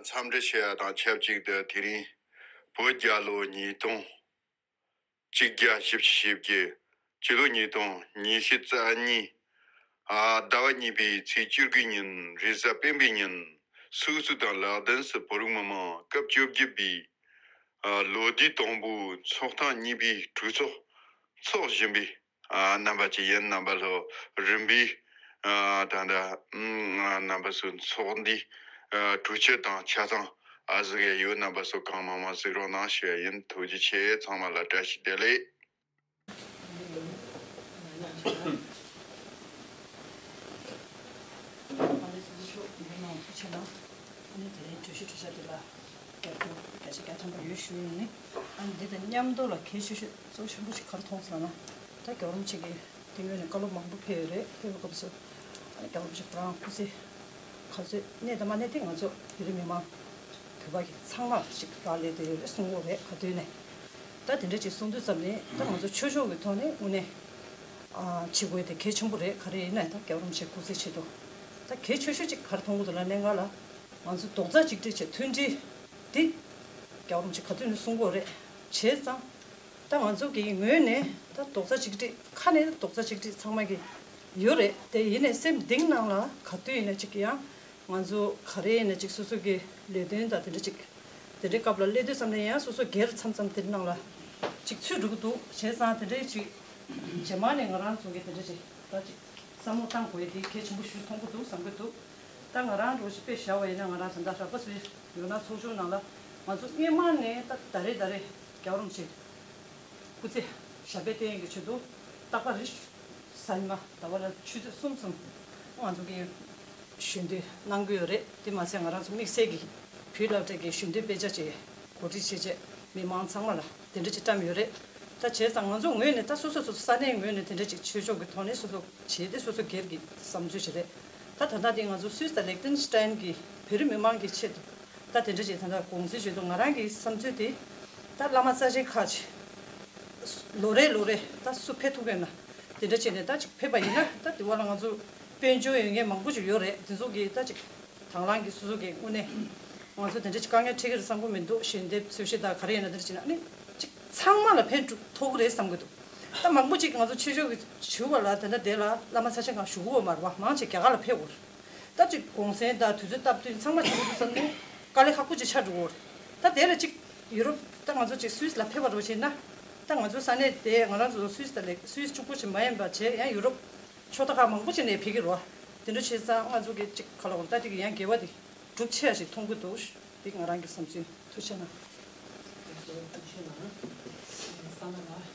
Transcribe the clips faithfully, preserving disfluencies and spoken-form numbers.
འཚམས་འདྲི་ཞུ་ཡ་དང་ཆབས་ཅིག་ཏུ། དེ་རིང་བོད་རྒྱལ་ལོ་ཉིས་སྟོང་བཅོ་བརྒྱད། བཞི་བཅུ་ཞེ་བརྒྱད། སྤྱི་ལོ་ཉིས་སྟོང་ཉི་ཤུ་རྩ་གཉིས། ཨ། ཟླ་བ་གཉིས་པའི་ཚེས་བཅུ་དགུའི་ཉིན། རེས་གཟའ་སྤེན་པའི་ཉིན། སུད་སི་དང་ལག་དེན་སུ་བོད་རིགས་མི་མང་སྐབས་བཅོ་བརྒྱད་པའི་ཨ། ལོ་ཟླའི་དང་པོའི་ཚོགས་ཐེངས་གཉིས་པའི་གྲོས་ཚོགས་འཚོགས་བཞིན་པའི་ཨ། རྣམ་པ་ཅིག་ཡིན། རྣམ་པ་ཚོ་རིམ་པས་ཨ། ད་ལྟ་ཨ། རྣམ་པ་ཚོའི་ཚོགས་འདུའི་ཨ། གྲོས་ཆོད་དང་ཆ་ཚང་ཨ་གཟིགས་ཡ་ཡོད། རྣམ་པ་ཚོ་གང་མང་མང་གཟིགས་རོགས་གནང་ཞུ་ཡ་ཡིན། ཐུགས་རྗེ་ཆེ། ཚང་མ་ལ་བཀྲ་ཤིས་བདེ་ལེགས། ཨ་ནི་སོ་སོ་ཤོག་འདི་ནང་ཐུགས་ཆེ་གནང་། ཨ་ནི་དེ་རིང་གྲོས་གཞི་གྲོས་འཆར་འདི་ལ་རྒྱབ་སྐྱོར་བརྒྱ་ཆ་བརྒྱ་ཐམ་པ་ཡོད་ཞུ་ཡིན། ཨ་ནི་འདི་དང་མཉམ་དུ་ལ་གལ་ཆེ་ཤོས་གཙོ་ཆེན་པོ་ཞིག་ག་རེ་མཐོང་སོང་ལབ་ན། ད་རྒྱལ་བ་རིན་པོ་ཆེ་གིས་དེ་སྔོན་ནས་བཀའ་སློབ་མང་པོ་ཕེབས་ཡོད་རེད། ཕེབས་པའི་སྐབས་སུ་ཨ་ནི་རྒྱལ་བ་རིན་པོ་ཆེ་ཁོ་རང་སྐུ་ཚེ་ག་ཚོད་གནས་དང་མ་གནས་དེ་ང་ཚོ་བོད་རིགས་མི་མང་བོད་པ་གི་ཚང་མར་ཅིག་རག་ལས་བསྡད་ཡོད་རེད་གསུང་གི་ཡོད་རེད། ག་དུས་ནས་ད་དེ་འདྲ་ཅིག་གསུང་དུས་ཙམ་ནས་ད་ང་ཚོ་ཆོས་ཕྱོགས་ཀྱི་ཐོག་ནས་དངོས་གནས་ཨ། བྱེད་དགོས་དེ་གལ་ཆེན་པོ་རེད། ག་རེ་ཡིན་ན་ད་རྒྱལ་བ་རིན་པོ་ཆེ་སྐུ་ཚེ་ཆེད་དུ་ད་གལ་ཆེ་ཤོས་ཅིག་ག་རེ་མཐོང་གི་འདུག་ལབ་ན། སྔ་ལ་ང་ཚོ་རྡོག་རྩ་གཅིག་སྒྲིལ་བྱས་མཐུན་སྒྲིལ་འདི་རྒྱལ་བ་རིན་པོ་ཆེ་ག་དུས་ནས་གསུང་གི་ཡོད་རེད། བྱས་ཙང་ད་ང་ཚོ་གི་ངོས་ནས་ད་རྡོག་རྩ་གཅིག་སྒྲིལ། ཁ་ནས་རྡོག་རྩ་གཅིག་སྒྲིལ་ཚང་མ་གི་ཡོད་རེད། དེ་ཡིན་ནའི་སེམས་གཏིང་ནང་ལ་ག་དུས་ཡིན་ན་ཅིག་ཡང་ང་ཚོ་ག་རེ་ཡིན་ན་ཅིག་སོ་སོ་གི་ལས་དོན་དང་དེ་འདྲ་ཅིག་དེ་འདྲའི་སྐབས་ལ་སླེབས་དུས་ཙམ་ནས་ཡང་སོ་སོ་སྒེར་མཚམས་མཚམས་དེ་ནང་ལ་ཅིག་ཚུད་འགྲོ་གི་འདུག་བྱས་ཙང་དེ་འདྲའི་ཅིག་རྗེས་མ་ནས་ང་རང་ཚོ་གི་དེ་འདྲ་ཅིག་ད་ཅིག་བསམ་བློ་བཏང་དགོས་དེ་གལ་ཆེན་པོ་ཞིག་མཐོང་གི་འདུག་བསམ་གི་འདུག་ད་ང་རང་རོགས་ཞིག་དཔེ་བཞག་པ་ཡིན་ན། ང་རང་ད་ལྟ་རག་པ་སུའི་ཡོད་ན་ཚོགས་ཆུང་ནང་ལ་ང་ཚོ་སྔོན་མ་ནས་ད་ད་རེས་ད་རེས་རྒྱལ་བ་རིན་པོ་ཆེ་སྐུ་ཚེ་ཞབས་པད་བརྟན་གྱི་ཆེད་དུ་རྟག་པར་རེ་གཟའ་ཉི་མ་ཟླ་བ་ལ་ཆུ་ཚོད་གསུམ་ཙམ་ང་ཚོ་གི་ཞལ་འདོན་གནང་གི་ཡོད་རེད། དེ་མ་ཟད་ང་རང་ཚོ་དམིགས་བསལ་གྱི་བོད་སློབ་གྲྭ་གི་ཞལ་འདོན་དཔེ་ཆ་བཅས་གོ་སྒྲིག་བྱས་རྗེས་མི་མང་ཚང་མ་ལ་དེ་འདྲ་ཅིག་བཀྲམ་ཡོད་རེད། ད་བྱས་ཙང་ང་ཚོ་ངོས་ནས་ད་སོ་སོ་སོ་སོ་ས་གནས་ངོས་ནས་དེ་འདྲ་ཅིག་ཆོས་ཕྱོགས་ཀྱི་ཐོག་ནས་སོ་སོ་བྱས་ཏེ་སོ་སོ་སྒེར་གྱི་བསམ་ཚུལ་ཞིག་རེད། ད་ད་ལྟ་དེ་ང་ཚོ་སུད་སི་དང་ལེག་ཏེན་སི་ཏན་གྱི་བོད་རིགས་མི་མང་གི་ཆེད་དུ་ད་དེ་འདྲ་ཅིག་ད་ལྟ་གུང་སེང་བྱེད་དུས་ང་རང་གི་བསམ་ཚུལ་དེ་ད་བླ་མ་རྩ་ཆེན་ཁག་ཅིག་ལོ་རེ་ལོ་རེ་ད་སུ་ཕེབས་ཐུབ་ཀྱི་ཡོད་ན་དེ་འདྲ་བྱས་ནས་ད་ཅིག་ཕེབས་པ་ཡིན་ན་ད་དེ་བ་ལ་ང་ཚོ་དཔལ་འབྱོར་ཡོད་མཁན་མང་པོ་ཅིག་ཡོད་རེད། དེ་ཚོ་གིས་ད་ཅིག་དང་བླངས་ཀྱིས་སོ་སོ་གི་དངོས་གནས་ང་ཚོ་དེ་འདྲ་ཅིག་དཀའ་ངལ་འཕྲད་ཀྱི་རེད་བསམ་གྱི་མི་འདུག་ཞལ་འདེབས་ཚོས་གཞི་དང་ག་རེ་ཡིན་ན་དེ་འདྲ་བྱས་ན་ཨ་ནི་ཅིག་ཚང་མ་ལ་ཕན་ཐོགས་ཀྱི་རེད་བསམ་གྱི་འདུག་ད་མང་པོ་ཅིག་ང་ཚོ་ཆོས་ཕྱོགས་ཀྱི་བྱུས་པ་ལ་དེ་འདྲ་དེ་ལ་བླ་མ་ཚ་ཆེན་གང་ཞུ་གི་ཡོད་མ་རེད་པ། མང་ཆེ་རྒྱ་གར་ལ་ཕེབས་དགོས་རེད། ད་ཅིག་གུང་སེང་དང་དུས་ཚོད་སྟབས་བསྟུན་ཚང་མ་བྱེད་དགོས་འདུག་བསམ་ནས་དཀའ་ལས་ཁག་པོ་ཅིག་ཆགས་འགྲོ་གི་ཡོད་རེད། ད་དེ་ལ་ཅིག་ཡུ་རོབ་ད་ང་ཚོ་ཅིག་སུད་སི་ལ་ཕེབས་པ་རོགས་བྱས་ན་ད་ང་ཚོ་ས་གནས་དེ་ང་རང་ཚོ་སུད་སི་དང་ལས་སུད་སི་གཅིག་པོ་ཅིག་མ་ཡིན་པ་བྱས་ཡང་ཡུ་རོབ་ཕྱོགས་མཐའ་ཁག་མང་པོ་ཅིག་ནས་ཕེབས་ཀྱི་རེད་པ། དེ་འདྲ་བྱས་ཙང་ང་ཚོ་གི་ཅིག་ག་ལ་འོ་ད་དེ་གི་ཡང་དགེ་བ་དེ་སྒྲུབ་ཆེ་ཡ་ཞིག་མཐོང་གི་འདུག་འདི་ང་རང་གི་བསམ་ཚུལ། ཐུགས་རྗེ་གནང་། ཐུགས་རྗེ་གནང་། ས་ན་ལ།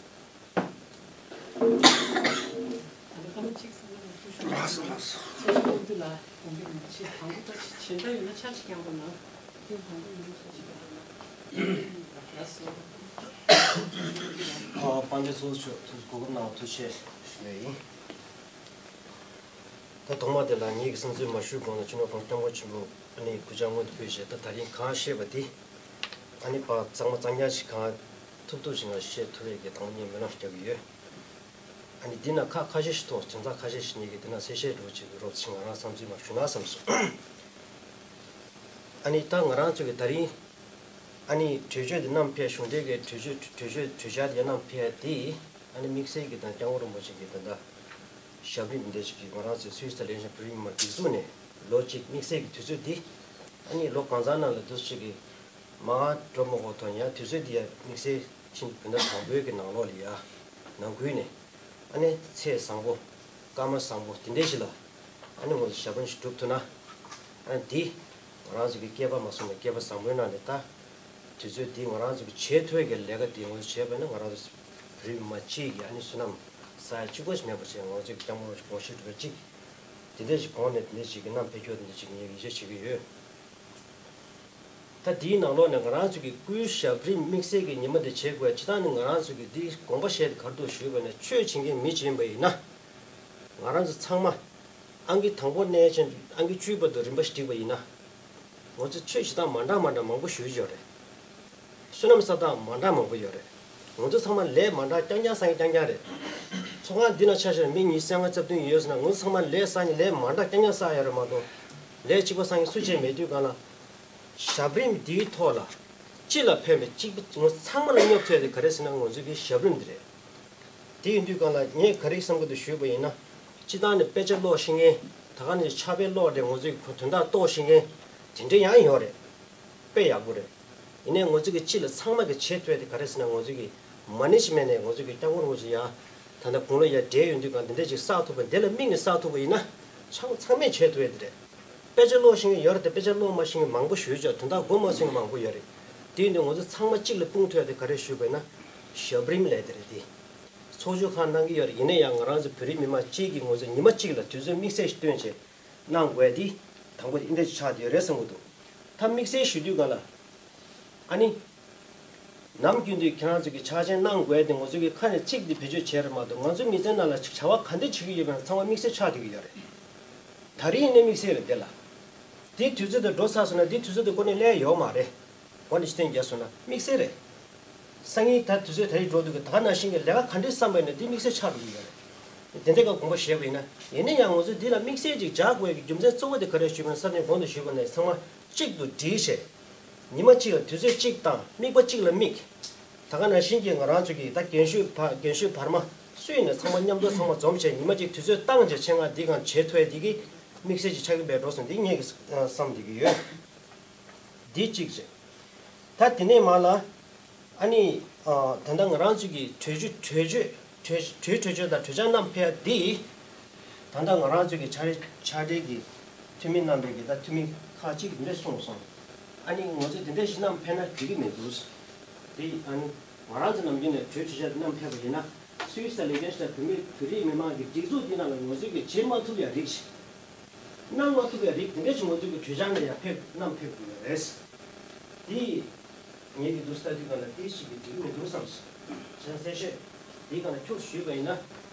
ཨ་ནི་ཁ་མ་གཅིག་ས་ན་ལ་ཐུགས་ཞུ། ལགས་སོ་ལགས་སོ། ཚོགས་ཞུགས་དབུ་མདུན་ལ་དགོངས་འགལ་མ་བྱེད། དང་པོ་ད་ཕྱི་ཕྱི་འདྲ་ཡོད་ན་ཆ་ཞིག་ཀྱང་པ་ན། དེ་དང་པོ་ཡིན་ཆ་ཞིག་ཀྱང་པ་ན། ལགས་སོ། ཨ་དཔལ་ལྡན་ཚོགས་གཙོ་མཆོག་ཐུགས་གོ་སྐབས་གནང་བ་ཐུགས་རྗེ་ཆེ་ཞུ་ཡས་ཡིན། ད་ཐོག་མ་དེ་ལ་ངེད་ཀྱི་བསམ་ཚུལ་མ་ཞུས་གོང་ལ་སྤྱི་ནོར་༸གོང་ས་༸སྐྱབས་མགོན་ཆེན་པོ་ཨ་ནི་སྐུ་ཕྱྭ་སྔོན་དུ་ཕེབས་རྗེས་ད་ད་རིང་གང་བཤད་པ་དེ་ཨ་ནི་ཕར་གཙང་མ་གཙང་རྐྱང་ཞིག་གང་ཐུབ་ཐུབ་ཞིག་ང་བཤད་ཐུབ་ཡས་ཀྱི་དང་པོ་ངས་སྨོན་ལམ་རྒྱག་གི་ཡོད། ཨ་ནི་འདི་ན་ཁག་ཁ་ཤས་ཤིག་ཐོགས། དོན་དག་ཁ་ཤས་ཤིག་ངེད་ཀྱིས་འདི་ན་གསལ་བཤད་འདྲ་བོ་བྱེད་ཀྱི་རོགས་ཞེས་ང་རང་བསམ་ཚུལ་མར་ཞུ་ན་བསམ་སོང་། ཨ་ནི་ད་ང་རང་ཚོ་གི་ད་རིང་ཨ་ནི་གྲོས་ཆོད་འདི་བསྣམས་ཕེབས། གཞུང་འབྲེལ་གྱི་གྲོས་ཆོད་གྲོས་ཆོད་གྲོས་འཆར་འདི་བསྣམས་ཕེབས་དེ་ཨ་ནི་དམིགས་བསལ་གྱི་ད་སྐྱབས་མགོན་རིན་པོ་ཆེ་གི་ད་ལྟ་ཞབས་རིམ་འདི་འདྲ་ཞིག་གིས་ང་རང་ཚོའི་སུད་སི་དང་ལེག་ཏེན་སི་ཊན་བོད་རིགས་མི་མང་སྒྲིག་འཛུགས་ནས་ལོ་གཅིག་དམིགས་བསལ་གྱི་དུས་ཚོད་འདི་ཨ་ནི་ལོ་གང་ཚང་ནང་ལ་འདུ་ཞིག་གི་མ་འགྲོ་མ་གོ་དོན་ཡང་དུས་ཚོད་འདི་ཡང་དམིགས་བསལ་ཕྱིན་བོད་ཟླ་དང་པོའི་གི་ནང་ལོགས་ལ་ཡ་ནང་ཁུལ་ནས་ཨ་ནི་ཚེས་བཟང་པོ་སྐར་མ་བཟང་པོ་དེ་འདྲའི་ཞིག་ལ་ཨ་ནི་ངོས་སུ་ཞབས་བརྟན་ཞིག་སྒྲུབ་ཐུབ་ན་ཨ་ནི་འདི་ང་རང་ཚོ་གི་སྐལ་པ་མ་སོང་ནས་སྐལ་པ་བཟང་པོའི་ནང་ནས་ད་དུས་ཚོད་འདི་ང་རང་ཚོ་གི་བྱེད་ཐུབ་ཀྱི་ལས་ཀ་འདི་ངོས་སུ་བྱས་པ་ཡིན་ན་ང་རང་ཚོ་བོད་རིགས་མི་མང་སྤྱི་ཡི་ཨ་ནི་བསོད་ནམས་བསགས་ཡ་གཅིག་པོ་ཞིག་མེད་པ་བྱས། ང་ཚོ་གི་སྐྱབས་མགོན་རིན་པོ་ཆེ་དགོངས་བཞེད་སྒྲུབ་པ་གཅིག་དེ་འདྲ་ཞིག་དགོངས་ནས་དེ་འདྲ་ཞིག་གི་བསྣམས་ཕེབས་རྒྱུ་དེ་འདྲ་ཞིག་ངས་ཡིད་ཆེས་བྱེད་ཀྱི་ཡོད། ད་འདིའི་ནང་ལོགས་ནས་ང་རང་ཚོ་གི་སྐུའི་ཞབས་རིམ་དམིགས་བསལ་གྱི་ཉི་མ་འདི་བྱེད་དགོས་ཡ་སྤྱིར་བཏང་ནི་ང་རང་ཚོ་གི་འདིའི་དགོངས་པ་བཞེས་ཏེ་ག་རེ་འདུག་ཞུས་པ་ན་ཆོས་བྱེད་མཁན་མི་ཅིག་ཡིན་པ་ཡིན་ན་ང་རང་ཚོ་ཚང་མ་ཨང་ཀི་དང་པོ་ནས་བྱས་ཨང་ཀི་བཅུའི་བར་དུ་རིམ་པ་ཞིག་བསྒྲིགས་པ་ཡིན་ན་ང་ཚོ་ཆོས་བྱེད་སྟངས་མ་འདྲ་མ་འདྲ་མང་པོ་ཞིག་ཡོད་རེད། བསོད་ནམས་བསགས་སྟངས་མ་འདྲ་མང་པོ་ཡོད་རེད། ང་ཚོ་ཚང་མ་ལས་མ་འདྲ་རྐྱང་རྐྱང་བསགས་མཁན་རྐྱང་རྐྱང་རེད། ཚོགས་ཁང་འདི་ན་ཆ་བཞག་ན་མི་ཉི་ཤུ་རྩ་ལྔ་རྩ་བདུན་ཡོད་ཟེར་ན་ང་ཚོ་ཚང་མ་ལས་བསགས་མཁན་ལས་མ་འདྲ་རྐྱང་རྐྱང་བསགས་ཡོད་རེད་མ་གཏོགས་ལས་གཅིག་པ་བསགས་མཁན་སུ་གཅིག་མེད་དུས་གང་ལ། ཞབས་རིམ་འདིའི་ཐོག་ལ་སྤྱི་ལ་ཕན་པའི་གཅིག་པུ་ངོ་ཚང་མ་ལ་སྙོབ་ཐུབ་ཡ་དེ་ག་རེ་ཟེར་ན་ང་ཚོའི་གི་ཞབས་རིམ་འདི་རེད། དེ་ཡིན་དུས་གང་ལ་ངས་ག་རེ་བསམ་གི་འདུག་ཞུས་པ་ཡིན་ན། སྤྱི་བཏང་ནས་དཔེ་ཆ་ཀློག་ཤེས་མཁན། ད་ག་ནས་ཕྱག་དཔེ་ཀློག་རེད། ང་ཚོའི་གི་དོན་དག་རྟོགས་ཤེས་མཁན་དེ་འདྲ་ཡང་ཡོད་རེད། དཔེ་ཡག་པོ་རེད། ཡིན་ནའི་ང་ཚོ་གི་སྤྱི་ལ་ཚང་མ་གི་བྱེད་ཐུབ་ཡ་དེ་ག་རེ་ཟེར་ན། ང་ཚོ་གི་མ་ནེ་ཇི་མེན་ནས་ང་ཚོ་གི་སྐྱབས་མགོན་རིན་པོ་ཆེ་ཡ་ད་ལྟ་དགུང་ལོ་ཡ་བགྲེས་ཡོང་དུས་གང་འདི་འདྲ་ཅིག་བསགས་ཐུབ་པ་འདི་ལ་དམིགས་ནས་བསགས་ཐུབ་པ་ཡིན་ན་ཚང་ཚང་མས་བྱེད་ཐུབ་ཡ་དེ་རེད། དཔེ་ཆ་ཀློག་ཤེས་མཁན་ཡོད་རེད་དེ། དཔེ་ཆ་ཀློག་མ་ཤེས་མཁན་མང་པོ་ཞེ་པོ་ཅིག་དོན་དག་གོ་མ་ཤེས་མཁན་མང་པོ་ཡོད་རེད། དེ་ཡིན་དུས་ང་ཚོ་ཚང་མ་གཅིག་ལ་སྤུངས་ཐུབ་ཡ་དེ་ག་རེ་ཞུས་པ་ཡིན་ན། ཞབས་རིམ་ལབ་དེ་རེད་དེ། ཚོགས་ཆུང་ཁག་གནང་གི་ཡོད་རེད། ཡིན་ན་ཡང་ང་རང་ཚོ་བོད་རིགས་མི་མང་གཅིག་གིས་ང་ཚོ་ཉི་མ་གཅིག་ལ་དུས་ཚོད་དམིགས་བསལ་ཞིག་བཏོན་བྱས་གནང་དགོས་ཡ་དེ་དང་པོ་དེ་འདྲ་ཞིག་ཆགས་བསྡད་ཡོད་རེད་བསམ་གྱི་འདུག་ད་དམིགས་བསལ་ཞུ་དུས་གང་ལ། ཨ་ནི། ནམ་རྒྱུན་དུ་ཁྱེད་རང་ཚོ་གི་ཕྱག་ཆེན་གནང་དགོས་ཏེ་ང་ཚོ་གི་ཁ་ནས་ཚིག་འདི་བེད་སྤྱོད་བྱས་རེད་མ་གཏོགས། ང་ཚོའི་མི་ཚེ་ནང་ལ་ཅིག་བྱ་བ་ག་འདྲ་བྱེད་ཀྱི་ཡོད་པ་ཚང་མ་དམིགས་བསལ་ཆགས་བསྡད་ཀྱི་ཡོད་རེད། ད་རེས་ཡིན་ནའི་དམིགས་བསལ་རེད་དེ་ལ། དེའི་དུས་ཚོད་དེ་འགྲོ་ཚར་སོང་ན་དེའི་དུས་ཚོད་དེ་ཁོ་ནས་སླེབས་ཡོད་མ་རེད། འོ་ནི་ཅི་སྟོན་རྒྱག་སོང་ན་དམིགས་བསལ་རེད། སང་ཉིན་ད་དུས་ཚོད་ད་རེས་འགྲོ་འདུག་གི། ད་ག་ནང་བཞིན་གྱི་ལས་ཀ་ག་འདྲས་བསམ་པ་ཡིན་ན་དེ་དམིགས་བསལ་ཆགས་འགྲོ་གི་ཡོད་རེད། དེ་འདྲ་ག་དགོངས་པ་བཞེས་པ་ཡིན་ན། ཡིན་ན་ཡང་ང་ཚོས་འདི་ལ་དམིགས་བསལ་ཅིག་བྱ་དགོས་ཀྱི་རྒྱུ་མཚན་གཙོ་བོ་དེ་ག་རེ་ཞུས་པ་ཡིན་ན། སང་ཉིན་གོང་དུ་ཞུས་པ་ནས་ཚང་མ་གཅིག་ཏུ་སྒྲིལ་བྱས། ཉི་མ་གཅིག་ལ་དུས་ཚོད་གཅིག་བཏང་། དམིགས་པ་གཅིག་ལ་དམིགས། ད་ག་ནང་བཞིན་གྱི་ང་རང་ཚོ་གི་ད་རྒན་ཤོས་བ་རྒན་ཤོས་བར་མ་སུ་ཡིན་ན་ཚང་མ་མཉམ་དུ་ཚང་མ་འཛོམས་བྱས་ཉི་མ་གཅིག་དུས་ཚོད་བཏང་བྱས་ཆེད་མངགས་འདི་གང་བྱེད་ཐུབ་ཡ་འདི་གི་དམིགས་བསལ་ཅིག་ཆགས་ཀྱི་མེད་འགྲོ་སོང་། འདི་ངས་ཀྱི་བསམ་བསྡད་ཀྱི་ཡོད། འདི་གཅིག་བྱས། ད་དེ་ནས་མར་ལ། ཨ་ནི། ཨ། ད་ལྟ་ང་རང་ཚོ་གི་གྲོས་ཆོད་གྲོས་ཆོད་གྲོས་གྲོས་གྲོས་ཆོད་དང་གྲོས་འཆར་བསྣམས་ཕེབས་ཡ་འདི། ད་ལྟ་ང་རང་ཚོ་གི་ཕྱག་ཕྱག་སྦྲེལ་གྱི་འཐུས་མི་རྣམ་པས་ཀྱི་ད་འཐུས་མི་ཁག་ཅིག་འདི་འདྲ་གསུངས་སོང་། ཨ་ནི་ང་ཚོས་དེ་འདྲ་ཞིག་བསྣམས་ཕེབས་ན་འགྲིག་གི་མི་འདུག་དེ་ཨ་ནི་ང་རང་ཚོ་ནམ་རྒྱུན་ནས་གྲོས་གྲོས་འཆར་བསྣམས་ཕེབས་པ་ཡིན་ན། སུད་སི་དང་ལིག་ཏེན་སི་ཊེན་བོད་མི་བོད་རིགས་མི་མང་གི་སྒྲིག་འཛུགས་འདི་ནང་ལ་ང་ཚོས་ཀྱི་བྱེད་མ་ཐུབ་ཡ་རིགས་ཤིག་གནང་མ་ཐུབ་པའི་རིགས་དེ་འདྲ་ཞིག་ང་ཚོས་ཀྱི་གྲོས་འཆར་ནང་ཡང་ཕེབས་བསྣམས་ཕེབས་དགོས་པ་རེད། དེ་ངེད་ཀྱི་འདུག་ལྟ་དུས་གང་ལ་དེ་ཞིག་གི་འགྲིག་མི་འདུག་བསམ་སོང་། བྱས་ཙང་གསལ་བཤད་དེའི་སྒང་ལ་ཁྱོད་ཞུས་པ་ཡིན་ན།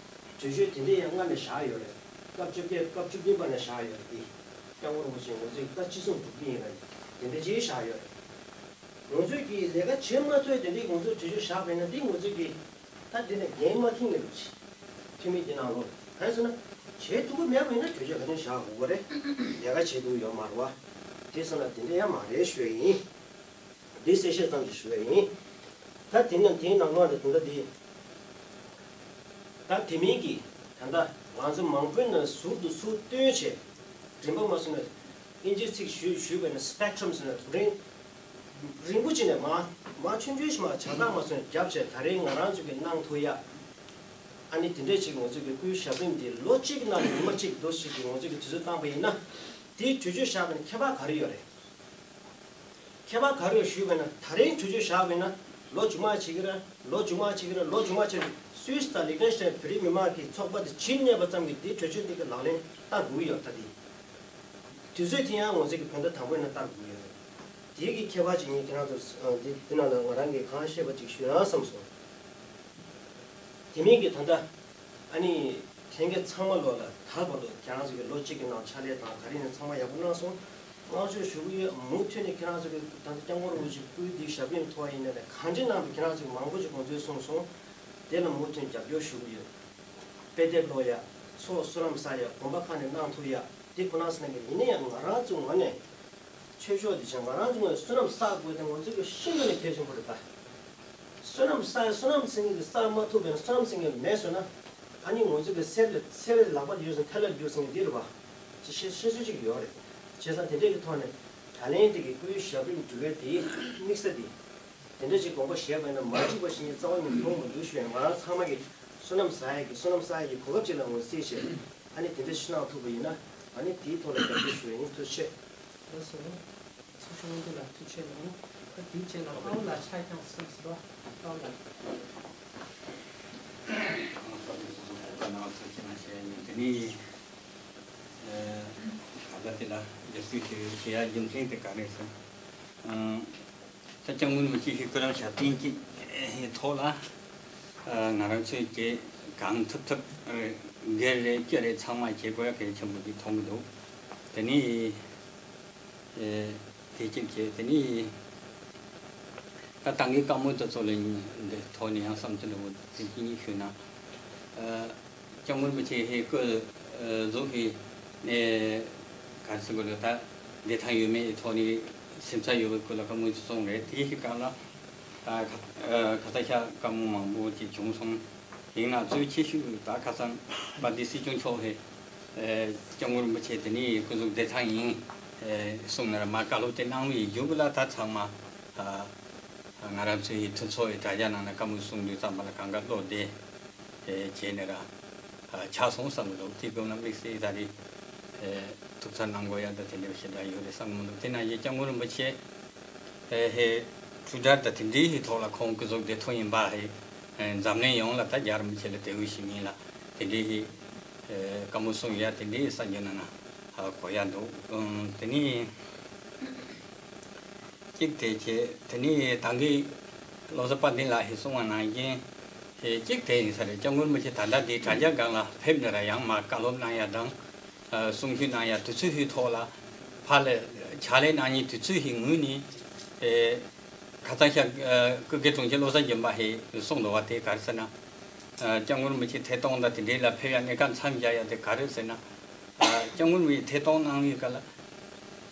གྲོས་ཆོད་དེ་འདྲ་ཡང་སྔར་ནས་བཞག་ཡོད་རེད། སྐབས་བཅོ་བརྒྱད་སྐབས་བཅུ་བདུན་པ་ནས་བཞག་ཡོད་རེད། དེ་སྐྱབས་མགོན་རིན་པོ་ཆེས་ང་ཚོས་ཀྱི་ད་ཅི་གསུང་གྲུབ་ཀྱི་ཡིན་རེད། དེ་འདྲ་ཅིག་བཞག་ཡོད་རེད། ང་ཚོས་ཀྱི་ལས་ཀ་བྱེད་མ་ཐུབ་དེ་འདྲའི་ང་ཚོས་གྲོས་ཆོད་བཞག་པ་ཡིན་ན་དེ་ང་ཚོས་ཀྱི། ད་འདི་ནས་འགན་མ་འཁྱེར་ནས་འདུག་ཅིག་འཐུས་མི་འདི་ནང་ལོགས་གང་ཡིན་ཟེར་ན། བྱེད་ཐུབ་ཀྱི་མེད་པ་ཡིན་ན་གྲོས་ཆོད་ག་ནས་བཞག་དགོས་ཀྱི་རེད། ལས་ཀ་བྱེད་ཐུབ་ཀྱི་ཡོད་མ་རེད་བ། དེ་སོང་ན་དེ་འདྲ་ཡང་མ་རེད་ཞུ་ཡ་ཡིན། འདི་གསལ་བཤད་ཙམ་ཞིག་ཞུ་ཡ་ཡིན། ད་དེ་ནང་དེའི་ནང་ལོགས་ནས་དེ་འདྲ་འདི། ད་དེ་མིན་གྱི་ད་ལྟ་ང་ཚོ་མང་པོའི་ནང་ཟུར་དུ་ཟུར་བཏོན་བྱས། རིམ་པ་མ་སོང་ན། ཨིན་ཇིའི་ཚིག་ཞུས་ཞུས་པ་ཡིན་ན་སི་པེག་ཊམ་ཟེར་ན་རིང་། རིང་པོ་ཅིག་ནས་མར་མར་ཆུང་ཆུང་ཞིག་མར་ཇ་ཚགས་མ་སོང་ན་བརྒྱབ་བྱས། ད་རེས་ང་རང་ཚོ་གིས་གནང་ཐུབ་ཡ། ཨ་ནི་དེ་འདྲས་ཅིག་ང་ཚོ་གི་སྐུའི་ཞབས་རིམ་འདི་ལོ་གཅིག་གི་ནང་ལ་ཉི་མ་གཅིག་འདུག་ཞིག་གི་ང་ཚོ་གི་དུས་ཚོད་བཏང་པ་ཡིན་ན། དེའི་གྲོས་ཆོད་བཞག་པ་ནི་ཁྱད་པར་ག་རེ་ཡོད་རེད། ཁྱད་པར་ག་རེ་ཡོད་ཞུས་པ་ཡིན་ན། ད་རེས་གྲོས་ཆོད་བཞག་པ་ཡིན་ན་ལོ་མཇུག་མ་བྱེད་ཀྱི་རེད། ལོ་མཇུག་མ་བྱེད་ཀྱི་རེད། ལོ་མཇུག་མ་བྱེད་ཀྱི་རེད། སུད་སི་དང་ལིག་ཏེན་སི་ཊེན་བོད་རིགས་མི་མང་གི་ཚོགས་པ་དེ་ཇི་ནེ་ཝ་ཙམ་གྱི་དེའི་གྲོས་ཆོད་འདི་གི་ལག་ལེན་བསྟར་དགོས་ཀྱི་ཡོད། ད་དེ་དུས་ཚོད་དེ་ཡང་ང་ཚོ་གི་བོད་ཟླ་དང་པོའི་ནང་བསྟར་དགོས་ཀྱི་ཡོད་རེད། དེའི་གི་ཁྱད་པར་ཅིག་ངས་ཁྱེད་རང་ཚོར་འདི་འདི་ནང་ལ་ང་རང་གིས་གང་ཤེས་པ་ཅིག་ཞུ་ཡང་བསམ་སོང་། དེ་མིན་གྱི་ད་ལྟ་ཨ་ནི་ལྷན་རྒྱས་ཚང་མ་ལོག་ལ་ད་བར་དུ་ཁྱེད་རང་ཚོ་གི་ལོ་གཅིག་གི་ནང་ཕྱག་ལས་དང་ག་རེ་ནས་ཚང་མ་ཡག་པོ་གནང་སོང་། བསྔགས་བརྗོད་ཞུ་གི་ཡོད། མུ་མཐུད་ནས་ཁྱེད་རང་ཚོ་གི་ད་ལྟ་སྐྱབས་མགོན་རིན་པོ་ཆེ་སྐུའི་འདི་ཞབས་རིམ་ཐོག་ཡིན་ནའི་གང་ཅི་གནང་བ་གི་ཁྱེད་རང་ཚོ་གི་མང་པོ་ཅིག་དགོངས་ཚུལ་གསུངས་སོང་། དེ་ལ་མུ་མཐུད་རྒྱབ་སྐྱོར་ཞུ་གི་ཡོད། དཔེ་དེབ་ཀློག་ཡ། ཚོགས་བསོད་ནམས་བསགས་ཡ། དགོན་པ་ཁག་ནས་གནང་ཐུབ་ཡ། དེ་ཁོ་ན་ཟེར་ན་གི་ཡིན་ན་ཡང་ང་རང་ཚོ་ངོས་ནས། ཆོས་ཕྱོགས་དེ་བཞིན་ང་རང་ཚོ་ངོས་ནས་བསོད་ནམས་བསགས་དགོས་དེ་ང་ཚོ་གི་ཤིན་ཏུ་ནས་གལ་ཆེན་པོ་རེད་ད། བསོད་ནམས་བསགས་ཡ། བསོད་ནམས་ཟེར་མཁན་དེ་བསགས་མ་ཐུབ་པས་ན། བསོད་ནམས་ཟེར་མཁན་མེད་སོང་ན། ཨ་ནི་ང་ཚོ་གི་གསེར་ལས་གསེར་ལས་ལག་པ་འགྱུར་སོང་། ཐལ་བར་འགྱུར་སོང་གི་འདི་རེད་བ། ཅི་བཤད་བཤད་ཚོད་ཅིག་ཡོད་རེད། བྱས་ཙང་དེ་འདྲས་ཀྱི་ཐོག་ནས་ད་ལན་དེ་གི་སྐུའི་ཞབས་རིམ་སྒྲུབ་ཡ་དེའི་དམིགས་ས་དེ། དེ་འདྲ་ཅིག་དགོངས་པ་བཞེས་པ་ཡིན་ན་མ་འགྲིག་པ་ཞིག་རྩ་བ་ནས་མཐོང་མི་འདུག་ཞུ་ཡ། ང་རང་ཚང་མ་གིས་བསོད་ནམས་བསགས་ཡ་གི་བསོད་ནམས་བསགས་ཡ་གི་གོ་སྐབས་ཅིག་ལ་ངོས་བཟུང་བྱས། ཨ་ནི་དེ་འདྲ་ཞིག་གནང་ཐུབ་པ་ཡིན་ན། ཨ་ནི་དེའི་ཐོག་ལ་རྒྱབ་སྐྱོར་ཞུ་ཡ་ཡིན། ཐུགས་རྗེ་ཆེ། ལགས་སོ། ཚོགས་གཙོ་དབང་འདུས་ལགས་ཐུགས་རྗེ་གནང་། ད་དེའི་རྗེས་ལ་དཔའ་བོ་ལགས་ཆ་རྐྱང་གསུངས་སོང་། དཔའ་བོ་ལགས། དེ་ནས་ཨ་ད་དེ་ལ་རྒྱབ་སྐྱོར་ཞུ་ཞུ་ཡ་རྒྱུ་མཚན་དེ་ག་རེ་ཟེར། ཨ། ད་སྐྱབས་མགོན་རིན་པོ་ཆེ་ཞིག་སྐུ་རིམ་ཞབས་བརྟན་གྱི་ཐོག་ལ། ཨ། ང་རང་ཚོས་ཀྱི་གང་ཐུབ་ཐུབ་སྒེར་རེ་སྐྱ་རེ་ཚང་མ་བྱེད་དགོས་ཡ་གལ་ཆེན་པོ་ཞིག་མཐོང་གི་འདུག་དེ་ནས། ཨེ། དེ་གཅིག་བྱས། དེ་ནས་ད་ཏང་གི་བཀའ་མོལ་དེ་ཚོ་ལ་འདི་ཐོག་ནས་ཡང་བསམ་ཚུལ་འདྲ་བོ་དེ་གཅིག་གཉིས་ཞུས་ན། ཨ། སྐྱབས་མགོན་རིན་པོ་ཆེ་ཧེ་སྐུ་གཟུགས་ཀྱི་ནས་ག་རེ་ཟེར་དགོས་རེད། ད་བདེ་ཐང་ཡོད་མེད་ཐོག་ནས་ སེམས་འཚབ་ཡོད་པའི་སྐོར་ལ་བཀའ་མོལ་ཅིག་གསུངས་རེད། དེའི་སྒང་ལ་ད་ཁ་ཁ་ས་ཤ་བཀའ་མོལ་མང་པོ་ཅིག་བྱུང་སོང་། ཡིན་ན་གཙོ་ཆེ་ཤོས་ད་ཁ་སང་པ་འདི་སྲིད་སྐྱོང་མཆོག་གིས་སྐྱབས་མགོན་རིན་པོ་ཆེ་དེ་ནས་སྐུ་གཟུགས་བདེ་ཐང་ཡིན་གསུངས་ནས་མར་བཀའ་སློབ་དེ་གནང་བའི་མཇུག་ལ་ད་ཚང་མ་ང་རང་ཚོའི་མཐུན་ཚོགས་ཀྱི་དྲ་རྒྱ་ནང་ནས་བཀའ་མོལ་གསུང་དུས་ཙམ་པ་ལ་གང་ག་བློ་བདེ་བྱས་ནས་ར་ཆགས་སོང་བསམ་གི་འདུག་དེ་སྐབས་ན་དམིགས་བསལ་ད་རེས་ཐུགས་ཚ་གནང་དགོས་ཡ་ད་དེ་འདྲ་ཞེ་དྲག་ཡོད་རེད་བསམ་གི་མི་འདུག་དེ་ན་ཡེ་སྐྱབས་མགོན་རིན་པོ་ཆེ་ཧེ་ཕྲུ་དར་ད་དེ་འདྲའི་ཧེ་ཐོག་ལ་ཁོང་སྐུ་གཟུགས་བདེ་ཐོག་ཡིན་པ་ཧེ་འཛམ་གླིང་ཡོངས་ལ་ད་རྒྱལ་རིན་པོ་ཆེ་ལ་དེ་འུ་ཞིག་མིན་ལ་དེ་འདྲའི་ཧེ་བཀའ་མོལ་གསུང་ཡ་དེ་འདྲའི་གསར་འགྱུར་ནང་ན་གོ་ཡ་འདུག་དེ་ནི། གཅིག་དེ་བྱས། དེ་ནས་ད་གིན་བློ་བཟང་དཔལ་ལྡན་ལགས་ཀྱིས་གསུངས་པ་ནང་བཞིན། གཅིག་དེ་ཡིན་ས་རེད། སྐྱབས་མགོན་རིན་པོ་ཆེ་ད་ལྟ་འདིའི་དྲ་རྒྱ་སྒང་ལ་ཕེབས་ནས་ར་ཡང་མར་བཀའ་སློབ་གནང་ཡ་དང་། གསུང་ཆོས་གནང་ཡ་དུས་ཚོད་ཧུའི་ཐོག་ལ་ཕར་ལ་ཕྱག་ལས་གནང་མཁན་དུས་ཚོད་ཧུའི་ངོས་ནས། ཁ་སང་ཤག་སྐུ་སྒེར་དྲུང་ཆེ་བློ་བཟང་སྦྱིན་པ་ཧེ་གསུངས་འདུག་བ། དེ་ག་རེ་ཟེར་ན། སྐྱབས་མགོན་རིན་པོ་ཆེ་ཐད་གཏོང་དང་དེ་འདྲའི་ལ་ཕེབས་ཡ་གནས་སྐབས་མཚམས་བཞག་ཡ་དེ་ག་རེ་ཟེར་ན། སྐྱབས་མགོན་རིན་པོ་ཆེ་ཐད་གཏོང་གནང་བའི་སྐབས་ལ།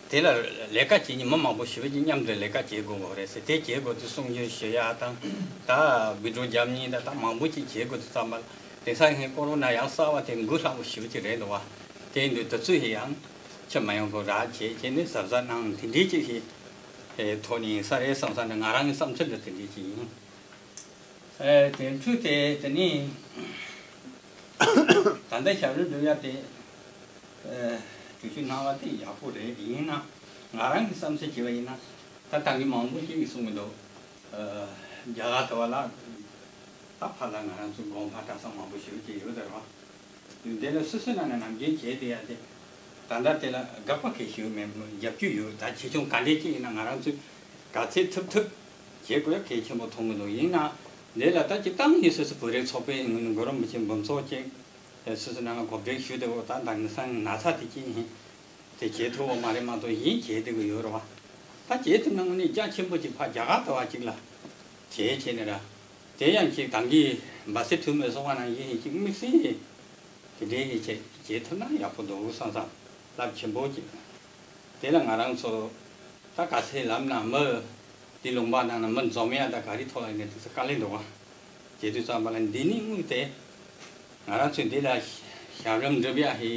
དེ་ལ་ལས་ཀ་བྱེད་མཁན་མི་མང་པོ་ཞེ་པོ་ཅིག་མཉམ་དུ་ལས་ཀ་བྱེད་དགོས་པ་རེད་ཟེར། དེ་བྱེད་དགོས་དུས་གསུང་ཆོས་ཞུ་ཡ་དང་། ད་བི་ཌི་ཡོ་རྒྱབ་མཁན་ད་ད་མང་པོ་ཅིག་བྱེད་དགོས་དུས་ཙམ་པ་ལ་དེང་སང་ཧེ་ཀོ་རོ་ན་ཡང་གསར་བ་དེ་འགོས་སླ་པོ་ཞེ་པོ་ཅིག་རེད་འདུག་བ། དེ་ཡིན་དུས་དུས་ཚོད་ཧེ་ཡང་ཕྱིར་མ་ཡོང་གི་ར་བྱེད་བྱས་ནས་གཟབ་གཟབ་གནང་དེ་འདྲའི་ཅིག་ཧེ་ཐོག་ནས་ཡིན་ས་རེད་བསམ་ས་ནས་ང་རང་གི་བསམ་ཚུལ་འདི་དེ་འདྲའི་ཅིག་ཡིན། ཨེ་དེ་འཕྲོས་དེ་དེ་ནི་ད་ལྟ་ཞབས་བྲོ་འགྲོ་ཡ་དེ་ཨེ་གྲོས་ཆོད་གནང་བ་དེ་ཡག་པོ་རེད། ཡིན་ན་ང་རང་གི་བསམ་ཚུལ་བྱས་པ་ཡིན་ན་ད་ད་གིན་མང་པོ་ཅིག་གིས་གསུང་གི་འདུག་ཨེ་རྒྱ་གར་དུ་བ་ལ་ད་ཕ་ལ་ང་རང་ཚོ་དགོན་པ་གྲྭ་ཚང་མང་པོ་ཞིག་ཅིག་ཡོད་དེ་རེད་བ། དེ་ལ་སོ་སོའི་ནང་ནས་ནམ་རྒྱུན་བྱས་བསྡད་ཡ་དེ། ད་ལྟ་དེ་ལ་དགག་པ་གལ་ཞིག་མེད། རྒྱབ་སྐྱོར་ཡོད། ད་ཆེ་ཆུང་ག་འདྲས་ཅིག་ཡིན་ན་ང་རང་ཚོས་ག་ཚད་ཐུབ་ཐུབ་བྱེད་དགོས་ཡ་གལ་ཆེན་པོ་མཐོང་གི་འདུག་ཡིན་ན་འདི་ལ་ད་སྤྱིར་བཏང་ངས་སོ་སོ་བོད་རིགས་ཚོགས་པའི་ངོས་ནས་གོ་རིམ་པ་ཆེན་འབུམ་ཚོགས་ཅིག་སོ་སོའི་ནང་ལ་གོ་སྒྲིག་ཞུས་ཏེ་འོ་ད་ད་ནི་སང་ན་ཚ་དེ་ཅིག་ཡིན་དེ་བྱེད་ཐུབ་པ་མ་རེད་མ་གཏོགས་གཞན་བྱེད་བསྡད་ཀྱི་ཡོད་རེད་བ། ད་བྱེད་ཐུབ་ན་དངོས་གནས་རྒྱ་ཆེན་པོ་ཅིག་ཕར་རྒྱ་གར་ལྟ་བ་ཅིག་ལ་བྱེད་བྱས་ནས་ར། དེ་ཡང་ཅིག་ད་གིན་འབའ་སེ་ཐུ་མི་གསུང་བ་ནང་བཞིན་ཅིག་དམིགས་བསལ་དེ་འདྲའི་ཡིད་ཆེས་བྱེད་ཐུབ་ན་ཡག་པོ་འདུག་བསམ་བསམ་རླབས་ཆེན་པོ་ཅིག་དེ་ལ་ང་རང་ཚོ་ད་ག་ཚད་ལབ་ན་མི་འདི་ལུང་པ་ནང་ན་མི་འཛོམས་ཡ་ད་ག་རེ་ཐོག་ལ་ཡིན་ན་དེ་ཚོ་དཀའ་ལས་འདུག་བ། བྱེད་དུས་ཙམ་པ་ལ་འདི་ནི་དངོས་དེ་ང་རང་ཚོས་འདི་ལ་ཞབས་རིམ་སྒྲུབ་ཡ་ཧེ་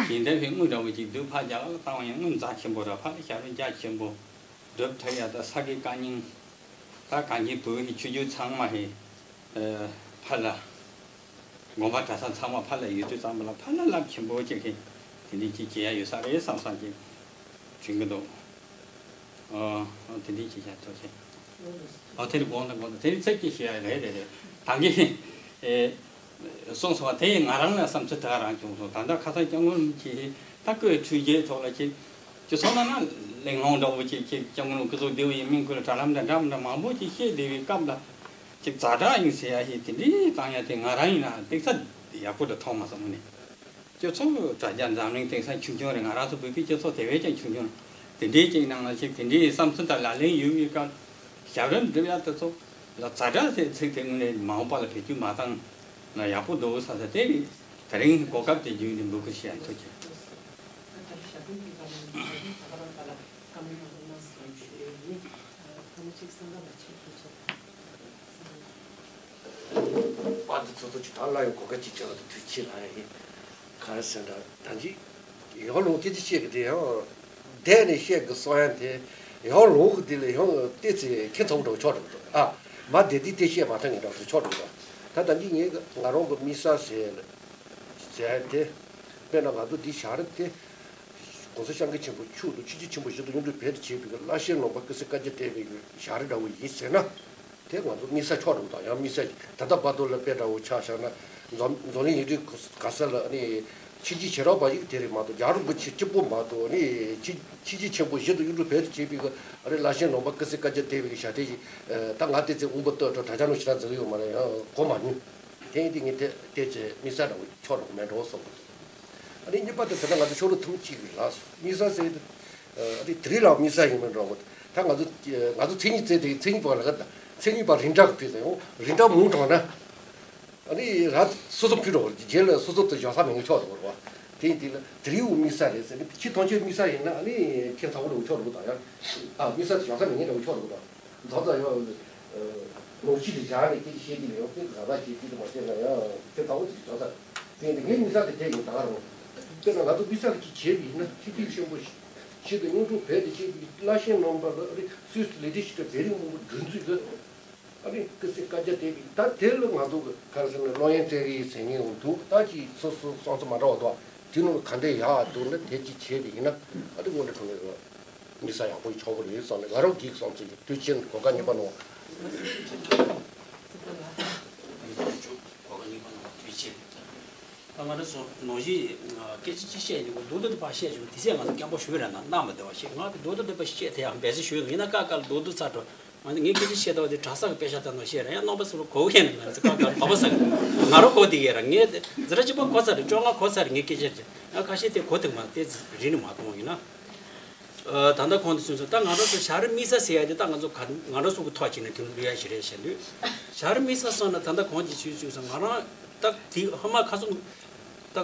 ཞིང་འདེབས་ཧེ་དངུལ་འདྲ་བོ་ཅིག་བསྡུ་ཕར་རྒྱ་ལ་བཏང་བ་ཡང་དངུལ་རྫ་ཆེན་པོ་ར་ཕར་ལ་ཞབས་རིམ་རྒྱ་ཆེན་པོ་སྒྲུབ་ཐུབ་ཡ་ད་ས་དགེ་བཀའ་རྙིང་ད་གང་གི་བོད་ཀྱི་ཆོས་བརྒྱུད་ཚང་མ་ཧེ་ཕར་ལ་དགོན་པ་གྲྭ་ཚང་ཚང་མ་ཕར་ལ་ཡོད་དུས་ཙམ་པ་ལ་ཕར་ལ་རླབས་ཆེན་པོ་ཅིག་ཧེ་དེ་འདྲའི་ཅིག་བྱེད་ཡ་ཡོད་ས་རེད་བསམ་བསམ་ཅིག་དྲན་གི་འདུག་ཨོ། དེ་འདྲའི་ཅིག་བྱ་ཐུབ་ཤེས། ཨོ་དེ་རིང་དགོངས་དག་དགོངས་དག་དེ་རིང་ཚིག་ཅིག་བཤད་ཡ་རེད་རེད་རེད། ད་གིན་ཨེ་གསུངས་སོང་བ་དེ་ཡིས་ང་རང་ལ་བསམ་ཚུལ་དེ་ག་རང་བྱུང་སོང་། ད་ལྟ་ཁ་སང་སྐྱབས་མགོན་རིན་པོ་ཆེ་ད་སྐུའི་འཕྲོད་བཞེས་ཐོག་ལ་ཅིག་ཅིག་སོང་ན་ན་གླེང་སློང་འདྲ་བོ་ཅིག་ཅིག་སྐྱབས་མགོན་སྐུ་གཟུགས་བདེ་བོ་ཡིན་མིན་སྐོར་ལ་དྲ་ལམ་དང་འདྲ་མི་འདྲ་མང་པོ་ཅིག་བཤད་བསྡད་པའི་སྐབས་ལ་ཅིག་ཛ་དྲག་ཡིན་ཟེར་ཡ་ཞིག་དེ་འདྲའི་བཏང་ཡ་དེ་ང་རང་ཡིན་ན་ཏིག་ཙ་ཡག་པོ་འདྲ་མཐོང་མ་སོང་ནས། སྤྱི་ཚོགས་དྲ་རྒྱ་འཛམ་གླིང་དེང་སང་ཆུང་ཆུང་རེད། ང་རང་ཚོ་བོད་པའི་སྤྱི་ཚོགས་དེ་བས་ཀྱང་ཆུང་ཆུང་རེད། དེ་འདྲའི་ཅིག་ནང་ལ་ཞིག་དེ་འདྲའི་བསམ་ཚུལ་དང་ལག་ལེན་ཡོད་པའི་སྐབས་ཞབས་རིམ་སྒྲུབ་ཡ་དེ་ཚོ་ལ་ཛ་དྲག་ཟེར་ཚིག་དེ་དངོས་གནས་མ་འོངས་པ་ལ་བེད་སྤྱོད་མ་བཏང་ན་ཡག་པོ་འདུག་བསམ་ས་དེ་རེད། དེ་རིང་གོ་སྐབས་དེ་བརྒྱུད་ནས་འབོད་སྐུལ་ཞུ་ཡ་ཐུགས་རྗེ་ཆེ། པ་འདི་ཚོ་ཚོ་ཅིག་ད་ལ་ཡང་གོ་སྐབས་ཅིག་བྱས་པ་དང་དུས་ཕྱིས་ལ་ཡང་ཡིན། ག་རེ་ཟེར་འདྲ་ད་ཅི་ཡང་ལུང་སྐད་ཆ་བཤད་གི་དེ་ཡང་བསྡད་ནས་བཤད་གི་གསུང་ཡང་དེ་ཡང་ལུང་གི་དེ་ལ་ཡང་བལྟས་ཚེ་ཁྱད་མཚར་པོ་འདྲ་བོ་ཆགས་འགྲོ་གི་འདུག་ཨ་མ་བསྡད་དུས་དེ་བཤད་མ་ཐུབ་ངེས་འདྲ་བོ་ཆགས་འགྲོ་གི་འདུག་ད་ད་ཅི་ངས་ང་རང་གི་དམིགས་བསལ་ཟེར་ཟེར་དེ་དཔེར་ན་ང་ཚོ་འདི་བཞག་རེད་དེ། གོང་ས་སྐྱབས་མགོན་ཆེན་པོ་མཆོག་ཏུ་ཆོས་རྗེ་ཆེན་པོ་ཞིག་ཏུ་གཡུང་དྲུང་བོད་དུ་བྱེད་པའི་བླ་ཆེན་ལུང་པ་སྐུ་ཚེ་བསྐལ་བརྒྱར་བརྟན་པའི་བཞག་རེ་འདྲ་བོ་ཡིན་ཟེར་ན། དེ་ང་ཚོ་དམིགས་བསལ་ཕྱོགས་འགྲོ་དང་ཡང་དམིགས་བསལ་ད་ལྟ་བར་དུ་ལ་དཔེ་འདྲ་བོ་ཆ་བཞག་ན་འཛམ་འཛམ་གླིང་ཡུལ་གྲུ་ག་ས་ལ་ནི་ཆོས་བརྒྱུད་བྱེ་བྲག་པ་ཡིག་དེ་རེད་མ་གཏོགས་རྒྱལ་རབས་པ་ཆེ་གཅིག་པོ་མ་གཏོགས་ནི་ཆོས་ཆོས་རྗེ་ཆེན་པོ་ཞིག་ཏུ་གཡུང་དྲུང་བོད་དུ་བྱེད་པའི་ཨ་རེ་བླ་ཆེན་ལུང་པ་སྐུ་ཚེ་བསྐལ་བརྒྱར་བརྟན་པའི་ཞག་དེ་ཡིན། ད་ང་དེ་ཚེ་དབང་པོ་ལྟོས་གྲོགས་དྲ་རྒྱ་ནང་ཞེ་དྲག་འཛུལ་ཡོད་མ་རེད་ཡང་གོ་མ་མྱོང་། དེ་ཡིན་དུས་ངས་དེ་དེ་ཚེ་དམིགས་བསལ་འདྲ་བོ་ཕྱོགས་འགྲོ་མེད་འགྲོ་བསམ་གི་འདུག་ཨ་ནི་གཉིས་པ་དེ་ད་ལྟ་ང་ཚོ་ཤོ་ལོ་ཐུང་གཅིག་གི་ལགས་སོ། དམིགས་བསལ་ཟེར་དུས་ཨ་ནི་དེ་རིང་ལ་དམིགས་བསལ་ཡིན་མིན་འགྲོ་གི་ད་ང་ཚོ་ང་ཚོ་མཚན་ཉིད་བརྩི་དེ་མཚན་ཉིད་པ་ལ་ག་ད་མཚན་ཉིད་པ་རིན་བསྒྲགས་དེ་ཟེར་ཡང་རིན་བསྒྲགས་མང་དྲགས་ན་ཨ་ནི་ར་སོ་སོ་ཕུད་འགྲོ་གི་རྗེས་ལ་སོ་སོ་དེ་བཞག་ས་མེད་ངེས་ཆོག་འགྲོ་གི་རེད་བ། དེ་དེ་ལ་དེ་རིང་འུ་དམིགས་བསལ་རེད་ཟེར་ནས། ཁྱེད་ཐམས་ཅད་དམིགས་བསལ་ཡིན་ན་ཨ་ནི་ཁྱེད་ཚ་བོ་རེ་འུ་ཆོག་རེ་དང་ཡང་། ཨ་དམིགས་བསལ་དུ་བྱང་ས་མི་ངན་རེ་འུ་ཆོག་རེ་དང་། རྫོགས་ཙམ་ཡང་ནོར་ཤི་ལ་བཞག་ནས་སྐད་ཆ་བཤད་ཀྱི་ཡོད། དེ་ག་ད་བྱེད་ཀྱི་འདུག་མ་བཤད་ན་ཡང་ཁྱེད་ཚ་བོ་དེ་བྱང་ས། དེ་ནི་ངའི་དམིགས་བསལ་དེ་དེ་ཡིན་ད་རུང་། དཔེར་ན་ང་ཚོ་དམིགས་བསལ་གྱི་བྱས་པ་ཡིན་ན་ཆིག་སྒྲིལ་ཆེན་པོ་ཞིག་ཆེད་དུ་སྙོམས་སྒྲུག་བོད་དུ་བྱས་པའི་བླ་ཆེན་རྣམ་པ་ལ་ཨ་ནི་སུད་སི་ལས་བྱེད་ཞིག་དང་བོད་རིགས་མང་པོ་སྒྲིག་འཛུགས་ལ། ཨ་ནི་སྐུ་སྲས་བཀའ་རྒྱ་བསྟན་པའི་ད་དེ་ལ་ང་ཚོ་གི་ག་རེ་ཟེར་ན་བློ་གཡེང་སྤྲད་ཀྱི་ཡིན་ཟེར་མཁན་ཡང་འདུག་ད་ཅིག་སོ་སོ་བསམ་ཚུལ་མ་འདྲ་བ་འདུག་དེ་ནང་ག་འདྲ་ཡག་འདུག་ན་དེ་ཅིག་བྱས་པ་ཡིན་ན་ཨ་ནི་དངོས་གནས་དྲང་གནས་དམིགས་བསལ་ཡག་པོ་ཡིན་ཆོག་གི་རེད་བསམ་ནས་ང་རང་གི་བསམ་ཚུལ་ཡིན། དུས་ཆེན་གོ་སྐབས་རྙེད་པ་ནོ། ད་ང་རང་ཚོ་ནོར་གྱིས་སྐད་ཆ་གཅིག་བཤད་ཡོང་གི་འདུག་ཏུ་ཏུ་ཕར་བཤད་བྱུང་། དེ་ཚེ་ང་ཚོ་སྐད་འབོག་ཞུས་ར་ན་གནང་མི་འདུག་བ་ཞེས་ང་གི་འདུག་ཏུ་ཏུ་ཕར་བཤད་དེ་ཡང་འབད་བརྩོན་ཞུས་ཡོང་ཡིན་ན་ཀ་ཀ་ལ་འདུག་ཏུ་ཚར་འགྲོ། ང་ངའི་སྐད་ཆ་བཤད་སྟངས་དེ་གྲྭ་ས་གི་དཔེ་ཆ་ལྟ་ནོ་བཤད་ར་ཡང་རྣམ་པ་ཚོ་ལ་གོ་གི་ཡིན་ན་ང་ཚོ་ཀ་ཀ་ལ་བབ་པ་ས་གི་ང་རང་གོ་དེ་གི་ར་ངས་ཛི་ར་གཅིག་པ་གོ་ཚར་རེད། བཅོ་ལྔ་གོ་ཚར་རེད། ངའི་སྐད་ཆ་དེ་ཡང་ཁ་ཤས་དེ་གོ་ཐུབ་མ་དེ་རིག་ནི་མ་གཏོང་ཡིན་ན། ད་ལྟ་གོང་དུ་སོང་ཙང་ད་ང་རང་ཚོ་ཞྭ་རི་དམིགས་བསལ་ཟེར་ཡ་དེ་ད་ང་ཚོ་ག་ང་རང་ཚོ་གི་ཐོག་ཅིག་ནས་དེ་འདྲ་ཡ་ཞིག་རེད་བཤད་འདུག་ཞྭ་རི་དམིགས་བསལ་སོང་ན་ད་ལྟ་གོང་དུ་ཞུས་ཚུལ་སོང་ང་རང་ད་དེ་ཧ་མ་ཁ་སང་ད་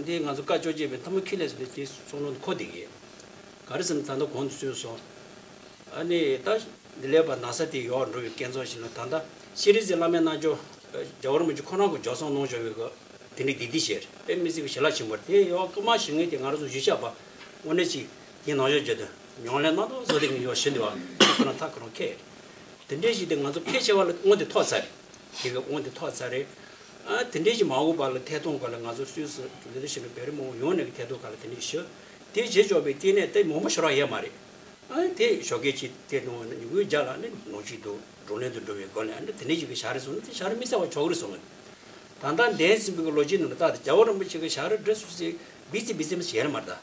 འདི་ང་ཚོ་བཀའ་བཅོ་བརྒྱད་པའི་མཐའ་མ་ཁྱི་ལས་སུ་དེ་སོང་ལོ་འཁོར་བསྡད་ཀྱི་ག་རེ་ཟེར་ན་ད་ལྟ་གོང་དུ་སོང་སོང་ཨ་ནི་ད་འདི་ལས་པ་ན་ས་དེ་ཡོག་འགྲོ་བའི་སྐལ་བཟང་ཞིག་ལ་ད་ལྟ་ཤེས་རིག་གི་བླ་མའི་རྣལ་འབྱོར་རྒྱལ་བ་རིན་པོ་ཆེ་ཁོ་རང་གི་ཇོ་སོང་གནང་བྱུང་བའི་གི་དེ་འདྲའི་བདེ་སྐྱིད་ཞེས་དཔེ་མི་སྲིད་པའི་ཞལ་ལག་ཆེན་པོ་དེ་ཡོད་སྐུ་མ་ཞིག་ངས་དེ་ང་རང་ཚོ་གཞིས་ཆགས་པ་དངོས་གནས་ཅིག་དེ་ནང་བཞིན་བརྗོད་དུ་མྱོང་ལེན་གནང་དང་བཟོ་དེ་ངས་ཡོད་ཞུ་འདི་བ་ཁོ་རང་ཐག་ཁོ་རང་ཁེ་དེ་འདྲའི་ཞིག་དེ་ང་ཚོ་ཕལ་ཆེ་བ་ལ་དངོས་དེ་ཐོག་ཚར་རེད། དེ་གི་དངོས་དེ་ཐོག་ཚར་རེད། ཨ་དེ་འདྲའི་ཞིག་མ་འོངས་པ་ལ་ཐད་གཏོང་སྐོར་ལ་ང་ཚོ་སུད་སི་ལས་དོན་བྱེད་པའི་བོད་རིགས་མང་པོ་ཡོང་ནས་གི་ཐད་གཏོང་སྐོར་ལ་དེ་འདྲའི་ཞུ་དེ་བྱེད་ཆོག་པའི་ལྟེ་གནས་དེ་མང་པོ་ཞེ་དྲག་ཡོད་མ་རེད། ཨ་དེ་ཞོགས་ཀས་ཅིག་དེ་ནང་ཉུ་གུའི་རྒྱ་ལ་ནི་ནོར་གཅིག་ཏུ་བགྲོ་གླེང་དུ་འགྲོ་བའི་སྒོ་ནས་ཨ་ནི་དེ་འདྲ་ཞིག་གི་ཞྭ་རི་སོང་ན་དེ་ཞྭ་རི་དམིགས་བསལ་བ་ཆོག་གི་རེད་སོང་ངས། ད་ལྟ་འདས་ཟིན་པའི་ལོ་རྒྱུས་ནང་ལ་ད་རྒྱལ་བ་རིན་པོ་ཆེ་གི་ཞྭ་རི་འདྲ་སུ་ཞིག་བི་ཙི་བི་ཙི་མ་བྱས་ལ་མ་རེད་ད།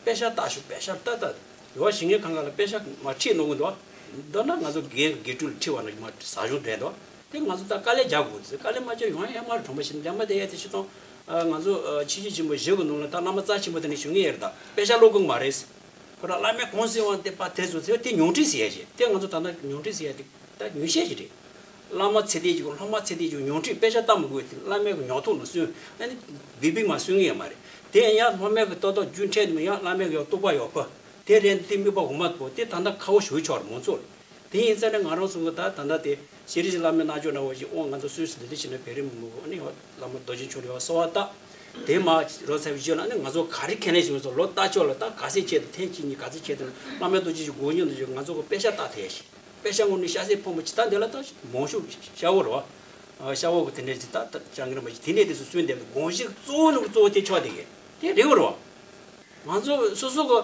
དཔེ་ཤག་ལྟ་ཞུ་དཔེ་ཤག་ལྟ་ལྟ། ཡོ་ཞིང་ངའི་ཁང་ཁ་ལ་དཔེ་ཤག་མ་ཁྲིད་ནོར་གི་འདུག་མདོར་ན་ང་ཚོ་རྒན་དགེ་ཕྲུག་ལ་ཁྲིད་བ་ན་མ་ཟ་གཞུང་དྲན་འདུག་དེ་ང་ཚོ་ད་དཀའ་ལས་རྒྱག་དགོས་ཚེ་དཀའ་ལས་མ་རྒྱག་ཡོང་ཡ་མ་རེད། གྲོང་པ་ཞིག་ལས་མ་བསྡད་ཡ་དེ་ཤི་སྟོང་། ང་ཚོ་ཆོས་བརྒྱུད་ཆེན་པོ་བཞི་གི་ནང་ལ་ད་བླ་མ་རྩ་ཆེན་པོ་དེ་ནས་བཞུགས་ངེས་ཡོད་རེད་ད། དཔེ་ཆ་ཀློག་གི་མ་རེད། ཁོ་རང་བླ་མའི་གུང་སེང་བ་དེ་པ་དེ་ཚོ་ཚེ་དེ་ཉུང་འཕྲི་ཟེར་ཡ་ཞིག་དེ་ང་ཚོ་ད་ལྟ་ཉུང་འཕྲི་ཟེར་ཡ་དེ་ད་ཉུང་ཤས་ཤིག་རེད། བླ་མ་ཚེ་འདས་ཀྱི་སློབ་མ་ཚེ་འདས་ཀྱི་ཉུང་འཕྲི་དཔེ་ཆ་ལྟ་མི་དགོས་དེ་བླ་མའི་ཉོག་ཐོག་ལ་གསོན་ཨ་ནི་བི་བིག་མ་གསོན་ངེས་ཡ་མ་རེད། དེ་ཡང་སློབ་མའི་གི་ལྟོ་ལྟོ་རྒྱུན་འཕྲད་དུ་ཡང་བླ་མའི་གི་ཡང་རྟོགས་པ་ཡོད་པ། དེ་རེད་དེ་དམིགས་པ་འོ་མ་པོ་དེ་ད་ལྟ་ཁ་བོ་ཞུ་ཆོག་རེད་མང་ཚོགས་ལ། དེ་ཡིན་ཙང་ནས་ང་རང་ཚོ་གི་ད་ད་ལྟ་དེ་ཤེས་རིག་བླ་མའི་རྣལ་འབྱོར་འདྲ་བོ་ཞིག་ཨོ་ང་ཚོ་སུད་སི་ལ་འདི་བྱས་ན་བོད་རིགས་མི་མང་པོ་ཨ་ནི་བླ་མ་རྡོ་རྗེ་འཆང་ལ་གསོལ་བ་བཏབ། དེ་མ་རོ་ཚ་བའི་རྗེས་ལ་ཨ་ནི་ང་ཚོ་ག་རེ་ཁས་ལེན་བྱུང་སོང་ལོ་ལྟ་ཕྱོགས་ལ་ད་ག་ཚད་ཆེད་དུ་ཐེངས་གཅིག་གཉིས་ག་ཚད་ཆེད་དུ་བླ་མ་རྡོ་རྗེ་ཞིག་དགོས་ཉོན་དུ་ཞིག་ང་ཚོ་གི་དཔེ་ཆ་ལྟ་ཐེ་ཞིག་དཔེ་ཆ་དངོས་གནས་ཤ་ཚའི་ཕོ་མོ་ཅི་ད་འདི་ལ་ད་མང་ཤོས་ཤ་བོ་རེད་བ། ཤ་བོ་གི་དེ་འདྲས་ཅི་ད་ད་ཅང་གི་རེད་མ་ཅི་དེ་འདྲས་དེ་ཚོ་གསོན་བསྡད་པའི་དགོངས་གཞི་གཙོ་བོ་ནི་གཙོ་བོ་དེ་ཆོག་དེ་གི་དེ་རེད་བ་རེད་བ། ང་ཚོ་སོ་སོ་གི་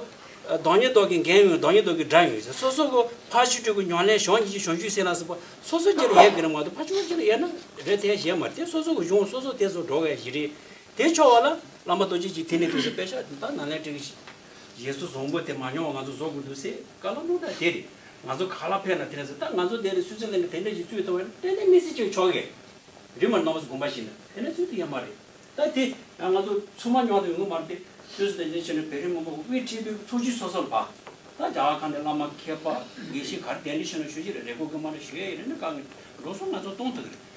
བདག་ཉིད་རྟོག་གི་འགན་ཡོད་བདག་ཉིད་རྟོག་གི་དགྲ་ཡོད་ཟེར་སོ་སོ་གི་ཕར་ཕྱོགས་དྲུག་གི་ཉམས་ལེན་བྱང་ཉིད་ཀྱི་བྱང་ཆུབ་སེམས་ལ་སོགས་པ་སོ་སོ་ཅི་ལ་ཡོད་གི་རེད་མ་གཏོགས་ཕར་ཕྱོགས་ཅི་ལ་ཡོད་ན་རེད་དེ་ཞེས་མ་རེད་དེ་སོ་སོ་གི་གཞུང་སོ་སོ་དེ་ཚོ་འགྲོ་གི་ཞིག་རེད། དེ་ཆོག་པ་ལ་བླ་མ་རྡོ་རྗེ་གཅིག་དེ་ནས་དུས་སུ་དཔེ་ཆ་ད་ནང་ལས་བྲིས་ཞེས་སུ་བཟང་པོ་དེ་མ་མྱོང་བ་ང་ཚོ་བཟོ་དགོས་འདུག་ཟེར་བཀའ་སློབ་གནང་ད་དེ་རེད། ང་ཚོ་ག་ལ་ཕེབས་ན་དེ་རེད་ཟེར་ད་ང་ཚོ་དེ་ནས་སུད་སི་ལན་གྱི་དེ་འདྲ་ཞིག་བཙུགས་ཐུབ་པ་ཡིན་ན་ཏན་ཏན་དམིགས་བསལ་ཅིག་ཆོག་གི་རེད་མ་རྣམ་པ་ཚོ་དགོངས་པ་བཞེས་ན་དེ་ནས་བཙུགས་ཐུབ་ཡ་མ་རེད། ད་དེ་ཡང་ང་ཚོ་ཚང་མ་མྱོང་དུ་ཡོང་གི་མ་རེད་དེ་སུད་སི་ལན་གྱི་ཕྱིར་ནས་བོད་རིགས་མང་པོ་དབུས་ཁྲིད་དུས་ཚོགས་ཆུང་སོ་སོར་བ་ད་རྒྱ་གར་ཁག་ནས་བླ་མ་མཁས་པ་དགེ་བཤེས་ག་རེ་གདན་འདྲེན་ཞུ་ན་ཞུ་གི་རེད་རེ་སྐུལ་གི་མ་རེད་ཞུ་ཡ་ཡིན་ན་དཀའ་ངལ་འགྲོ་སོང་ང་ཚོ་གཏོང་ཐུབ་གི་རེད།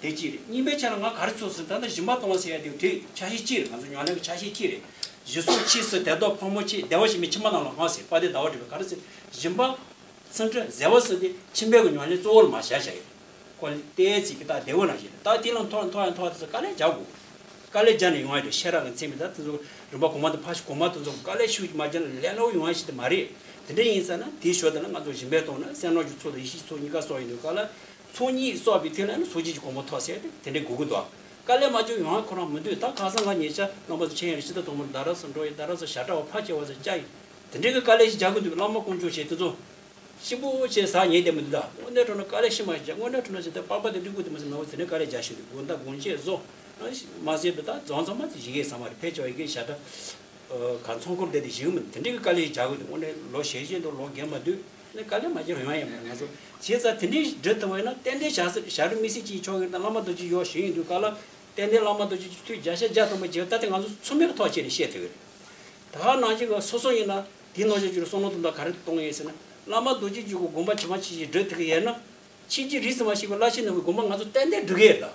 དེ་གཅིག་རེད། གཉིས་པའི་ཆ་ལ་ང་ག་རེ་ཚོར་ཟེར་ད་ལྟ་སྦྱིན་པ་གཏོང་ཟེར་ཡ་དེ་དེ་ཆ་ཤས་གཅིག་རེད། ང་ཚོ་ཉམས་ལེན་གྱི་ཆ་ཤས་གཅིག་རེད། གཞི་གསུམ་ཕྱིས་སུ་དད་ལྡོག་ཕོ་མོ་གཅིག་བདེ་བ་ཞིག་མི་ཕྱི་མ་རྣམས་ལ་ཧང་ཟེར་དཔལ་ལྡན་ཟླ་བ་གྲགས་པས་ག་རེ་ཟེར་སྦྱིན་པ་སེམས་ཁྲལ་བཟོད་པ་ཟེར་དེ་ཁྱིམ་པའི་གི་ཉམས་ལེན་གཙོ་བོ་ལ་མ་བཞག་བཞག་ཡོད། ཁོ་ལ་བལྟས་ཚིག་གི་ད་བདེ་བོ་ནང་བཞིན་ད་དེ་ལ་མཐོ་མཐོ་ཡང་མཐོ་དེ་ཚོ་དཀའ་ལས་རྒྱག་དགོས། དཀའ་ལས་རྒྱག་ནས་ཡོང་ཡ་དེ་ཤེས་རབ་ཀྱི་མཚན་མི་ད་དེ་ཚོ་རིམ་པ་གོང་མ་དང་ཕ་ཤི་གོང་མ་དེ་ཚོ་དཀའ་ལས་ཤུགས་ཀྱིས་མ་བརྒྱབ་ན་ལས་སླ་བོ་ཡོང་ཡ་ཞིག་དེ་མ་རེད། དེ་འདྲ་ཡིན་ཙང་ན་དེའི་ཞོར་དེ་ལ་ང་ཚོ་སྦྱིན་པའི་ཐོག་ནས་སེམས་ནོར་གྱི་ཚོགས་དང་ཡེ་ཤེས་ཚོགས་གཉིས་ཀ་གསོག་ཡིན་དུས་ག་ལ། ཚོགས་གཉིས་གསོག་པའི་ཐད་ལ་ནི་ཚོགས་གཉིས་ཀྱི་གོང་མ་ཐོབ་ཟེར་ཏེ་དེ་འདྲའི་དགོས་ཀྱི་འདུག་དཀའ་ལས་མ་བྱུང་ཡོང་ཁོ་རང་མི་འདུག་ད་ཁ་སང་ང་ཉེ་ཆར་རྣམ་པ་ཚོ་མཁྱེན་ཡོད་རེད། ཕྱི་ཟླ་དང་པོར་རྡ་རམ་ས་ལ་འགྲོ་ཡི་རྡ་རམ་ས་ཞབས་ཁྲ་བ་ཕར་སྐྱེལ་བ་ཟེར་བཅར་ཡི། དེ་འདྲའི་གི་དཀའ་ལས་ཞིག་རྒྱག་གི་འདུག་བླ་མ་དཀོན་མཆོག་ཞེས་དེ་ཚོ་གཤིན་པོ་བྱས་ཟ་ཉེན་བསྡད་མི་འདུག་ད་དངོས་གནས་དྲང་གནས་དཀའ་ལས་ཤི་མ་ཞིག་རྒྱག་དངོས་གནས་དྲང་གནས་ཞིག་ད་པགས་པ་དེ་འགྲིག་དགོས་དེ་མ་ཟད་མ་འོ་དེ་འདྲའི་དཀའ་ལས་རྒྱག་ཤི་འདུག་དགོང་དག་དགོང་ཅན་བཟོ་མ་ཟད་པ་ད་རྫོང་ཚང་མ་དེ་ཞིག་གི་ས་མ་རེད། ཕལ་ཆེ་བ་ཡི་གེ་ཞབས་ཁྲ། ག་ཚོང་འཁོར་བསྡད་དེ་བཞུགས་མི་དེ་འདྲའི་གི་དཀའ་ལས་རྒྱག་གི་འདུག་དངོས་གནས་ལོ་ཞེ་བཞི་འདུག་ལོ་རྒན་མ་འདུག་ནི་དཀའ་ལས་མ་བྱེད་རུང་ཡང་ཡིན་པར་ང་ཚོ་བྱས་ཙང་དེ་འདྲའི་འགྲུབ་ཐུབ་པ་ཡིན་ན་ཏན་ཏན་བྱ་ས་བྱ་རུ་མི་སྲིད་ཅིག་ཆོག་གི་ན་བླ་མ་རྡོ་རྗེ་ཡོད་ཞུ་ཡིན་དུས་ག་ལ་ཏན་ཏན་བླ་མ་རྡོ་རྗེ་ཐུགས་བརྒྱ་ཆ་བརྒྱ་ཐོག་མ་བྱེད་ད་དེ་ང་ཚོ་ཚོགས་མི་གི་ཐོག་བྱས་ནས་བཤད་ཐུབ་ཀྱི་རེད། ད་ག་ནང་བཞིན་གི་སོ་སོ་ཡིན་ན་དེའི་ནང་བཞིན་གྱི་བསམ་བློ་གཏོང་ད་ག་རེ་གཏོང་ཡིན་ཟེར་ན་བླ་མ་རྡོ་རྗེ་འཇུག་གི་དགོངས་པ་ཇི་མ་ཇི་བཞིན་འགྲུབ་ཐུབ་ཀྱི་ཡོད་ན་ཕྱིན་ཅི་རིགས་སུ་མ་ཞིག་པའི་བླ་ཆེན་རྣམས་ཀྱི་དགོངས་པ་ང་ཚོ་ཏན་ཏན་འགྲུབ་ཀྱི་ཡོད་ད།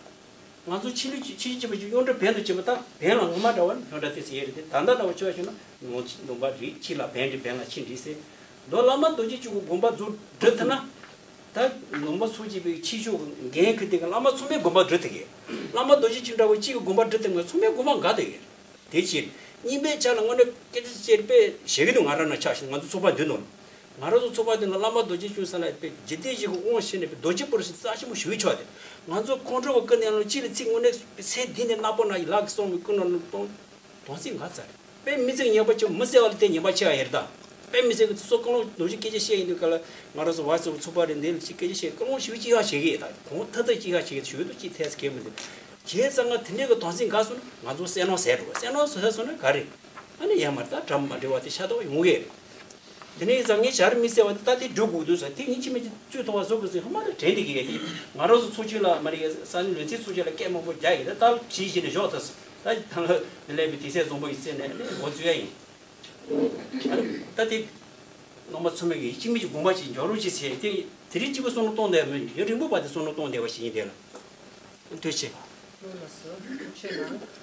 ང་ཚོ་ཕྱི་ལུས་ཕྱི་ཕྱི་ཕྱི་ཕྱི་གཡོན་གྲལ་བན་དུ་ཕྱིན་པ་དང་བན་ལ་ངོ་མ་འདྲ་བ་ནི་གཡོན་གྲལ་དེ་ཚེ་ཡས་རེད་དེ། ད་ལྟ་འདྲ་བ་ཆོས་ཞུ་ན་ནོར་ནོར་པ་རེད། ཕྱི་ལ་བན་རེད། བན་ལ་ཕྱི་རེད་ཟེར། མདོ་བླ་མ་རྡོ་རྗེ་འཆང་གི་དགོངས་པ་རྫོགས་སྒྲུབ་ཐུབ་ན། ད་ནང་པ་ཚོ་གཅིག་པའི་ཕྱི་ཕྱོགས་འགན་ཁུར་དེ་གི་བླ་མ་ཚང་མའི་དགོངས་པ་སྒྲུབ་ཐུབ་གི། བླ་མ་རྡོ་རྗེ་འཆང་འདྲ་བོ་གཅིག་གི་དགོངས་པ་སྒྲུབ་ཐུབ་མཁན་ཚང་མའི་དགོངས་པ་འགལ་ཐུབ་གི། དེ་ཕྱིར་གཉིས་པའི་ཆ་ལ་དངོས་གནས་སྐད་ཆ་བཤད་པའི་ཞེ་གི་འདུག་ང་རང་ན་ཆགས་ཤིང་ང་ཚོ་ཚོགས་པ་འདི་ནང་ང་རང་ཚོ་ཚོགས་པ་འདི་ནང་བླ་མ་རྡོ་རྗེ་འཆང་ས་ལ་པའི་འཇིག་རྟེན་ཞིག་གི་དབང་བྱས་ནས་པའི་རྡོ་རྗེ་པོ་རི་ཞིག་རྩ་ཆེན་པོ་ཞུ་ཆོག་དེ། ང་ཚོ་ཁོང་ཁྲོ་བ་ཀུན་ནས་ལོ་གཅིག་ལ་ཚིག་དངོས་གནས་སེམས་གཏིང་ནས་ནག་པོ་ན་ཡི་ལག་གི་སོང་བའི་ཀུན་ནས་ལོ་གཏོང་། དོན་ཚིག་འགའ་ཚར། དཔེ་མི་ཚིག་ཉེས་པ་ཆེ་མི་གསལ་བ་ལ་བརྟེན་ཉེས་པ་ཆེ་བ་ཡིན་ད། དཔེ་མི་ཚིག་གི་སོ་ཀུན་སློང་ནོར་གྱི་སྐད་ཆ་བཤད་ཡིན་དུས་ག་ལ་ང་རང་ཚོ་བར་སོ་ཚོགས་པ་རེད་འདི་ལ་ཅིག་སྐད་ཆ་བཤད་ཀུན་སློང་ཞིག་ཅི་ཡང་བྱེད་ཀྱི་ཡོད་ད། གོང་ཐ་ཐ་ཅི་ཡང་བྱེད་ཀྱི་ཞུ་དུ་ཅི་ཐེས་གལ་མི་འདུག་བྱས་ཙང་ང་དེ་འདྲའི་གི་དོན་ཚིག་འགའ་སོང་ན་ང་ཚོ་གསལ་སྣང་ཟེར་འགྲོ་གསལ་སྣང་ཟེར་སོང་ན་ག་རེ། ཨ་ནི་ཡར་མར་ད་འདྲ་མ་འདྲ་བ་དེ་ཤ་སྟག་ཡོང་གི་རེད། དེ་ནས་བཟང་ངན་བྱ་རུ་མི་གསལ་བ་དེ་ད་དེ་འགྲོ་དགོས་འདུག་ཟེར་དེ་ཡིན་གཅིག་མིན་གཅིག་གཙོས་ཐོག་བ་བཟོ་དགོས་ཟེར་ཧ་མ་རེ་དྲན་དེ་གི་ཡ་དེ་ང་རང་ཚོ་ཚོགས་ཆུང་ལ་མ་རེད་ས་གནས་ལུས་རྩལ་ཚོགས་ཆུང་ལ་སྐད་མང་པོ་རྒྱག་ཡིན་ད་ད་ཇི་བཞིན་དུ་བཞག་ཐུབ་ད་ད་ལས་པའི་དེ་སྲས་བཟང་པོ་ཡིན་ཚེ་ནས་ནས་འགོ་བཙུགས་ཡ་ཡིན། ད་དེ་ནང་པ་ཚོ་མི་གི་གཅིག་མིན་གཅིག་དགོངས་པ་ཅིག་འཇོག་རོགས་ཅིག་ཟེར་དེ་དེ་རིང་གཅིག་པུ་བསམ་བློ་གཏོང་བསྡད་མི་ཡུན་རིང་པོ་བར་དུ་བསམ་བློ་གཏོང་བསྡད་པ་ཞིག་ཡིན་དེ་ལ། ཐུགས་རྗེ་ཆེ། ལགས་སོ། ཐུགས་རྗེ་གནང་།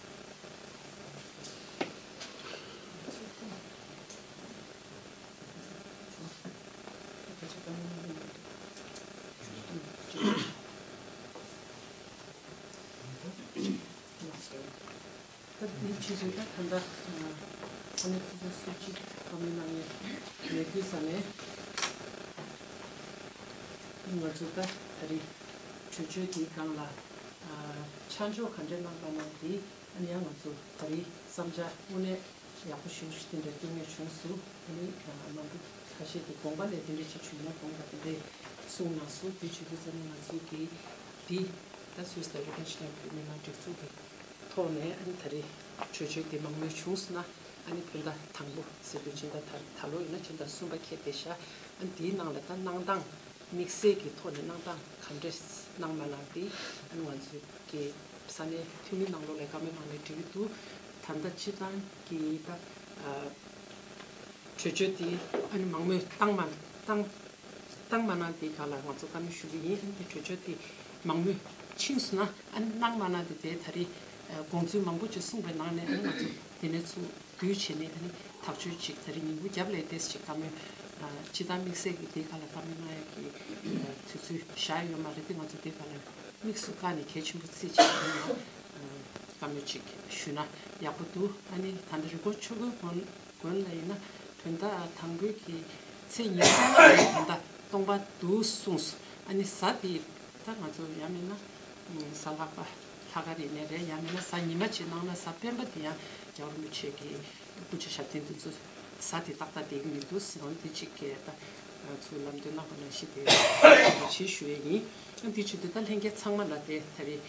ད་དེའི་ཕྱིས་སུ་ད་ད་ལྟ་ས་གནས་ཐོན་རྫས་སུ་གཅིག་བཀའ་མོལ་གནང་ཡས་མེད་དུས་ཙང་ནས་ང་ཚོ་ད་ད་རེས་གྲོས་ཆོད་དེའི་སྒང་ལ་ཆ་འཇོག་ག་འདྲས་གནང་པ་གནང་དེ་ཨ་ནི་ཡང་ང་ཚོ་ད་རེས་བསམ་འཆར་དངོས་གནས་ཡག་པོ་ཞེ་པོ་ཞིག་དེ་འདྲ་བསྟན་ནས་བྱུང་སོང་། ཨ་ནི་མང་པོ་ཁ་ཤས་ཀྱི་དགོངས་པ་ལས་དེ་འདྲ་ཞིག་བྱུང་ན་དགོངས་པ་དེ་འདྲས་གསུངས་གནང་སོང་། དེ་བྱེད་དུས་ཙམ་ནས་ང་ཚོའི་གི་འདི་ད་སུད་སི་དང་རི་ཁན་ཤི་ལན་བོད་མི་མང་སྒྲིག་འཛུགས་ཀྱི་ཐོག་ནས་ཨ་ནི་ད་རེས་གྲོས་ཆོད་འདི་མང་མོས་བྱུང་སོང་ན་ཨ་ནི་བོད་ཟླ་དང་པོ་ཟེར་དུས་ཕྱི་ཟླ་ད་ད་ལོ་ཡིན་ན་ཕྱི་ཟླ་གསུམ་པ་འཁེལ་བསྡད་ཤག་ཨ་ནི་འདིའི་ནང་ལ་ད་གནང་སྟངས་དམིགས་བསལ་གྱི་ཐོག་ནས་གནང་སྟངས་ག་འདྲས་གནང་མ་གནང་དེ་ཨ་ནི་ང་ཚོའི་གི་ས་གནས་འཐུས་མི་ནང་ལོགས་ལ་བཀའ་མོལ་གནང་ནས་འགྲིག་གི་འདུག་ད་ལྟ་སྤྱི་བཏང་གི་ད་གྲོས་ཆོད་དེ་ཨ་ནི་མང་མོས་བཏང་མ་བཏང་བཏང་མ་གནང་དེའི་སྒང་ལ་ང་ཚོ་བཀའ་མོལ་ཞུ་གི་ཡིན། ཨ་ནི་དེ་གྲོས་ཆོད་དེ་མང་མོས་ཕྱིན་སོང་ན་ཨ་ནི་གནང་མ་གནང་དེ་དེ་ད་རེས་དགོངས་ཚུལ་མང་པོ་ཅིག་གསུངས་པའི་ནང་ནས་ཨ་ནི་ང་ཚོ་དེ་ནས་ཚུར་བསྡུས་བྱས་ནས་ཨ་ནི་ཐག་གཅོད་ཅིག་ད་རེས་ཉིན་གུང་རྒྱབ་ལས་ཏེས་ཅིག་བཀའ་མོལ་སྤྱི་བཏང་དམིགས་བསལ་གྱི་དེའི་སྒང་ལ་བཀའ་མོལ་གནང་ཡག་གི་དུས་ཚོད་བཞག་ཡོད་མ་རེད་དེ་ང་ཚོ་དེའི་སྒང་ལ་དམིགས་སུ་བཀར་ནས་གལ་ཆེན་པོ་བརྩིས་བྱས་ཨ་ནི་བཀའ་མོལ་ཅིག་ཞུས་ན་ཡག་པོ་འདུག་ཨ་ནི་ད་ལྟ་རི་ཀོན་ཆོས་འཁོར་དགོན་དགོན་ལ་ཡིན་ན་བོད་ཟླ་དང་པོའི་གི་ཚེས་ཉི་ཤུ་ལ་བོད་ཟླ་སྟོང་པ་འདུག་གསུངས་སོང་། ཨ་ནི་གཟའ་དེ་ད་ང་ཚོ་ཡང་མིན་ན་གཟའ་ལྷག་པ་ལྷག་དཀར་ཡིན་ནའི་རེད། ཡང་མིན་ན་གཟའ་ཉི་མ་ཅིག་གནང་ན་གཟའ་སྤེན་པ་དེ་ཡང་རྒྱལ་བ་རིན་པོ་ཆེ་གི་སྐུ་ཕྱྭ་ཞབས་བརྟན་དེ་ཚོ་གཟའ་དེ་ཏག་ཏག་བསྡད་ཀྱི་མི་འདུག་ཟེར་བ་དེ་གཅིག་གིས་ད་ཚུར་ལམ་སྟོན་གནང་བ་ནང་བཞིན་དེ་ཐུགས་རྗེ་ཆེ་ཞུ་ཡས་ཡིན། ཨ་དེ་བྱེད་དུས་ད་ལྷན་རྒྱས་ཚང་མ་ལ་དེ་ད་རེས་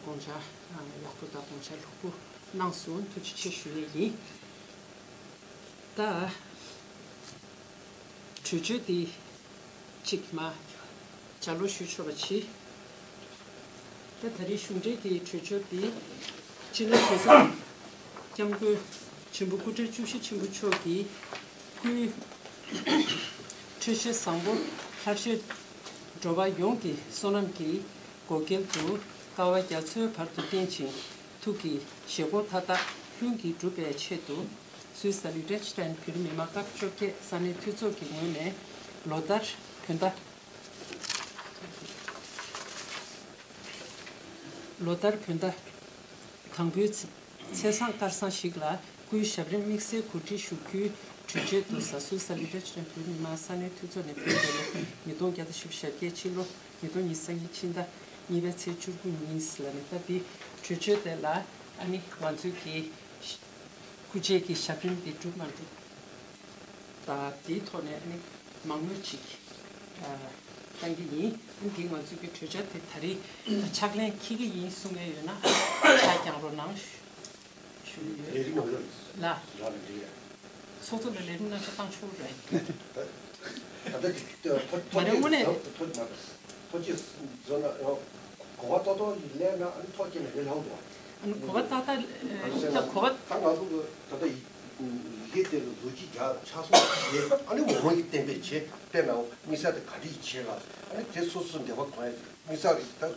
དགོངས་འཆར་ཡག་པོ་དང་དགོངས་འཆར་ལྷུག་པོ་གནང་སོང་། ཐུགས་རྗེ་ཆེ་ཞུ་ཡས་ཡིན། ད་གྲོས་ཆོད་དེ་གཅིག་མ་ལྗགས་ཀློག་ཞུ་ཆོག་པ་བྱེད། ད་ད་རེས་གཞུང་འབྲེལ་གྱི་གྲོས་ཆོད་དེ་སྤྱི་ནོར་༸གོང་ས་༸སྐྱབས་མགོན་ཆེན་པོ་སྐུ་ཕྲེང་བཅུ་བཞི་ཆེན་པོ་མཆོག་གི་སྐུའི་འཕྲོད་བཞེས་བཟང་པོ་ལྷར་བཅས་འགྲོ་བ་ཡོངས་ཀྱི་བསོད་ནམས་ཀྱི་བགོ་སྐལ་དུ་དཀའ་བ་རྒྱ་མཚོའི་བར་དུ་བརྟན་ཅིང་ཐུགས་ཀྱི་བཞེད་དགོངས་མཐའ་དག་ལྷུན་གྱིས་འགྲུབ་པའི་ཆེད་དུ། སུད་སི་ལི་ཀྲེན་སི་ཊན་བོད་མི་མང་སྟོང་བཅོ་བརྒྱད་ས་གནས་འཐུས་ཚོགས་ཀྱི་ངོས་ནས་ལོ་ལྟར་བོད་ཟླ་ལོ་ལྟར་བོད་ཟླ་དང་པོའི་ཚེས་བཟང་སྐར་བཟང་ཞིག་ལ་སྐུའི་ཞབས་རིམ་དམིགས་བསལ་གོ་སྒྲིག་ཞུ་རྒྱུའི་གྲོས་ཆོད་དུ་ས་སུད་སི་ལི་ཀྲེན་སི་ཊན་བོད་མི་མང་ས་གནས་འཐུས་ཚོགས་ནས་བོད་འདི་ལོ་ཉིས་སྟོང་བརྒྱ་དང་བཞི་བཅུ་ཞེ་བརྒྱད་ཕྱི་ལོ་ཉིས་སྟོང་ཉི་ཤུ་རྩ་གཉིས་ཕྱི་ཟླ་གཉིས་པའི་ཚེས་བཅུ་དགུ་ཉིན་ལ་ནི་ད་འདི་གྲོས་ཆོད་དེ་ལ་ཨ་ནི་ང་ཚོའི་གི་སྐུ་ཕྱྭའི་གི་ཞབས་རིམ་འདི་གྲུབ་མ་གྲུབ་དང་དེའི་ཐོག་ནས་ཨ་ནི་མང་མོས་ཅིག་བཏང་གི་ཡིན། ཨ་ནི་འདི་ང་ཚོའི་གི་གྲོས་འཆར་དེ་ད་རེས་ཕྱག་ལེན་འཁེལ་གི་ཡིན་གསུང་གི་ཡོད་ན་ཕྱག་བརྐྱང་རོགས་གནང་ཞུ་གི་ཡོད། ལས་རིམ་ནང་ལ་ལ་རག་ལས་འདྲི་ཡ། ཚོགས་གཙོ་ལ་ལས་རིམ་ནང་ཆ་བཏང་ཆོག་རེད། ད་ལྟ་དེ་ཐོ་ཐོ་མ་རེད་དངོས་གནས་ཐོ་མ་རེད། ཐོ་ཅི་བཟོ་ན་ཡང་གོ་བ་ཏོག་ཏོག་ཡིན་ལས་ན་ཨ་ནི་ཐོ་སྐྱེས་ན་ལས་སླ་བོ་འདུག་ཨ་ནི་གོ་བ་ཏག་ཏག་ད་གོ་བ་ད་ང་ཚོ་གི་ད་ལྟ་ཡི་གེ་དེ་ལ་བཟོ་བཅོས་རྒྱག་ཆ་ཚང་བྱས་ཨ་ནི་མོ་མོ་ཡིས་གཏན་འབེབས་བྱས་དཔེར་ན་དམིགས་བསལ་དེ་ག་འདྲ་ཡིས་བྱས་ལ་ཨ་ནི་དེ་སོ་སོ་འདོད་པ་གང་ཡིན་དམིགས་བསལ་རེད་ད།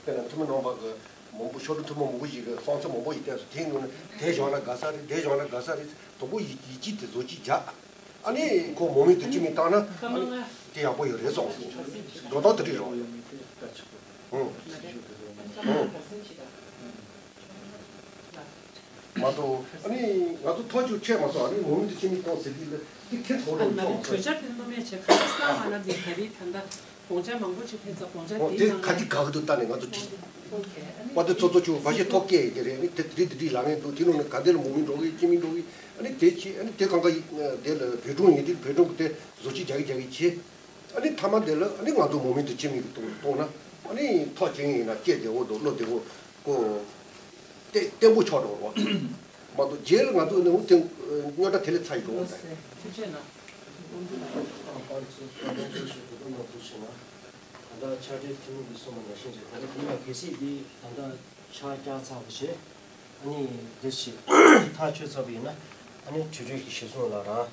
དཔེར་ན་ཐུན་མོང་ནང་པ་གི་མང་པོ་ཤོག་དྲིལ་ཐུན་མོང་མང་པོ་ཞིག་གི་བསམ་ཚུལ་མང་པོ་ཞིག་བསྟན་སོང་། དེའི་ནང་ནས་དེ་བཞག་ན་དགའ་ས་རེད། དེ་བཞག་ན་དགའ་ས་རེད། དང་པོ་ཡིད་ཡིད་ཆེས་དེ་བཟོ་བཅོས་རྒྱག་ཨ་ནི་ཁོ་མང་མོས་དུ་ཅི་མི་བཏང་ན་ཨ་ནི་དེ་ཡག་པོ་ཡོད་རེད་བསམ་སོང་། འགྲོ་སྟངས་དེ་འདྲ་རེད། ཨང་། ཨང་། མ་གཏོགས་ཨ་ནི་ང་ཚོ་ཐག་གཅོད་བྱས་མ་སོང་། ཨ་ནི་མང་མོས་དུ་ཅི་མི་བཏང་ཟེར་གྱི་ལ་དེ་ཁྱེད་ཚོ་ཨ་རང་ནི་ཡོད་གྲོས་འཆར་དེ་མནོ་མེད་བྱས་ག་རེ་བསམ་མ་ན་དེ་ག་རེ་ད་ལྟ་དགོངས་འཆར་མང་པོ་ཅིག་ཕེབས་ཚར། དགོངས་འཆར་ཨོ་དེའི་དེ་ནང་ག་དེ་ག་གི་འདུག་ལྟ་ནས་ང་ཚོ་དྲིས། ཨོ་ཁེ། ཨ་ནི་པ་དེ་ཚོ་ཚོ་ཆུ་བ་ཞིག་ཐོག་སྐད་ཡི་དེ་རེད། ཨ་ནི་དེ་དེ་རིགས་དེ་རིགས་ལ་ངས་འདུག་དེ་ནང་ནས་ག་འདི་ལ་མང་མོས་འགྲོ་གི་ཅི་མི་འགྲོ་གི་ཨ་ནི་དེ་ཆེ་ཨ་ནི་དེ་གང་ག་ཡི་དེ་ལ་བོད་ཀྲུང་ཡིན་དེ་བོད་ཀྲུང་གི་དེ་བཟོ་བཅོས་རྒྱག་གི་རྒྱག་གི་བྱེད། ཨ་ནི་མཐའ་མ་དེ་ལ་ཨ་ནི་ང་ཚོ་མང་མོས་དུ་ཅི་མི་གི་གཏོང་གཏོང་ན་ཨ་ནི་ཐོག་ཅིག་ཡིན་ན་སྐད་བདེ་བོ་འདུག་བློ་བདེ་བོ་ཀོ་བརྟན་བརྟན་པོ་ཆགས་འགྲོ་བ། མ་གཏོགས་རྗེས་ལ་ང་ཚོ་ནི་འུ་ཐེངས་རྙོག་དྲ་དེ་ལས་ཚ་ཡི་འགྲོ་བ་དང་། ཐུགས་རྗེ་ཆེ་གནང་། ཨ་པར་ཚོ་པར་ཚོ་ཞིག་གོ་བསྡུར་མ་ཐུབ་ཕྱིན་ན། ད་ལྟ་ཕྱག་སྦྲེལ་ཐུན་མོང་གིས་གསུངས་པ་ནང་བཞིན་རེད། ད་ལྟ་དེ་ཡང་གལ་སྲིད་འདི་ད་ལྟ་ཕྱག་བཀྱག་ཚར་བ་བྱས། ཨ་ནི་འདི་ཞིག་ཐག་ཆོད་ཚར་བ་ཡིན་ན། ཨ་ནི་གྲོས་གྲོས་ཀྱི་གཞིར་བཟུང་ལ་རང་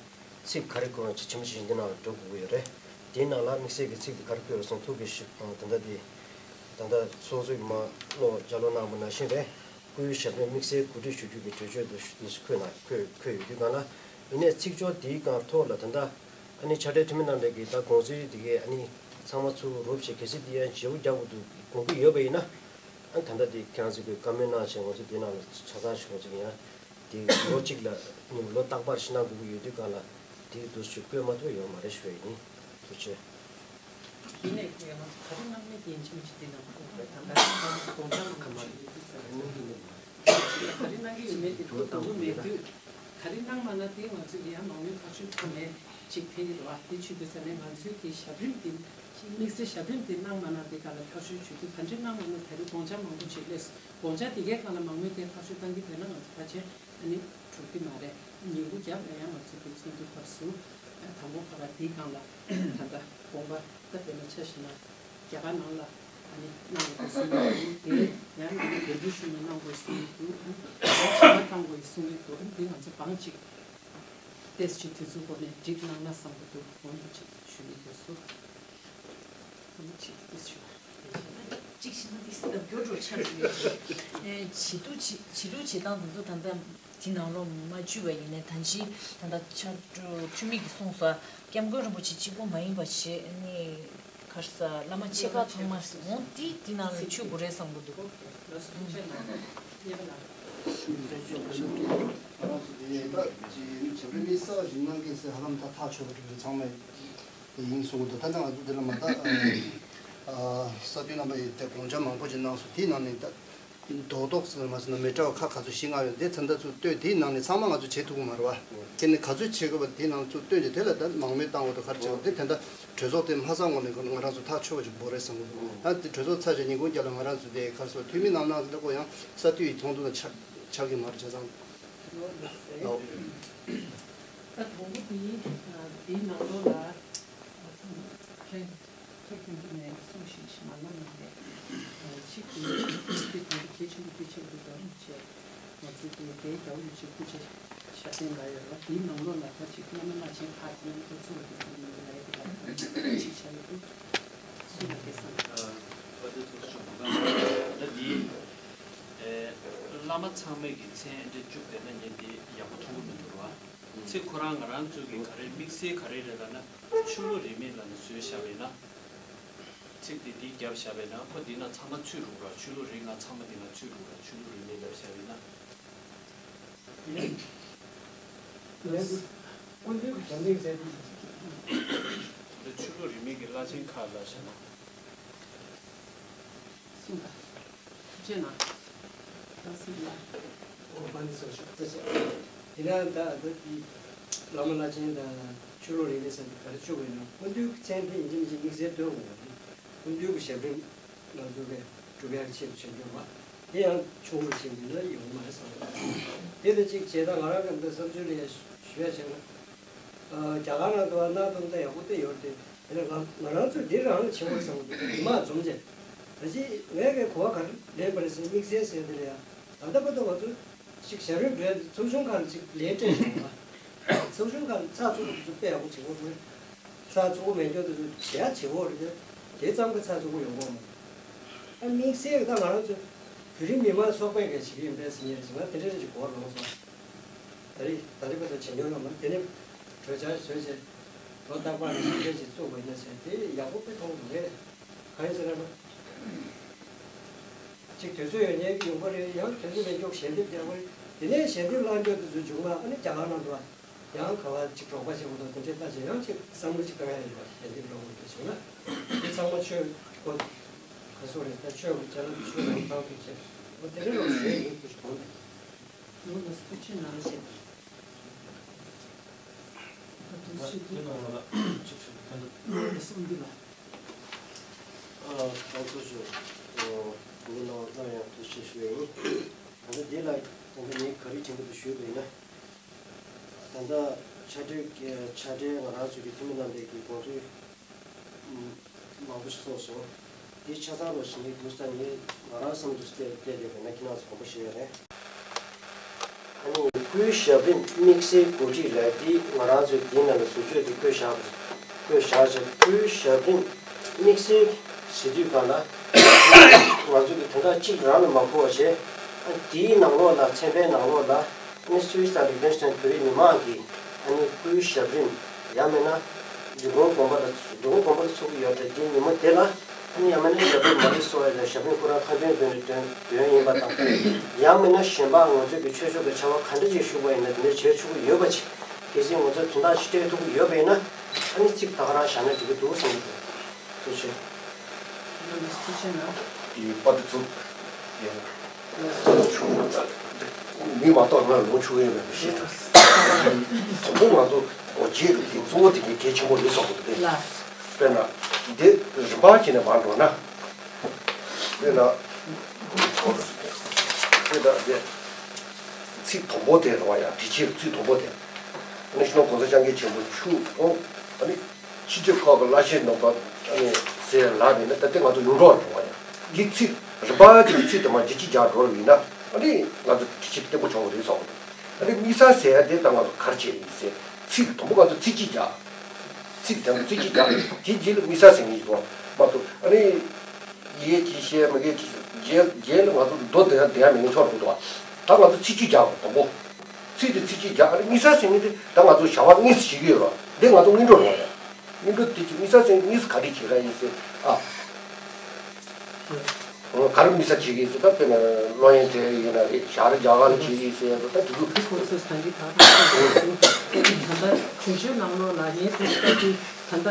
ཚིག་ག་རེ་བཀོད་ཅིག་ཇི་མ་ཇི་བཞིན་འདི་ནང་ལ་འགྲོ་དགོས་ཀྱི་ཡོད་རེད། དེའི་ནང་ལ་དམིགས་བསལ་གྱི་ཚིག་དེ་ག་རེ་བཀོད་རེད་སོང་ཐུགས་ཀྱི་ཞིབ་ད་ལྟ་དེ་ད་ལྟ་ཚོགས་གཙོས་མ་ཀློག་ལྗགས་ཀློག་གནང་བ་ནང་བཞིན་རེད། སྐུའི་ཞབས་འདྲེན་དམིགས་བསལ་གོ་སྒྲིག་ཞུ་རྒྱུ་གི་གྲོས་ཆོད་དུ་ཞུ་དུ་ཞུ་འཁོད་ན་འཁོད་འཁོད་ཡོད་དུས་གང་ལ། ཡིན་ནའི་ཚིག་སྦྱོར་དེའི་སྒང་ཐོག་ལ་ད་ལྟ་ཨ་ནི་ཕྱག་སྦྲེལ་འཐུས་མི་རྣམ་པས་ཀྱི་ད་དགོངས་ཚུལ་དེ་གའི་ཨ་ནི་ཚང་མ་ཚུར་རོབ་བྱས་གལ་སྲིད་དེ་ཡང་བརྗེ་པོ་རྒྱག་དགོས་འདུག་དགོངས་ཀྱི་ཡོད་པ་ཡིན་ན། ཨ་ནི་ད་ལྟ་དེ་ཁྱེད་རང་ཚོས་ཀྱི་བཀའ་མོལ་གནང་བྱས་ང་ཚོ་དེ་ནང་ལ་ཆ་ཚང་ཞུ་བ་ཅིག་ཡིན་ན། དེ་ལོ་གཅིག་ལ་ཉིན་ལོ་རྟག་པར་ཞིག་གནང་དགོས་ཀྱི་ཡོད་དུས་གང་ལ་དེ་དུས་ཚོད་བཀོད་མ་ཐུབ་ཡོད་མ་རེད་ཞུ་ཡ་ཡིན། ཐུགས་རྗེ་ཆེ། ཡིན་ནའི་ཁོ་ཡང་ང་ཚོ་ག་རེ་གནང་མིན་དེ་ཡིན་གཅིག་མིན་གཅིག་དེ་ནང་ཁོ་རེད། ད་ལྟ་ཁོ་དགོངས་འཆར་མང་པོ་ཞིག་ཡོད་དུས་ཟེར་ནས། ག་རེ་གནང་གི་ཡོད་མེད་དེ་ཁོ་དང་པོ་མེད་དུས། ག་རེ་གནང་མ་ན་དེ་ང་ཚོས་ཀྱི་ཡང་མང་མོས་ཐག་གཅོད་ཐོག་ནས་ཅིག་ཕེབས་ཀྱི་རེད་བ། དེ་བྱེད་དུས་ཟེར་ནས་ང་ཚོས་ཀྱི་ཞབས་རིམ་དེ་དམིགས་བསལ་ཞབས་རིམ་དེ་གནང་མ་ན་དེ་ག་ལ་ཐག་གཅོད་བྱེད་དུས་ག་འདྲ་གནང་མ་ན་ད་རེས་དགོངས་འཆར་མང་པོ་ཅིག་སླེབས་སོང་། དགོངས་འཆར་དེ་གའི་སྒང་ལ་མང་མོས་དེ་ཐག་གཅོད་བཏང་གི་བསྡད་ན་ང་ཚོ་ཕལ་ཆེར། ཨ་ནི་གྲུབ་ཀྱི་མ་རེད། ཉིན་གུང་རྒྱབ་ལ་ཡང་ང་ཚོ་གི་ཚོགས་འདུ་སྐབས་སུ་དང་པོ་ཁ་པར་དེའི་སྒང་ལ་ད་ལྟ་དགོངས་པ་ད་དཔེར་ན་ཆ་བཞག་ན་རྒྱ་གར་ནང་ལ་ཨ་ནི་གནང་དགོས་གསུང་གི་འདུག་དེ་ཡང་ཨ་ནི་འདེམས་སྒྲུག་ཞུས་ནས་གནང་དགོས་གསུང་གི་འདུག་ཨ་ནི་ད་ཕྱི་མ་གཏང་དགོས་གསུང་གི་འདུག་ཨ་ནི་དེ་ང་ཚོ་བང་ཅིག་ཏེས་ཅིག་དུས་ཚོད་འགོར་ནས་འགྲིག་གནང་ན་བསམ་གི་འདུག་འོན་ཏེ་ཅིག་ཞུ་ཡི་འདུག་སུ། ཨ་ནི་ཅིག་ཏེས་ཞུ། གཅིག་བྱས་ན་ཏེས་ད་འགྱུར་འགྲོ་ཆགས་ཀྱི་ཡོད། ཨེ་བྱེད་དུ་བྱེད་བྱེད་ལུགས་བྱེད་སྟངས་དེ་ཚོ་ད་ལྟ། དེ་ནང་ལོགས་མ་བཅུག་པ་ཡིན་ནའི་ད་ཅི་ད་ལྟ་ཕྱག་དྲུང་འཐུས་མི་གིས་གསུངས་སོང་། སྐྱབས་མགོན་རིན་པོ་ཆེ་གཅིག་པོ་མ་ཡིན་པ་བྱས་ནས་ག་རེ་ཟ་བླ་མ་ཆེ་ཁག་ཚང་མ་འོང་དེ་དེ་ནང་ལ་ཚུད་དགོས་རེད་བསམ་གི་འདུག་བྱམས་རིག་གནས་གསར་བ་ཞིག་གནང་མཁན་ཟེར་ཧ་ལམ་ད་ཐག་ཆོད་པ་འགྲོ་གི་ཚང་མ་ཡིན་གསུང་གི་འདུག་ད་ལྟ་ང་ཚོ་འདི་ལ་མ་ད་ས་དུས་རྣམ་པ་ཡི་དེ་དགོངས་འཆར་མང་པོ་ཅིག་གནང་སོང་། དེའི་ནང་ནས་ད། རྡོག་རྡོག་ཙམ་མ་ཟིན་ན་མི་འདྲ་བ་ཁག་ག་ཚོད་ཞིག་ལྔ་ཡོད་དེ་ཚན་ད་ཚུར་བཏོན་དེའི་ནང་ནས་ཚང་མ་ང་ཚོ་བྱེད་ཐུབ་ཀྱི་མ་རེད་བ། དེ་ནས་ག་ཚོད་བྱེད་དགོས་པ་དེའི་ནང་ཚུར་བཏོན་རྗེས་དེ་ལ་ད་མང་མོས་བཏང་དགོས་དང་ག་རེ་བྱེད་དགོས་དེ་ད་ལྟ་གྲོས་ཚོགས་དེ་མ་ཚང་ངོ་ནས་ང་རང་ཚོ་ཐག་ཆོད་པ་ཅིག་འབོ་རེད་བསམ་གི་འདུག་ད་དེ་གྲོས་ཚོགས་ཚར་རྗེས་ཉིན་གུང་རྒྱབ་ལ་ང་རང་ཚོ་དེ་ག་རེ་ཟེར་འཐུས་མི་ནང་ནང་ཚོ་ལ་ཁོ་ཡང་ས་འཐུས་ཡི་ཚོགས་འདུ་ལ་ཆགས་ཆགས་ཀྱི་མ་རེད་བྱས་ཙང་། ད་དང་པོ་དེ་དེའི་ནང་ལོགས་ལ། ཐུགས་རྒྱུད་ནས་གསུང་ཞིག་ཞིག་མ་གནང་ནས་ཆིག་ཏུ་ཐུགས་རྒྱུད་དང་གལ་ཆེན་པོ་གལ་ཆེན་པོ་དོ་རུ་བྱས། ང་ཚོ་དེ་དེའི་རྒྱལ་བ་རིན་པོ་ཆེ་སྐུ་ཚེ་ཞབས་བརྟན་ལ་ཡོད་ལ་དེའི་ནང་ལོགས་ལ་ད་ཅིག་བླ་མ་བླ་ཆེན་ཁག་ཅིག་ཡང་ཁོ་ཚོ་ལ་དེ་ཚོ་མི་འདུག་ལ་ཡ་དེ་ལ་ཅིག་བྱ་ཡོད་འདུག་སུ་ལ་དེ་བསམ། ད་དེ་ཚོ་ཞུ་མ་གང་ད་དེ་བླ་མ་ཚང་མས་ཀྱི་མཚན་འདྲ་བཅུག་པས་ན་ཉན་དེ་ཡག་པོ་མཐོང་གི་མི་འདུག་བ། ཚེ་ཁོ་རང་ང་རང་ཚོ་གི་ག་རེ་དམིགས་བསལ་ག་རེ་རེད་ལབ་ན་ཆོས་ལུགས་རིས་མེད་ལབ་ནས་བཟོས་བཞག་པས་ན། ཚིག་དེ་འདི་བརྒྱབ་བཞག་པས་ན་ཁོ་འདི་ན་ཚང་མ་ཚུད་རུག་ར་ཆོས་ལུགས་རིས་ང་ཚང་མ་འདི་ན་ཚུད་རུག་ར་ཆོས་ལུགས་རིས་མེད་ལབ་བཞག་པས་ན། སྐུ་མདུན་གྱི་ཞབས་འདེགས་ཟེར་དེ། འདི་ཆོས་ལུགས་རིས་མེད་ཀྱི་བླ་ཆེན་ཁག་ལ་བཞག་ན། གསུངས་པ། ཐུགས་རྗེ་གནང་། བཀྲ་ཤིས་བདེ་ལེགས། ཨོ་བ་འདི་ཚོ་ཤོག་ལྟ་ཆེ། དེ་ན་ད་ད་དེ་བླ་མ་བླ་ཆེན་དང་ཆོས་ལུགས་རིས་མེད་ཟེར་དེ་ག་རེ་བཅུག་པ་ཡིན་ན་སྐུ་མདུན་གྱི་མཚན་དེ་ཡིན་གཅིག་མིན་གཅིག་དམིགས་བསལ་སྟོན་དགོས་པ་རེད། སྐུ་མདུན་གྱི་ཞབས་རིམ་ང་ཚོ་གས་སྒྲུབ་ཡག་ཆེད་དུ་བྱེད་དགོས་པ་དེ་ཡང་ཆུང་རུ་ཕྱིན་པ་ཡིན་ན་ཡོང་གི་མ་རེད་བསམ། དེ་ལ་གཅིག་བྱས་ད་ང་རང་གི་འདི་བསམ་ཚུལ་ལ་ཞུ་ཡ་བྱས་ན། རྒྱ་གར་ནང་དུ་བ་གནའ་སྟོན་ད་ཡག་པོ་བལྟས་ཡོད་རེད་དེ། དེ་ནས་ང་ང་རང་ཚོས་འདི་རང་ཆེ་བར་བསམ་གྱི་འདུག་མི་མང་འཛོམས་བྱས། ད་ཅི་ངས་ཀྱི་གོ་བ་ག་རེ་ལེན་པ་རེད་ཟེར་དམིགས་བསལ་ཟེར་དེ་ལ་ཡང་ད་ལྟ་བར་དུ་ང་ཚོ་ཞིག་ཞབས་རིམ་བགྲོད་དེ་ཚོགས་ཆུང་ཁག་ཅིག་ལས་སྤྲད་བཞག་པ། ཚོགས་ཆུང་ཁག་ཚགས་ཚུད་པོ་དེ་ཚོ་དཔེ་ཡག་པོ་བྱེད་དགོས་རེད། ཚགས་ཚུད་པོ་མེད་རྒྱུ་དེ་ཚོ་བྱེད་ཡག་བྱེད་དགོས་རེད་དེ། དེ་ཙམ་གྱི་ཚགས་ཚུད་པོ་ཡོང་གི་མ་རེད། ཨ་དམིགས་བསལ་གྱི་ད་ང་རང་ཚོ་བོད་རིགས་མི་མང་ཚོགས་པས་ག་བྱེད་ཀྱི་ཡིན་པས་ཟེར་མཁན་རེད་ཟེར་ན་དེ་འདྲ་རེད་ཅིག་གོ་རུང་སོང་། ད་རེས་ད་རེས་བར་དུ་བྱེད་མྱོང་ཡོད་མ་རེད། དེ་ནས་གྲོས་འཆར་བཟོས་བྱས་ལོ་རྟག་པར་ཞིབ་ཕྲ་ཅིག་བཙུགས་པ་ཡིན་ན་ཟེར་དེ་ཡག་པོ་དཔེ་མཐོང་གི་རེད། གང་ཡིན་ཟེར་ན་ཅིག་དུས་ཚོད་ཡོད་མཁན་གྱི་ཡོང་པ་རེད། ཡང་དུས་ཚོད་མེད་མཁན་ཞལ་འདེབས་རྒྱག་པ་རེད། དེ་ནས་ཞལ་འདེབས་བླང་རྒྱུ་དེ་ཚོ་བྱུང་ན་ཨ་ནི་རྒྱ་གར་ནང་དུ་ཡང་ག་བ་ཅིག་འབྲོག་པ་ཆེན་པོ་དང་དེ་འདྲའི་ལྟ་ཅིག་ཡང་ཅིག་བསམ་བློ་ཅིག་བཏང་ཡ་ཡོད་པ་རེད། ཞལ་འདེབས་བླང་དགོས་བྱུང་ན་དེ་ཚང་མ་ཆོས་གོ་ག་སོ་རེད། ད་ཆོས་ཀྱི་ཅ་ལག་ཆོས་ལ་བཏང་ཐུབ་ཅེས་འོ་དེ་འདྲ་ལོ་ཞུ་ཡ་ཡིན་ཁུལ་ཞིག་གོ་འདུག་ལོ་ལ་སུ་ཆེ་ན་རེ་བྱེད། ད་དུང་ཞིག་དེ་ནང་ལ་ཅིག་ཞིག་ད་ལྟ་གསུམ་འདི་ལ། ཨ་ཁོང་ཚོ་ཞུ། ཨོ་དེ་ནང་སླར་ཡང་ཐུགས་རྗེ་ཆེ་ཞུ་ཡ་ཡིན། ད་ལྟ་འདི་ལ་ད་ལྟ་ངས་ག་རེ་དྲན་གྱི་འདུག་ཞུས་པ་ཡིན་ན། ད་ལྟ་ཕྱག་སྦྲེལ་ཕྱག་སྦྲེལ་ང་རང་ཚོ་གི་འཐུས་མི་རྣམ་པས་ཀྱི་དགོངས་ཚུལ་མང་པོ་ཞིག་གསུངས་སོང་། དེ་ཆ་ཚང་རོགས་ཞིག་ངས་འདུག་ས་ངས་ང་རང་བསམ་འདུག་སྟེ་བལྟས་བསྡད་པ་ཡིན་ན་ཁྱེད་རང་ཚོ་དགོངས་པ་ཞུ་ཡ་རེད། ཨ་ནི་སྐུའི་ཞབས་རིམ་དམིགས་བསལ་གོ་སྒྲིག་ལས་འདི་ང་རང་ཚོའི་འདིའི་ནང་ལ་བཟོ་བཅོས་འདི་བཀོད་བཞག་པ་བཀོད་བཞག་བྱས། སྐུའི་ཞབས་རིམ་དམིགས་བསལ་ཟེར་དུས་གང་ལ་ང་ཚོ་གི་དོན་དག་གཅིག་རང་ལ་མ་གོ་བ་བྱས། ཨ་འདིའི་ནང་ལོགས་ལ་ཚན་པའི་ནང་ལོགས་ལ་ཨ་ནི་སུད་སི་དང་ལིག་ཏེན་སི་ཏན་བོད་རིགས་མི་མང་གིས་ཨ་ནི་སྐུའི་ཞབས་རིམ་ཡང་མིན་ན་འབྲི་གུང་དགོན་པ་ལ་འབྲི་གུང་དགོན་པ་ལ་ཚོགས་ཀྱི་ཡོད་པ་རེད། དེའི་ཉིན་མོ་དེ་ལ། ཨ་ནི་ཡང་མིན་ན་ཞབས་བྲོ་མ་ཎི་གསོལ་བ་དང་ཞབས་བྲོ་སྐུ་རང་ཁ་འདོན་འདོན་འདོན་འདོན་ཡིན་པ་དང་། ཡང་མིན་ན་གཞན་པ་ང་ཚོས་ཀྱི་ཆོས་ཕྱོགས་ཀྱི་བྱ་བ་ག་འདྲ་ཅིག་ཞུགས་པ་ཡིན་ན་དེ་འདྲ་བྱེད་ཆོག་གི་ཡོད་པ་ཅིག་གལ་སྲིད་ང་ཚོས་དོན་དག་ཅིག་སྤྲད་ཐུབ་ཀྱི་ཡོད་པ་ཡིན་ན། ཨ་ནི་ཚིག་ད་ག་རང་བཞག་ན་འགྲིག་གི་འདུག་བསམ་གྱི་འདུག་ཐུགས་རྗེ་ཆེ། ཐུགས་རྗེ་ཆེ་གནང་། དེ་པར་དེ་ཚུགས། མི་མ་གཏོགས་ང་ལོངས་ཆོག་ཡས་མེད་པ་ཤེས་ཐུབ། དང་པོ་ང་ཚོ་རྗེས་ལ་དེ་གཙོ་བོ་དེ་གའི་གལ་ཆེན་པོ་ཡིན་བསམ་གྱི་འདུག་དེ་ལ། དཔེར་ན། འདི་རིམ་པ་བྱས་ནས་མར་འགྲོ་ན། དཔེར་ན། དཔེར་ན་འདི། ཚིག་དང་པོ་དེ་རེད་བ་ཡ། དེ་ཕྱིར་ཚིག་དང་པོ་དེ། ཨ་ནི་སྤྱི་ནོར་གོང་ས་སྐྱབས་མགོན་ཆེན་པོ་མཆོག་ཨོ། ཨ་ནི། ཕྱི་དྲིལ་ཁོག་གི་བླ་ཆེན་རྣམ་པ་ཨ་ནི་ཟེར་ལབ་ཡིན་ན་ད་ལྟ་ང་ཚོ་ཡོངས་གྲགས་རེད་བ་ཡ། འདི་ཚིག་རིམ་པ་དེ་གི་ཚིག་དེ་མ་འགྱུར་གཅིག་རྒྱག་འགྲོ་བ་ཡིན་ན་ཨ་ནི་ང་ཚོ་དེ་ཕྱིར་བརྟན་པོ་ཆགས་པ་རེད་བསམ་གྱི་འདུག་ཨ་ནི་དམིགས་བསལ་ཟེར་ཡ་དེ་ད་ང་ཚོ་ག་རེ་བྱས་ཡིན་ཟེར། ཚིག་དང་པོ་ང་ཚོ་ཚིག་གཅིག་རྒྱག་ཚིག་དང་པོ་ཚིག་གཅིག་རྒྱག་དེ་རྗེས་ལ་དམིགས་བསལ་ཟེར་མཁན་ཞིག་འདུག་མ་གཏོགས་ཨ་ནི། ཡས་ཅི་བཤད་མི་དགེ་ཅི་བཤད་རྗེས་རྗེས་ལ་ང་ཚོ་མདོ་འདི་ཡང་འདི་ཡང་མིན་ཆོག་རུང་འདུག་བ། ད་ང་ཚོ་ཚིག་གཅིག་རྒྱག་དགོས་དང་པོ། ཚིག་དེ་ཚིག་གཅིག་རྒྱག་ཨ་ནི་དམིགས་བསལ་ཟེར་མཁན་དེ་ད་ང་ཚོ་བྱ་བ་དངོས་སུ་བྱེད་ཀྱི་ཡོད་ར་འདི་ང་ཚོ་སྔོན་འགྲོ་རེད་བ་ཡ། སྔོན་འགྲོ་དེ་ཅིག་དམིགས་བསལ་ཟེར་མཁན་དངོས་སུ་ག་རེ་བྱེད་ག་ཡིན་ཟེར་ཨ། ག་རེ་དམིགས་བསལ་བྱེད་ཀྱི་ཡིན་ཟེར་ད་དཔེར་ན་བློ་ཡན་དེ་ཡིན་ན་རེད་ཞར་རྒྱ་གར་ལ་བྱེད་ཀྱི་ཡིན་ཟེར་ཡ་ད་དེ་ཚོ། དེ་ཁོ་ཚོས་ད་གིན་ད་ད་ལྟ་གྲོས་ཆོད་ནང་ལོགས་ལ་ངས་དེ་ལྟ་དུས་ད་ལྟ།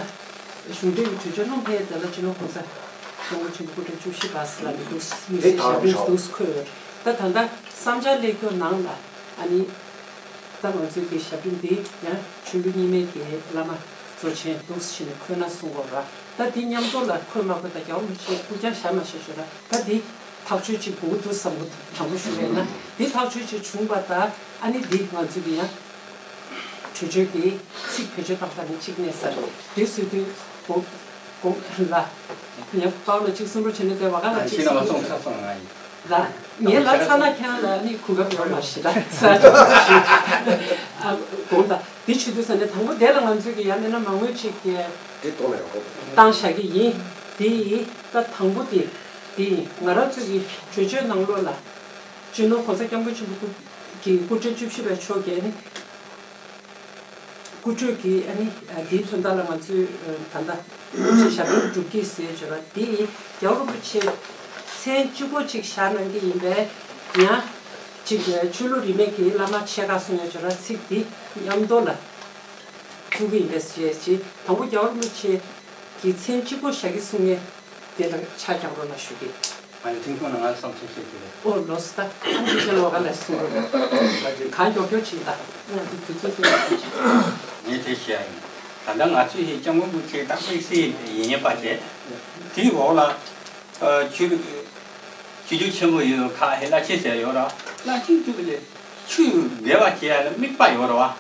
གཞུང་འབྲེལ་གྱི་གྲོས་ཆོད་སློང་མཁན་དེ་ལ་སྤྱི་ནོར་གོང་ས་སྐྱབས་མགོན་ཆེན་པོ་སྐུ་ཕྲེང་བཅུ་བཞི་པ་ཟེར་ལབ་ནས་འདུག་དམིགས་བསལ་ཞབས་འདྲེན་འདུག་འཁོད་ཡོད། ད་ད་ལྟ་བསམ་འཆར་སླེབས་རྒྱུ་ནང་ལ་ཨ་ནི་ད་ང་ཚོའི་གི་ཞབས་འདྲེན་འདི་ཡང་ཆོས་ལུགས་གཉིས་མེད་ཀྱི་བླ་མ་གཙོ་ཆེན་འདུག་ཕྱིན་ནས་འཁོད་ན་གསུང་གོ་ར། ད་འདི་མཉམ་དུ་ལ་འཁོད་མ་དགོས་ད་རྒྱལ་བ་རིན་པོ་ཆེ་སྐུ་རྐྱང་བཞག་མ་བཞག་ཞུ་ར། ད་འདི་ཐག་གཅོད་ཅིག་དགོས་ཀྱི་འདུག་བསམ་གི་འདུག་དྲང་པོ་ཞུ་བས་ན་འདི་ཐག་གཅོད་ཅིག་བྱུང་བ་ད་ཨ་ནི་འདི་ང་ཚོའི་གི་ཡང་། གྲོས་ཆོད་ཀྱི་ཚིག་བེད་སྤྱོད་བཏང་སྟངས་ནི་གཅིག་གནས་ས་རེད། དེ་བཟོས་དུས་གོང་གོང་ལ་ཡང་པའོ་ལ་གཅིག་གསུང་རོགས་བྱས་ནས་དེ་བ་ག་ལ་གཅིག་གསུང་རོགས་ལ་ངས་ལབ་ཚར་ན་ཁྱེད་རང་ལ་ནི་གོ་སྐབས་ཡོད་མ་ཤི་ད་ས་ཅིག་ཅིག་ཨ་དགོངས་དག་དེ་བྱེད་དུས་ས་ནས་དང་པོ་དེ་ལ་ང་ཚོས་ཀྱི་ཡང་མིན་ན་མ་དངུལ་གཅིག་གི་དེ་གཏོང་ལ་ཡོང་གོ་བཏང་བཞག་གི་ཡིན། དེ་ཡིན་ད་དང་པོ་དེ་དེ་ཡིན་ང་རང་ཚོས་ཀྱི་གྲོས་ཆོད་ནང་ལོགས་ལ་སྤྱི་ནོར་གོང་ས་སྐྱབས་མགོན་ཆེན་པོ་སྐུ་གི་སྐུ་ཕྲེང་བཅུ་བཞི་པའི་མཆོག་གིས་ནི། སྐུ་ཁྲུས་ཀྱི་ཨ་ནི་དེའི་དོན་དག་ལ་ང་ཚོས་ད་ལྟ་ཞབས་བྲོ་སྒྲུབ་ཀྱི་ཟེར་བརྗོད་པ་དེ་རྒྱལ་བ་རིན་པོ་ཆེ་མཚན་གཅིག་པོ་ཅིག་བཞག་གནང་གི་ཡིན་པས་ཡང་ཅིག་ཆོས་ལུགས་རིས་མེད་ཀྱི་བླ་མ་ཆེ་ཁག་གསུང་ཡ་བརྗོད་པ་ཚིག་འདི་མཉམ་དུ་ལ་བཙུགས་ཀྱི་ཡིན་པས་ཞེས་ཅིག་དང་པོ་རྒྱལ་བ་རིན་པོ་ཆེ་གི་མཚན་གཅིག་པོ་བཞག་གི་གསུང་ངེས། དེ་ལ་ཆ་རྐྱང་རོགས་ལ་ཞུ་གི། ང་ཡི་ཐུན་མོང་ལ་ང་བསམ་ཚུལ་བཤད་ཀྱི་རེད། ཨོ་ལོས་ད་ཨ་ནི་ཅན་ལོ་ག་ལ་གསུང་རོགས། གང་མགྱོགས་མགྱོགས་བྱེད་ད། ང་ཚོ་དུས་ཚོད་དེ་ལ་ཞུ། ངས་དེ་བཤད་ཡིན། ད་ལྟ་ང་ཚོས་ཧི་སྐྱབས་མགོན་སྐུ་ཕྲེང་ད་དམིགས་བསལ་ཡིན་ཉེས་པ་བྱས། དེའི་འོག་ལ། ཆོས་ཆོས་རྒྱུགས་ཆེན་པོ་ཡོད་ཁ་ཧེ་བླ་ཆེན་ཟེར་ཡོད་ར། བླ་ཆེན་ཚོ་ལས་ཆོས་འགལ་བ་བྱེད་ཡ་ལ་དམིགས་པ་ཡོད་ར་བ།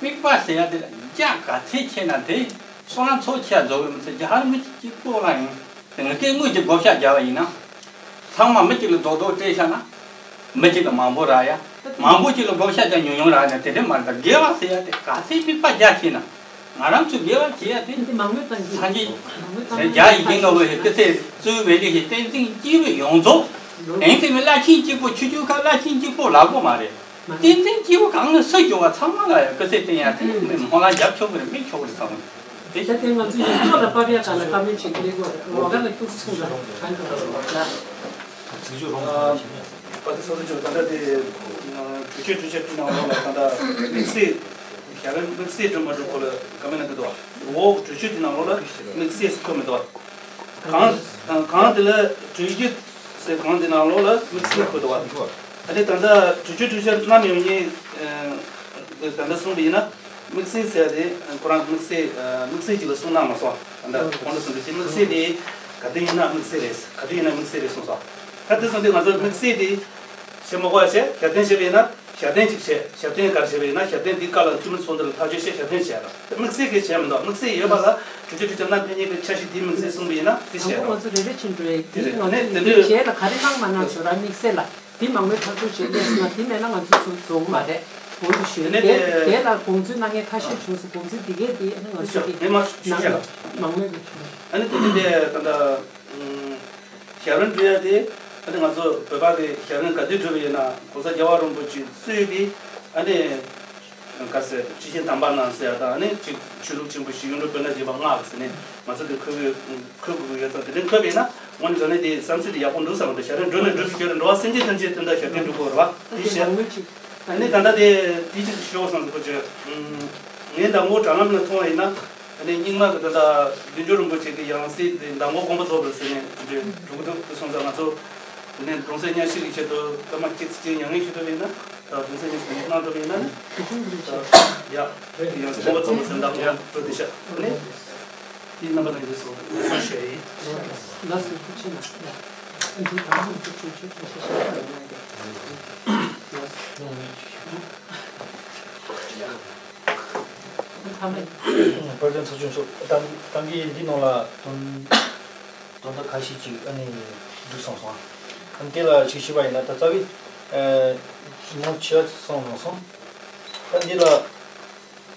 དམིགས་པ་ཟེར་ཡ་དེ་ལ་རྒྱ་ག་ཚད་ཆེ་ན་དེ་སོ་ན་ཚོགས་ཆེ་ཡ་རྫོགས་ཡོད་མི་ཚེ་རྒྱ་ཧར་མི་གཅིག་པོ་ལ་ཡིན། དེ་ངས་སྐད་དངོས་ཀྱི་བགོ་བཤའ་རྒྱབ་པ་ཡིན་ན། ཚང་མ་མི་གཅིག་ལ་རྡོག་རྡོག་སྤྲད་བཞག་ན། མི་གཅིག་ལ་མང་པོ་རག་ཡ། མང་པོ་གཅིག་ལ་བགོ་བཤའ་རྒྱབ་ཉུང་ཉུང་རག་ཡ་དེ་འདྲ་མ་རེད་ད་དགེ་བ་ཟེར་ཡ་དེ་ག་ཚད་དམིགས་པ་རྒྱ་ཆེ་ན། ང་རང་ཚོས་དགེ་བ་བྱེད་ཡ་དེ། འདི་མང་མོས་བཏང་གི། སངས་རྒྱས་མང་མོས་བཏང་གི། རྒྱ་ཡི་གེ་ལྔ་པོ་ཡི་ཀི་ཚེ་གཙོས་པའི་ལས་ཀྱི་བསྟན་འཛིན་སྐྱེས་བུ་ཡོངས་རྫོགས། ཨེ་ཙི་མི་བླ་ཆེན་གཅིག་པོ་ཆུ་ཆུ་ཁ་བླ་ཆེན་གཅིག་པོ་ལ་གོ་མ་རེད། བསྟན་འཛིན་སྐྱེས་བུ་གང་ནས་སུ་གྱུར་བ་ཚང་མ་ལ་ཡང་ཀི་ཚེ་བསྟན་ཡ་དེ་མི་སྨོན་ལམ་རྒྱབ་ཆོག་གི་རེད། མི་ཆོག་གི་རེད་བསམ་གི། དེ་ད་དེ་ང་ཚོ་ཡིག་ཐོག་ལ་ཕབ་ཡ་ག་ལ་བཀའ་མོལ་བྱེད་ཀྱི་ལས་དགོས་རེད། ལོ་ག་ལ་ཐུགས་སུ་ཆུང་ལ་གང་གི་ལ་ལ། ཚིག་སྦྱོར་རོང་ཚོ་ཞིག་ཡ། པ་དེ་སོ་སོ་ཅིག་ད་ལྟ་དེ་གྲོས་ཆོད་གྲོས་ཆོད་བྲིས་གནང་རོགས་ལ། ད་ལྟ་དམིགས་བསལ་ཞལ་རས་དམིགས་བསལ་འགྲིག་མ་འགྲིག་སྐོར་ལ་བཀའ་མོལ་གནང་གི་འདུག་བ། འོག་གྲོས་ཆོད་དེ་ནང་ལོགས་ལ་དམིགས་བསལ་ཟེར་འཁོད་མི་འདུག་བ། གང་གང་དེ་ལ་གྲོས་ཆོད་ཟེར་གང་དེ་ནང་ལོགས་ལ་དམིགས་བསལ་འཁོད་འདུག་བ། ཨ་ནི་ད་ལྟ་གྲོས་ཆོད་གྲོས་ཆོད་གནང་མེད་པ་ཡིན། ད་ལྟ་གསུངས་པ་ཡིན་ན། དམིགས་བསལ་ཟེར་ཡ་དེ་ཁོ་རང་དམིགས་བསལ་དམིགས་བསལ་ཅིག་ལ་གསུངས་གནང་མ་སོང་། ད་ལྟ་གོང་དུ་གསུངས་པའི་དེ་དམིགས་བསལ་དེ་ག་དུས་ཡིན་ན་དམིགས་བསལ་རེད། ག་དུས་ཡིན་ན་དམིགས་བསལ་རེད་གསུངས་སོང་། ད་དེ་སོང་དུས་ང་ཚོ་དམིགས་བསལ་དེ་བྱེད་མ་དགོས་པ་བྱས། ཞབས་བརྟན་བྱས་པ་ཡིན་ན་ཞབས་བརྟན་ཅིག་བྱས། ཞབས་བརྟན་ག་རེ་བྱས་པ་ཡིན་ན་ཞབས་བརྟན་འདི་བཀའ་ལ་འཐུས་མི་ཚོགས་འདུ་ལ་ཐག་གཅོད་བྱས། ཞབས་བརྟན་བྱས་ལ་དམིགས་བསལ་གྱི་བྱས་མི་འདུག་དམིགས་བསལ་ཡོད་པ་ལ་གྲོས་ཆོད་གྲོས་ཆོད་གནང་ཕན་ཉེས་པའི་འཆར་གཞི་དེའི་དམིགས་བསལ་གསུངས་པ་ཡིན་ན་དེ་བྱས་དང་པོ་རོགས། ང་ཚོ་རེ་རེ་བཞིན་འགྲོ་ཡས་དེ་རེད། དེའི་ནང་ནས་དེ་དེ་འདྲའི་བྱས་ལ་ག་རེ་གནང་མ་གནང་ཞུ་ར་དམིགས་བསལ་ལ། དེ་མང་མོས་ཐག་གཅོད་བྱེད་ཀྱི་ཡོད་ན་དེ་མེད་ན་ང་ཚོས་ཚུར་བཟོ་གི་མ་རེད། གོང་དུ་ཞུས་དེ་དེ་ལ་དགོངས་ཚུལ་གནང་མཁན་ཁ་ཤས་བྱུང་སོང་། དགོངས་ཚུལ་དེ་གས་དེ་ང་ཚོ་གི་ནང་མང་མོས་ཀྱི་བྱུང་། ཨ་ནི་དེ་དེ་འདྲའི་ད་ལྟ་ཞལ་རས་འབྲི་ཡ་དེ་ཨ་ནི་ང་ཚོ་བོད་པ་གི་ཞལ་རས་ག་དུས་འབྲི་བ་ཡིན་ན་༸གོང་ས་རྒྱལ་བ་རིན་པོ་ཆེ་གཙོས་པའི་ཨ་ནི། ག་ཟེར་ཅི་ཞིག་དམ་པ་རྣམས་ཟེར་ཡ་དང་ནི་ཅིག་ཆོས་ལུགས་ཆེན་པོ་ཞིག་ཡོད་འགྲོ་དཔེར་ན་རྗེ་འབངས་ལྔ་ཟེར་ནས་ང་ཚོ་གི་ཁོ་བོས་ཁོ་དགོས་ཡོད་ཙང་དེ་རིང་ཁོ་བས་ན་དངོས་གནས་དྲང་གནས་དེ་བསམ་ཚུལ་དེ་ཡག་པོ་འདུག་བསམ་གི་འདུག་ཞལ་རས་འགྲོ་ནས་འགྲོ་ཐུབ་ཀྱི་རེད། འགྲོ་བ་སེམས་ཅན་ཐམས་ཅད་དོན་དག་ཞལ་རས་འགྲོ་དགོས་རེད་བ། དེ་བྱས་ནི་ད་ལྟ་དེ་དེ་ཅིག་ཤོག་བསམ་གི་ཁོ་ཚོས། ངས་མདང་དགོང་དྲ་ལམ་ལ་མཐོང་བ་ཡིན་ན་ཨ་ནི་རྙིང་མ་གི་ད་ལྟ་བདུད་འཇོམས་རིན་པོ་ཆེ་གི་ཡང་སྲིད་དེ་མདང་དགོང་དགོངས་པ་རྫོགས་པ་ཟེར་ནས་འགྲོ་གི་འདུག་དེ་སོང་ཙང་ང་ཚོ་དེ་ནས་གདུང་སེམས་མཉམ་སྐྱེད་ཀྱི་ཆེད་དུ་སྐར་མ་གཅིག་ཙམ་ཅིག་མྱ་ངན་ཞུ་ཐུབ་ཡིན་ན། ད་གདུང་སེམས་ཉིད་དུ་གནང་ཐུབ་ཡིན་ན་ནི། ཡ། ཡང་དགོངས་པ་རྫོགས་པ་ཟིན་དང་དགོངས་པ་དེ་ཤ་ནི། དེའི་རྣམ་པ་ལ་ཡིན་སོང་ལགས་སོ་ཐུགས་རྗེ་ཆེ་ལགས། འདི་དང་པོ་ཐུགས་རྗེ་ཆེ་ཆེ་ཆེ་ཞེས་བྱ་བ་ཡིན་ན་ཡང་། ཁ་མེད། དཔལ་ལྡན་ཚོགས་གཙོ་མཆོག་གཏམ་གཏམ་གྱི་འདི་ནང་ལ་དོན། དོན་དག་ཁ་ཤས་ཅིག་ཨ་ནི་འགྲིག་སོང་སོང་། ཨ་ནི་དེ་ལ་ཅིག་ཞུས་པ་ཡིན་ན་ད་རྩ་བའི་ཨ་ནོར་ཆེ་བ་སོང་མ་སོང་། ད་འདི་ལ་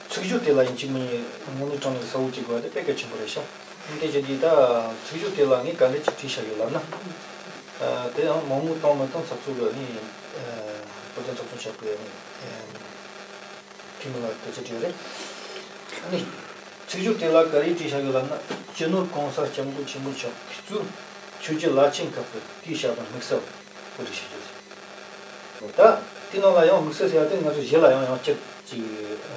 ཚིག་སྦྱོར་དེ་ལ་ཡིན་གཅིག་མིན་གཉིས་དངོས་གནས་དྲང་གནས་གསལ་བོ་ཅིག་དགོས་པ་དེ་དཔེ་གལ་ཆེན་པོ་རེད་ཤག་ཨ་ནི་དེ་བྱས་དུས་ད་ཚིག་སྦྱོར་དེ་ལ་ངས་ག་འདྲ་ཅིག་བྲིས་བཞག་ཡོད་ལབ་ན། ཨ་དེ་ཡང་མང་མོས་བཏང་མི་བཏང་ཚགས་ཚུད་ལ་ནི་ཨ་དཔལ་ལྡན་ཚོགས་གཙོ་མཆོག་གིས་ནི་ཨ། ཐུན་མོང་ལ་སྐད་ཆ་དྲིས་རེད། ཨ་ནི། ཚིག་སྦྱོར་དེ་ལ་ག་རེ་བྲིས་བཞག་ཡོད་ལབ་ན། སྤྱི་ནོར་གོང་ས་སྐྱབས་མགོན་ཆེན་པོ་མཆོག་གིས་གཙོས་ཆོས་བརྒྱུད་བླ་ཆེན་ཁག་གི་སྐུའི་ཞབས་དྲུང་དམིགས་བསལ་བོ་བྲིས་བཞག་ཡོད། ད་དེ་ནང་ལ་ཡང་དམིགས་བསལ་ཟེར་ཡ་དེ་ང་ཚོ་གཞི་ལ་ཡང་ཡང་བསྐྱར་ཅིག་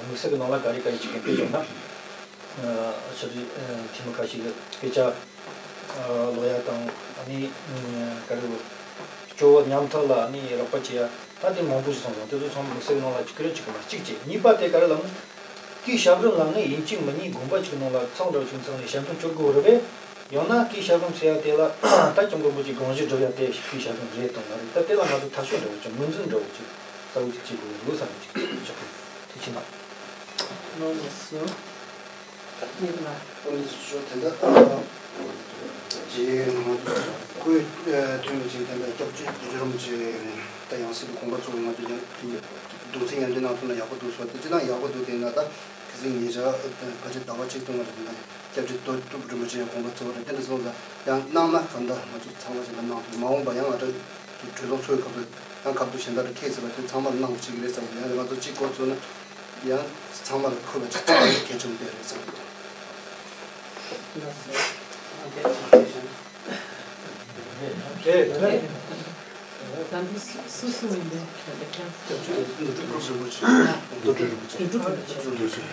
དམིགས་བསལ་གྱི་ནང་ལ་ག་རེ་ག་རེ་ཅིག་གི་དཔེ་བཞག་ན། ཨ་ཆ་རེ་ཐེངས་མ་ཁ་ཤས་ཀྱི་སྐད་ཆ། ཨ་ལོག་ཡ་དང་ཨ་ནི་ཨ་ག་རེ་བོ། སྐྱོ་བོ་ཉམ་ཐག་ལ་ཨ་ནི་རོགས་པ་བྱེད་ཡ་ད་དེ་མང་པོ་ཞིག་སོང་སོང་། དེ་ཚོ་ཚང་མ་དམིགས་བསལ་ནང་ལ་གཅིག་རེད་གཅིག་གི་མ་གཅིག་བྱས། གཉིས་པ་དེ་ག་རེ་ལབ་ན། སྐུའི་ཞབས་དྲུང་ལ་ནི་ཡིན་གཅིག་མིན་གཉིས་དགོན་པ་གཅིག་ནང་ལ་ཚང་འདྲ་བོ་ཅིག་ཚང་ནས་ཞབས་དྲུང་བཅོ་དགོས་རེད་པས། ཡང་ན་སྐུའི་ཞབས་དྲུང་ཟེར་ཡ་དེ་ལ་ད་སྐྱབས་མགོན་རིན་པོ་ཆེའི་དགོངས་གཞི་སྒྲུབ་ཡ་དེ་སྐུའི་ཞབས་དྲུང་རེད་དང་མ་རེད། ད་དེ་ལ་ང་ཚོ་ཐག་གཅོད་འདྲ་བོ་ཅིག་ངོས་འཛིན་འདྲ་བོ་ཅིག་གསལ་བོ་ཅིག་བྱེད་དགོས་འདུག་བསམ་གི་ཅིག་ཆོག་གི་ཐུགས་རྗེ་ཆེ་གནང་། ལགས་སོ། གཉིས་ལ། ཨ་ནི་ཞོ་དེ་འདྲ་ཨ་ཅེ་ང་ཚོ་སྐུའི་ཐུན་གཅིག་དེ་འདྲ་སྐྱབས་རྗེ་རིན་པོ་ཆེ་ད་ཡང་སྲིད་དུ་དགོངས་པ་རྫོགས་ང་ཚོ་ཡང་གདུང་སེམས་མཉམ་སྐྱེད་གནང་ཐུབ་ན་ཡག་པོ་འདུག་ཟེར་དེ་ཅི་ན་ཡག་པོ་འདུག་དེ་ན་ད་གི་ཟིག་ཉེ་ཆར་ཕལ་ཆེར་ཟླ་བ་གཅིག་སྟོང་བ་རེད་འདུག་ན་སྐྱབས་རྗེ་རྡོ་གྲུབ་རིན་པོ་ཆེ་དགོངས་པ་རྫོགས་རེད། དེ་འདྲ་སོང་ཙང་ཡང་གནང་ན་གང་ལྟར་ང་ཚོ་ཚང་མ་ཞིག་ལ་གནང་ཐུབ། མ་འོངས་པ་ཡང་ང་ཚོ་གྲོས་ཚོགས་ཚོགས་སྐབས་སུ་ཡང་སྐབས་དུ་གཞན་དག་ལ་ཁེལ་ཟེར་བ་དེ་ཚང་མར་གནང་བ་ཅིག་རེད་བསམ་ཡང་ང་ཚོ་གཅིག་གོ་ཚོད་ན། ཡང་ཚང་མ་ལ་མཁོ་བ་ཅིག་གལ་ཆེན་པོ་དེ་རེད་བསམ་གྱི་འདུག། ད་འདི་སུ་སུ་ཡིན་པས། རྡོ་གྲུབ་རིན་པོ་ཆེ། རྡོ་གྲུབ་རིན་པོ་ཆེ།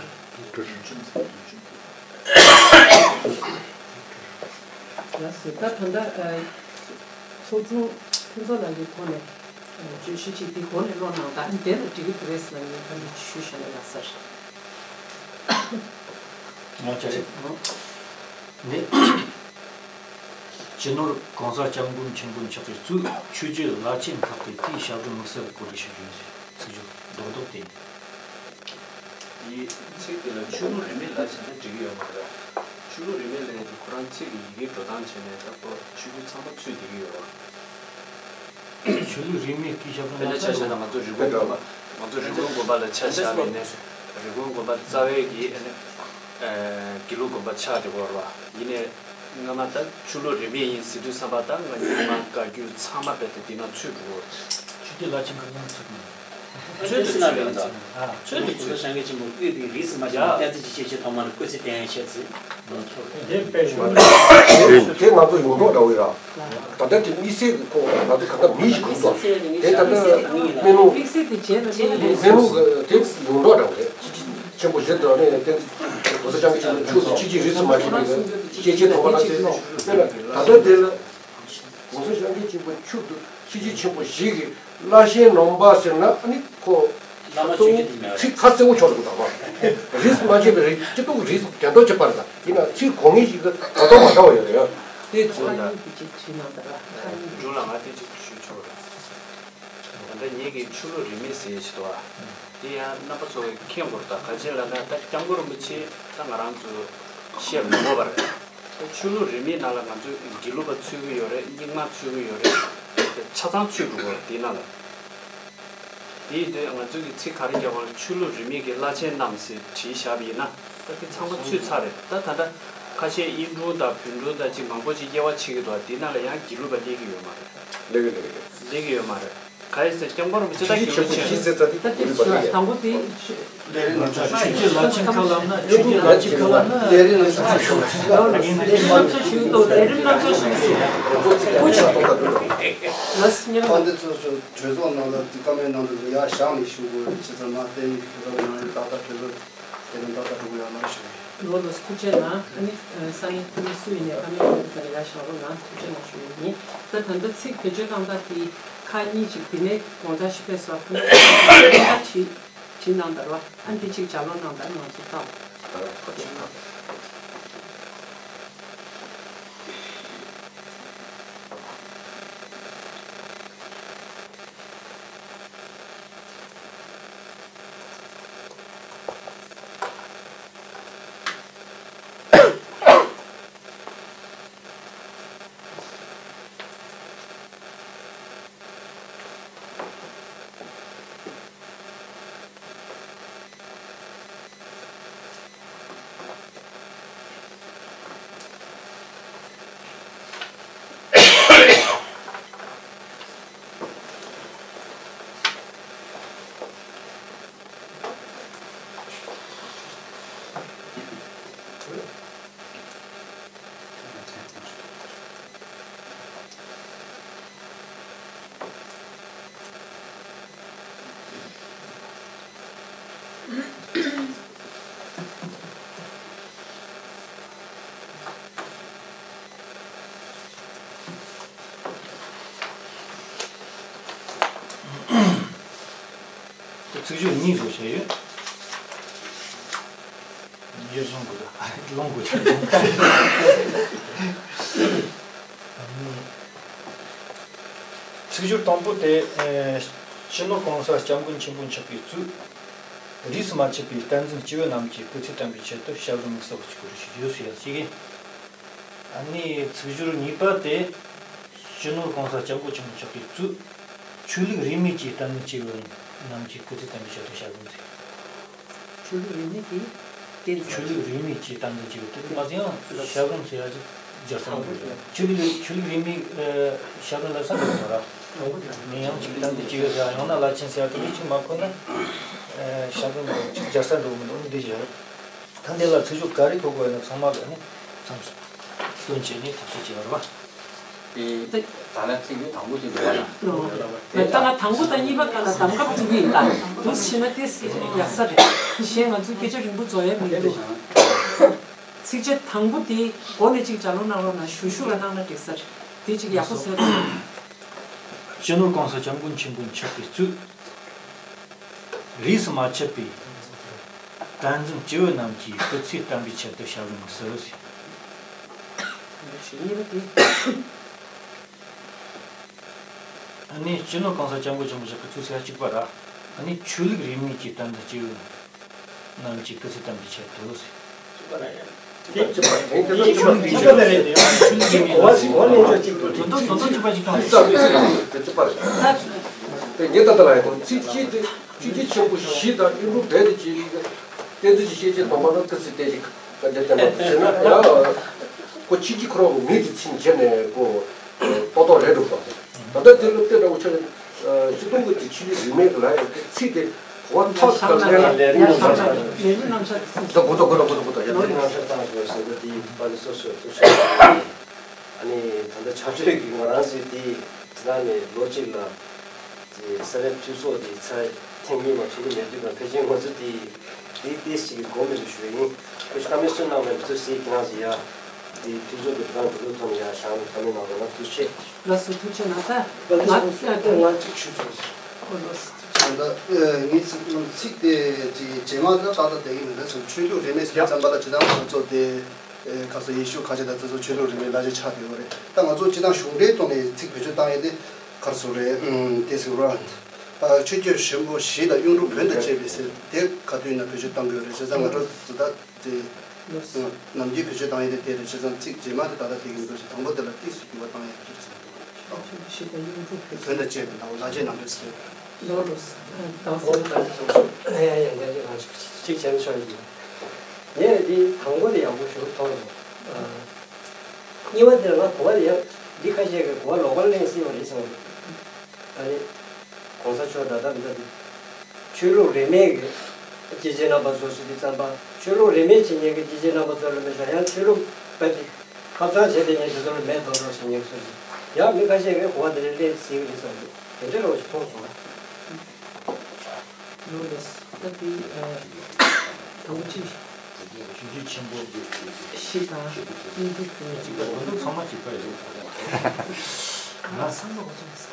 ལགས་སོ། ད་ད་ལྟ་ཚོགས་གཙོ་ཕུན་ཚོགས་ལགས་ཀྱི་ཐོག་ནས་བརྗོད་གཞི་ཅིག་འདི་གོང་ནས་ཀློག་གནང་དང་། དེ་ལ་འགྲིག་གི་འདུག་རེད་ཟེར་ན་ངས་བཀའ་འདྲི་ཞུས་ཤག་ལགས་སར། ང་བཅར་རེད། ནི། སྤྱི་ནོར་གོང་ས་སྐྱབས་མགོན་ཆེན་པོ་མཆོག་གིས་གཙོས་ཆོས་བརྒྱུད་བླ་ཆེན་ཁག་གི་སྐུའི་ཞབས་དྲུང་དམིགས་བསལ་བོ་གོ་སྒྲིག་ཞུ་རྒྱུ་ཡིན་ཟེར་ཚིག་སྦྱོར་རྡོག་རྡོག་དེ་ཡིན། འདིའི་ཚིག་དེ་ལ་ཆོས་ལུགས་རིས་མེད་ལ་བྱས་ན་འགྲིག་གི་ཡོད་མ་རེད། ཆོས་ལུགས་རིས་མེད་ལབ་ཡ་དེ་ཁོ་རང་ཚིག་གི་ཡི་གེ་འགྲོ་སྟངས་བྱས་ནས་ད་ཁོ་ཆོས་བརྒྱུད་ཚང་མ་ཚུད་བསྡད་ཀྱི་ཡོད་རེད། ཆོས་ལུགས་རིས་མེད་སྐུའི་ཞབས་དྲུང་དཔེར་ན་ཆ་བཞག་ན་ང་ཚོ་རི་ཀོན་དགོན་པ། ང་ཚོ་རི་ཀོན་དགོན་པ་ལ་ཆ་བཞག་པ་ཡིན་ན། རི་ཀོན་དགོན་པ་རྩ་བའི་གི་ཨ་ནི། དགེ་ལུགས་དགོན་པ་ཆགས་བསྡད་ཡོད་རེད་བ། ཡིན་ནའི་སྔ་མ་ད་ཆོས་ལུགས་རིས་མེད་ཡིན་ཟེར་དུས་ཙམ་པ་ད་ང་རྙིང་མ་བཀའ་བརྒྱུད་ཚང་མ་རྦད་དེ་འདི་ནང་ཚུད་འགྲོ་གི་རེད། ཆོས་རྗེ་ལྷ་ཆེན་ཁ་ལ་ཚུད་མ་ཚུད་དེ་ཚུད་ཡོད་ད། ཨ་ཆོས་ཀྱི་གོང་ས་སྐྱབས་མགོན་ཆེན་པོ་དབུས་པའི་རིས་སུ་མ་ཆད་པའི་བསྟན་འཛིན་གྱི་སྐྱེས་ཆེན་ཐོག་མར་སྐུ་ཚེ་བརྟན་ཡག་ཆེད་ཟེར། དེ་དཔེ་ཞུ་བ་རེད། དེ་ང་ཚོ་ཡོངས་གྲགས་འདྲ་བོ་ཡིན་ར། ད་ལྟ་དེ་དམིགས་བསལ་གྱི་ཁོ་ང་ཚོ་གང་ལྟར་མི་ཞིག་གོ་སོང་། དེ་ད་ལྟ་སྨན་ལུགས། དམིགས་བསལ་དེ་བྱས་ན་དེ་སྨན་ལུགས་དེ་ཡོངས་གྲགས་འདྲ་བོ་རེད། ཆེན་པོ་བཞི་དང་ནས་བསྟན་འཛིན་གོང་ས་སྐྱབས་མགོན་ཆེན་པོ་མཆོག་གི་ཆོས་ཀྱི་རིས་སུ་མ་ཆད་པའི་སྐྱེས་ཆེན་ཐོག་མ་ལ་ཟེར། དཔེར་ན་ད་ལྟ་དེ་ལ་གོང་ས་སྐྱབས་མགོན་ཆེན་པོ་མཆོག་ཏུ་ཆོས་རྗེ་ཆེན་པོ་བཞི་གི་བླ་ཆེན་ནང་པ་ཟེར་ན་ཨ་ནི་ཁོ་བླ་མ་གཙོ་བོ་ཆོས་རྗེ་དེ་མེད་རེད། ཚིག་ཁ་གསལ་པོ་ཆོག་འདུག་དང་པ། རིས་སུ་མ་ཆད་པའི་རིས་སྤྱི་ལྡོག་རིས་རྒྱ་མདོག་ཅིག་པར་དང་ཡིན་ན་ཚིག་གོ་ངེས་ཤིག་གི་གོ་རྟོགས་མ་འདྲ་བ་ཡོད་རེད་ཡ། དེ་ཚོ་ད་འགྲུལ་ལ་ང་དེ་ཅིག་ཞུ་ཆོག་རེད། ད་ལྟ་ངེད་ཀྱི་ཆོས་ལུགས་རིས་མེད་ཟེར་ཞིག་འདུག་ཨ། དེ་ཡང་རྣམ་པ་ཚོ་གིས་མཁྱེན་དགོས་རེད། ད་ག་ཅི་ལབ་ན་ད་སྐྱབས་མགོན་རིན་པོ་ཆེ་ད་ང་རང་ཚོ་བཤད་མི་དགོས་པ་རེད། ད་ཆོས་ལུགས་རིས་མེད་ནང་ལ་ང་ཚོས་དགེ་ལུགས་པ་ཚུད་ཀྱི་ཡོད་རེད། རྙིང་མ་ཚུད་ཀྱི་ཡོད་རེད། ཆ་ཚང་ཚུད་འགྲོ་གི་རེད་དེའི་ནང་ལ། དེ་ཡིན་དུས་ང་ཚོས་ཀྱི་ཚིག་ག་རེ་རྒྱག་པ་ལ་ཆོས་ལུགས་རིས་མེད་ཀྱི་བླ་ཆེན་རྣམས་ཟེར་བྲིས་བཞག་པ་ཡིན་ན་ད་དེ་ཚང་མ་ཚུད་ཚར་རེད། ད་ད་ལྟ་ཁ་ཤས་དབྱིན་སྒྲུང་དང་བོད་སྒྲུང་དང་ཅིག་མང་པོ་ཅིག་དབྱེ་བ་ཕྱེ་གི་འདུག་དེའི་ནང་ལ་ཡང་དགེ་ལུགས་པ་སླེབས་ཀྱི་ཡོད་མ་རེད། སླེབས་ཀྱི་སླེབས་ཀྱི་སླེབས་ཀྱི་ཡོད་མ་རེད། ག་ཡིན་ཟེར་སྐྱབས་མགོན་རིན་པོ་ཆེ་ད་དགེ་ལུགས་ཆེན། ད་དེ་དང་པོ་དེ། ཆོས་རྗེ་ལྷ་ཆེན་ཁ་ལབ་ན་ཆོས་རྗེ་ལྷ་ཆེན་ཁ་ལབ་ན་ཆོས་རྗེ་ལྷ་ཆེན་ཁ་ལབ་ན་ལས་རིམ་སྣ་ཚོགས་ཤིག་འདུག་ལས་རིམ་སྣ་ཚོགས་ཤིག་འདུག་ཁོ་ཆ་ཏོག་ཏག་འདུག་ལགས་སོ། དཔལ་ལྡན་ཚོགས་གཙོ་གྲོས་ཚོགས་ནང་ལ་བཀའ་མོལ་གནང་འདུག་ཡར་བཞག་ནས་ཞུ་དགོས་ཅི་ཙམ་མ་བསྟན་གྲོས་ཚོགས་ནང་ལ་ཏག་ཏག་གྲོས་ཚོགས་དེ་ནས་ཏག་ཏག་འགྲོ་དགོས་ཡོད་ན་ཞུ། ལོ་ལོ་ཐུགས་རྗེ་གནང་། ཨ་ནི་སང་ཉིན་ཐུགས་མི་སུ་ཡིན་ནས་བཀའ་མོལ་གནང་འདུག་ལ་ཡར་བཞག་རོགས་གནང་། ཐུགས་རྗེ་གནང་ཞུ་ཡིན། ད་ད་ལྟ་ཚིག་བེད་སྤྱོད་གནང་སྟངས་དེ་ཁག་གཉིས་ཅིག་དེ་ནས་དགོངས་དག་ཞིག་ཕེབས་སོང་། ཁག་གཉིས་ཁག་གཉིས་ཁག་གཉིས་ཁྲིད་གནང་དར་བ། ཨ་འདི་གཅིག་ལྗགས་ཀློག་གནང་དར་ང་ཚོ་ལྟ། ཚིག་སྦྱོར་གཉིས་བཟོ་བྱས་ཡོད། ཡོད་ལོང་དགོས་ལོང་དགོས། ཚིག་སྦྱོར་དང་པོ་དེ། སྤྱི་ནོར་གོང་ས་སྐྱབས་མགོན་ཆེན་པོ་མཆོག་གིས་གཙོས་རིས་སུ་མ་ཆད་པའི་བསྟན་འཛིན་སྐྱེས་བུ་རྣམས་ཀྱི་སྐུ་ཚེ་བརྟན་པའི་ཆེད་དུ་ཞབས་བྲོ་དམིགས་བསལ་བ་ཅིག་བཀོད་སྒྲིག་ཞུས་ཡོད་ཟེར་ཡ་ཅིག་ཡིན། ཨ་ནི་ཚིག་སྦྱོར་གཉིས་པ་དེ། སྤྱི་ནོར་གོང་ས་སྐྱབས་མགོན་ཆེན་པོ་མཆོག་གིས་གཙོས་ཆོས་ལུགས་རིས་མེད་ཀྱི་བསྟན་འཛིན་སྐྱེས་བུ་རྣམས་ཀྱི་སྐུ་ཚེ་བརྟན་པའི་ཆེད་དུ་ཞབས་བྲོ་མཛད། ཆོས་ལུགས་རིས་མེད་ཀྱི་བསྟན་འཛིན། ཆོས་ལུགས་རིས་མེད་ཀྱི་བསྟན་འཛིན་སྐྱེས་བུ་དེ་མ་ཟད་ཡང་ཞབས་བྲོ་མཛད་ཡ་ཅིག་སྦྱར་ས་མི་འདུག་ཆོས་ལུགས་ཆོས་ལུགས་རིས་མེད་ཞབས་བྲོ་ལབ་ས་མི་འདུག་ར། མིང་ཡང་ཅིག་བསྟན་འཛིན་སྐྱེས་བུ་ཟེར་ཡང་ན་བླ་ཆེན་ཟེར་ཡ་དེ་འདྲ་ཅིག་མ་ཁོ་ན་ཞབས་བྲོ་ཅིག་སྦྱར་ས་འདུག་མི་འདུག་འདི་བཞག་ད་འདི་ལ་ཚིག་སྦྱོར་ག་རེ་གོ་དགོས་ན་ཚང་མ་ག་ནས་མཚམས་སུ་སྟོན་བྱས་ནས་ཐག་གཅོད་བྱེད་པ་རེད་བ། དེ་ད་ལན་ཚིག་ཡུལ་དང་པོ་ཅིག་འགྲོ་བ་ལ། ད་ང་དང་པོ་དང་གཉིས་པ་ག་ལ་གདམ་ཁ་བཙུགས་ཀྱི་ཡིན་ད། འདུག་ཕྱིན་ན་དེ་ཡག་ས་རེད། གཞན་ང་ཚོའི་སྐད་ཆ་རིང་པོ་རྫོགས་ཡ་མི་འདུག་ཚིགས་བཅད་དང་པོ་དེ་མགོ་ནས་ཅིག་ལྗགས་ཀློག་གནང་རོགས་གནང་། ཞུ་ཞུ་ག་གནང་ན་འགྲིག་ས་རེད། དེ་ཅིག་ཡག་པོ་བཟོས་ད། སྤྱི་ནོར་གོང་ས་སྐྱབས་མགོན་ཆེན་པོ་མཆོག་གིས་གཙོས། རིས་སུ་མ་ཆད་པའི་བསྟན་འཛིན་སྐྱེས་བུ་རྣམས་ཀྱི་སྐུ་ཚེ་བརྟན་པའི་ཆེད་དུ་ཞབས་བྲོ་དམིགས་བསལ་ཞུས། ཨ་ནི་སྤྱི་ནོར་གོང་ས་སྐྱབས་མགོན་ཆེན་པོ་མཆོག་གིས་གཙོས་ཟེར་གཅིག་པ་ར། ཨ་ནི་ཆོས་ལུགས་རིས་མེད་ཀྱི་བསྟན་འཛིན་སྐྱེས་བུ་རྣམས་ཀྱི་སྐུ་ཚེ་བརྟན་པའི་ཆེད་དུ་ཞུས། དེ་གཅིག་པ་རེད། དེ་གཅིག་པ་རེད། དེ་ཡང་ཆོས་ལུགས་རིས་མེད་ལ་ཟེར། དེ་ཡང་ཆོས་ལུགས་རིས་མེད་ལ་ཟེར། དོན་དག་དོན་དག་གཅིག་པ་ཅིག་དང་། དེ་གཅིག་པ་རེད། དེ་ངས་ད་ལྟ་ལ་ཡང་ཚིག་གཅིག་དེ་ཆོས་རྒྱལ་ཆེན་པོ་བཞི་དང་ཨིན་རུ་བེ་དེ་བྱས་ནས་བསྟན་འཛིན་གྱི་སྐྱེས་ཆེན་དང་མ་ནང་སྐུ་ཚེ་བརྟན་ཞིང་ བཀའ་འདྲི་བསྟན་པ་དང་བྱས་ན་ཡང་ཁོ་ཕྱི་རྒྱལ་ཁོ་རང་གི་མི་དེ་ཕྱིན་བྱས་ནས་ཁོ་ཏོག་ཏོག་རེད་འགྲོ་བ་དང་། ད་ལྟ་དེ་ལ་བལྟས་འདྲ་བོ་ཆགས་ནས་སྤྱི་སྟོང་གི་དེ་ཆོས་རིག་རིས་མེད་ཀྱི་ལ་ཡང་ཚིག་དེ་གོ་བ་ཐོག་ཏུ་ལེན་ལེན་རིམ་རྣམ་གཞག་ད་གོ་ཐོག་གོ་ཐོག་གོ་ཐོག་གོ་ཐོག་ཡ་ལེན་རིམ་རྣམ་གཞག་བཏང་དགོས་ཟེར་ན་དེ་པ་ནི་སོ་སོའི་ཐུགས་ཆེ། ཨ་ནི་ད་ལྟ་ཆབ་སྲིད་ཀྱི་ང་རང་ཚོའི་དེ་ནང་ནས་ལོ་གཅིག་ལ་དེ་ས་གནས་འཐུས་ཚོགས་དེ་ཚར་ཐེངས་གཉིས་མ་ཚོགས་ཀྱི་མེད་དུས་ན་ཕལ་ཆེར་ང་ཚོ་དེ་དེ་ཏེས་ཅིག་གི་གོ་མི་འདུག་ཞུ་ཡིན། ཁོ་ཞིག་ཀ་མེད་སུ་གནང་བའི་ཚོད་སྲིད་ཀྱི་ནང་ཟེར་ཡ་དེ་འཐུས་ཚོགས་ཀྱི་བདག་འགྲོ་ལུགས་ཐོག་ནས་ཡ་བཞག་ནས་ཀ་མེད་གནང་རོགས་གནང་། ཐུགས་རྗེ་ཆེ། ལགས་སོ། ཐུགས་རྗེ་གནང་། ད་ང་ང་ང་གཅིག་ཞུ་ཆོག་ཨོ་ལགས་སོ། ཐུགས་རྗེ་གནང་། ད་ངའི་ཚིག་ཚིག་དེ་ཅིག་རྗེས་མ་ད་ཏག་ཏག་བསྡད་ཀྱི་མེད་ན་ཚོ་ཆོས་ལུགས་རིས་མེད་ཟེར་ཙམ་པ་ལ་ཇི་ལྟར་ང་ཚོ་དེ། ཨེ་ཁ་སང་ཡེ་ཤུ་ཁ་ཆེ་དང་དེ་ཚོ་ཆོས་ལུགས་རིས་མེད་ལ་ཆ་ཆགས་བསྡད་ཡོད་རེད། ད་ང་ཚོ་སྤྱི་བཏང་གཞུང་འབྲེལ་ཐོག་ནས་ཚིག་བེད་སྤྱོད་བཏང་ཡས་དེ་ག་རེ་ཟེར་རེད། ཨུམ་དེ་ཟེར་ར། ཨ་ཆོས་བརྒྱུད་ཆེན་པོ་བཞི་དང་གཡུང་དྲུང་བོན་དང་བཅས་པའི་ཟེར་དེ་ག་དུས་ན་བེད་སྤྱོད་བཏང་དགོས་རེད། བྱས་ཙང་ང་ཚོ་ད་དེ་ནམ་རྒྱུན་བེད་སྤྱོད་བཏང་ཡས་དེ་དེ་རེད། བྱས་ཙང་ཚིག་རྗེས་མ་དེ་ད་ལྟ་དེ་གི་འདུག་ཟེར། དང་པོ་དེ་ལ་ཏོག་ཙམ་འགྱུར་བ་བཏང་ཡས་དེ་རེད་ཟེར། ཆོས་བརྒྱུད་ཆེན་པོ་བཞི་དང་གཡུང་དྲུང་བོན་དང་བཅས་པའི་ལ་ལ་ཆེ་ནམ་རྒྱུན་ཟེར། ལོ་ལོ། ད་ཨོ་ད་ཚོ་ཡ་ཡ་ཡ་ཡ་གཅིག་བྱས་ན་ཆོག་གི། ངས་འདི་དང་པོ་དེ་ཡག་པོ་ཞིག་མཐོང་སོང་། གཉིས་པ་དེ་ལ་ང་གོ་བ་དེ་ཡང་འདི་ཁ་ཤས་ཀྱིས་གོ་བ་ལོག་པར་ལེན་སྲིད་པ་རེད་བསམ་གི། ད་ནི་གོང་ས་མཆོག་ད་ལྟ་འདི་འདྲ་འདི་ཆོས་ལུགས་རིས་མེད་ཀྱི་སྐྱེས་ཆེན་རྣམ་པ་ཚོ་ཞིག་གི་བསམ་པ། ཆོས་ལུགས་རིས་མེད་བྱེད་མཁན་གྱི་སྐྱེས་ཆེན་རྣམ་པ་ཚོ་ལ་མི་ཤོག་ཡང་ཆོས་ལུགས་པ་དེ་ཁ་སང་བྱས་ཏེ་ངས་དེ་ཚོ་ལ་མེད་དོ་རོགས་ཞེས་ངས་གསུངས་ཤིང་། ཡང་མི་ཁ་ཤས་ཀྱིས་གོ་བ་འདི་ལ་ལེན་སྲིད་ཀྱི་རེད་བསམ་གི། དེ་འདྲ་རོགས་ཞིག་མཐོང་སོང་ང་། ལོ་ལོ། ད་དེ་དང་པོ་གཅིག་ཆོས་བརྒྱུད་ཆེན་པོ་བཞི་དང་གཡུང་དྲུང་བོན་གཅིག་པ་བོན་དུ་ཚང་མ་གཅིག་པ་ཡིན། ང་བསམ་བློ་འགོ་ཚུགས་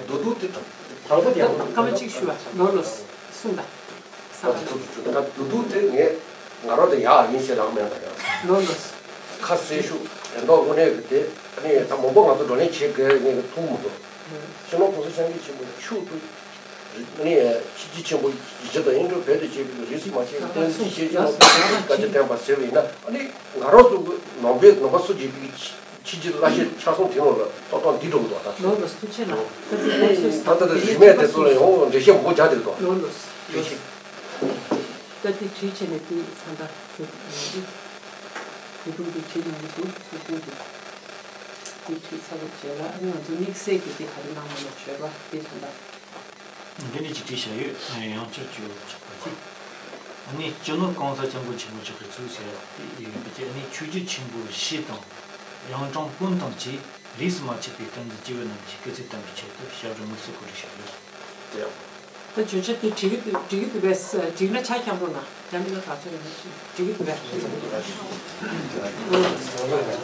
མདོ་སྡུག་དེ་དང་དང་པོ་དེ་ཡང་སྐར་མ་གཅིག་ཞུ་བ། ལོ་ལོ། གསུངས་དང་། ད་དེ་ཚོ་ད་སྡུག་སྡུག་དེ་ངས་ང་རང་དེ་ཡག་ཡིན་ཟེར་རང་མེད་ད་ཡང་། ལོ་ལོ། ཁ་གསལ་ཤོས་ཡོད་མདོག་དངོས་གནས་ཀྱི་དེ་ཨ་ནི་ད་མང་པོ་ང་ཚོ་བགྲོ་གླེང་བྱེད་དགོས་ངས་ཐུགས་མི་འདུག། སྤྱི་ནོར་༸གོང་ས་༸སྐྱབས་མགོན་ཆེན་པོ་མཆོག་ཏུ་ཨ་ནི་ཆོས་བརྒྱུད་ཆེན་པོ་བཞི་དང་གཡུང་དྲུང་བོན་དུ་བཅས་པའི་རིས་སུ་མ་ཆད་པའི་བསྟན་སྲིད་ཤེས་བྱ་བཀའ་རྒྱ་བསྟན་པ་ཟེར་བ་ཡིན་ན་ཨ་ནི་ང་རང་ཚོ་གི་ནང་པའི་ནང་པ་སུ་བརྒྱུད་པའི་ཕྱི་རྒྱུད་བླ་ཤེར་ཕྱག་ཟུང་དེ་ནང་ལ་ཏོག་ཏོག་འདི་འགྲོ་གི་འདུག་ད། ལོ་ལོ་ཐུགས་རྗེ་གནང་། ད་ལྟ་ད་ལྟ་རིས་མེད་དེ་ཚོ་ལ་ཡང་འགྲེལ་བཤད་མང་པོ་རྒྱག་བསྡད་ཀྱི་འདུག། ལོ་ལོ། ཐུགས་རྗེ་ཆེ། ད་ལྟའི་དྲི་བྱས་ནས་དེ་ད་ལྟ་བོད་ཀྲུང་གི་དྲི་གནང་གི་འདུག་སོ་སོའི་གི་དེ་དྲི་ཚར་བའི་རྗེས་ལ་ང་ཚོ་དམིགས་བསལ་གྱི་དེ་ག་རེ་གནང་མ་གནང་བརྗོད་པ་དེ་ད་ལྟ། འདི་ནས་ཅིག་བྲིས་བཞག་ཡོད། ཡང་བསྐྱར་བརྗོད་ཆོག་པ་ཅིག། ཨ་ནི་སྤྱི་ནོར་༸གོང་ས་༸སྐྱབས་མགོན་ཆེན་པོ་མཆོག་གིས་གཙོས་ཟེར་ཡ་དེ་ཡོད་པ་ཅིག། ཨ་ནི་ཆོས་བརྒྱུད་ཆེན་པོ་བཞི་དང་གཡུང་དྲུང་བོན་དང་བཅས་རིས་སུ་མ་ཆད་པའི་བསྟན་འཛིན་སྐྱེས་བུ་རྣམས་ཀྱི་སྐུ་ཚེ་བརྟན་པའི་ཆེད་དུ་ཞབས་བྲོ་དམིགས་བསལ་གོ་སྒྲིག་བྱས་ཡོད། དེ་ཡང་། ད་བརྗོད་བྱ་དེ་འགྲིག་གི་འདུག། འགྲིག་གི་འདུག་པས། འགྲིག་ན་ཆ་རྐྱང་རོགས་གནང་། འདྲ་མིན་ན་དག་ཆ་རེ་མ་ཞིག་འགྲིག་གི་འདུག་པས།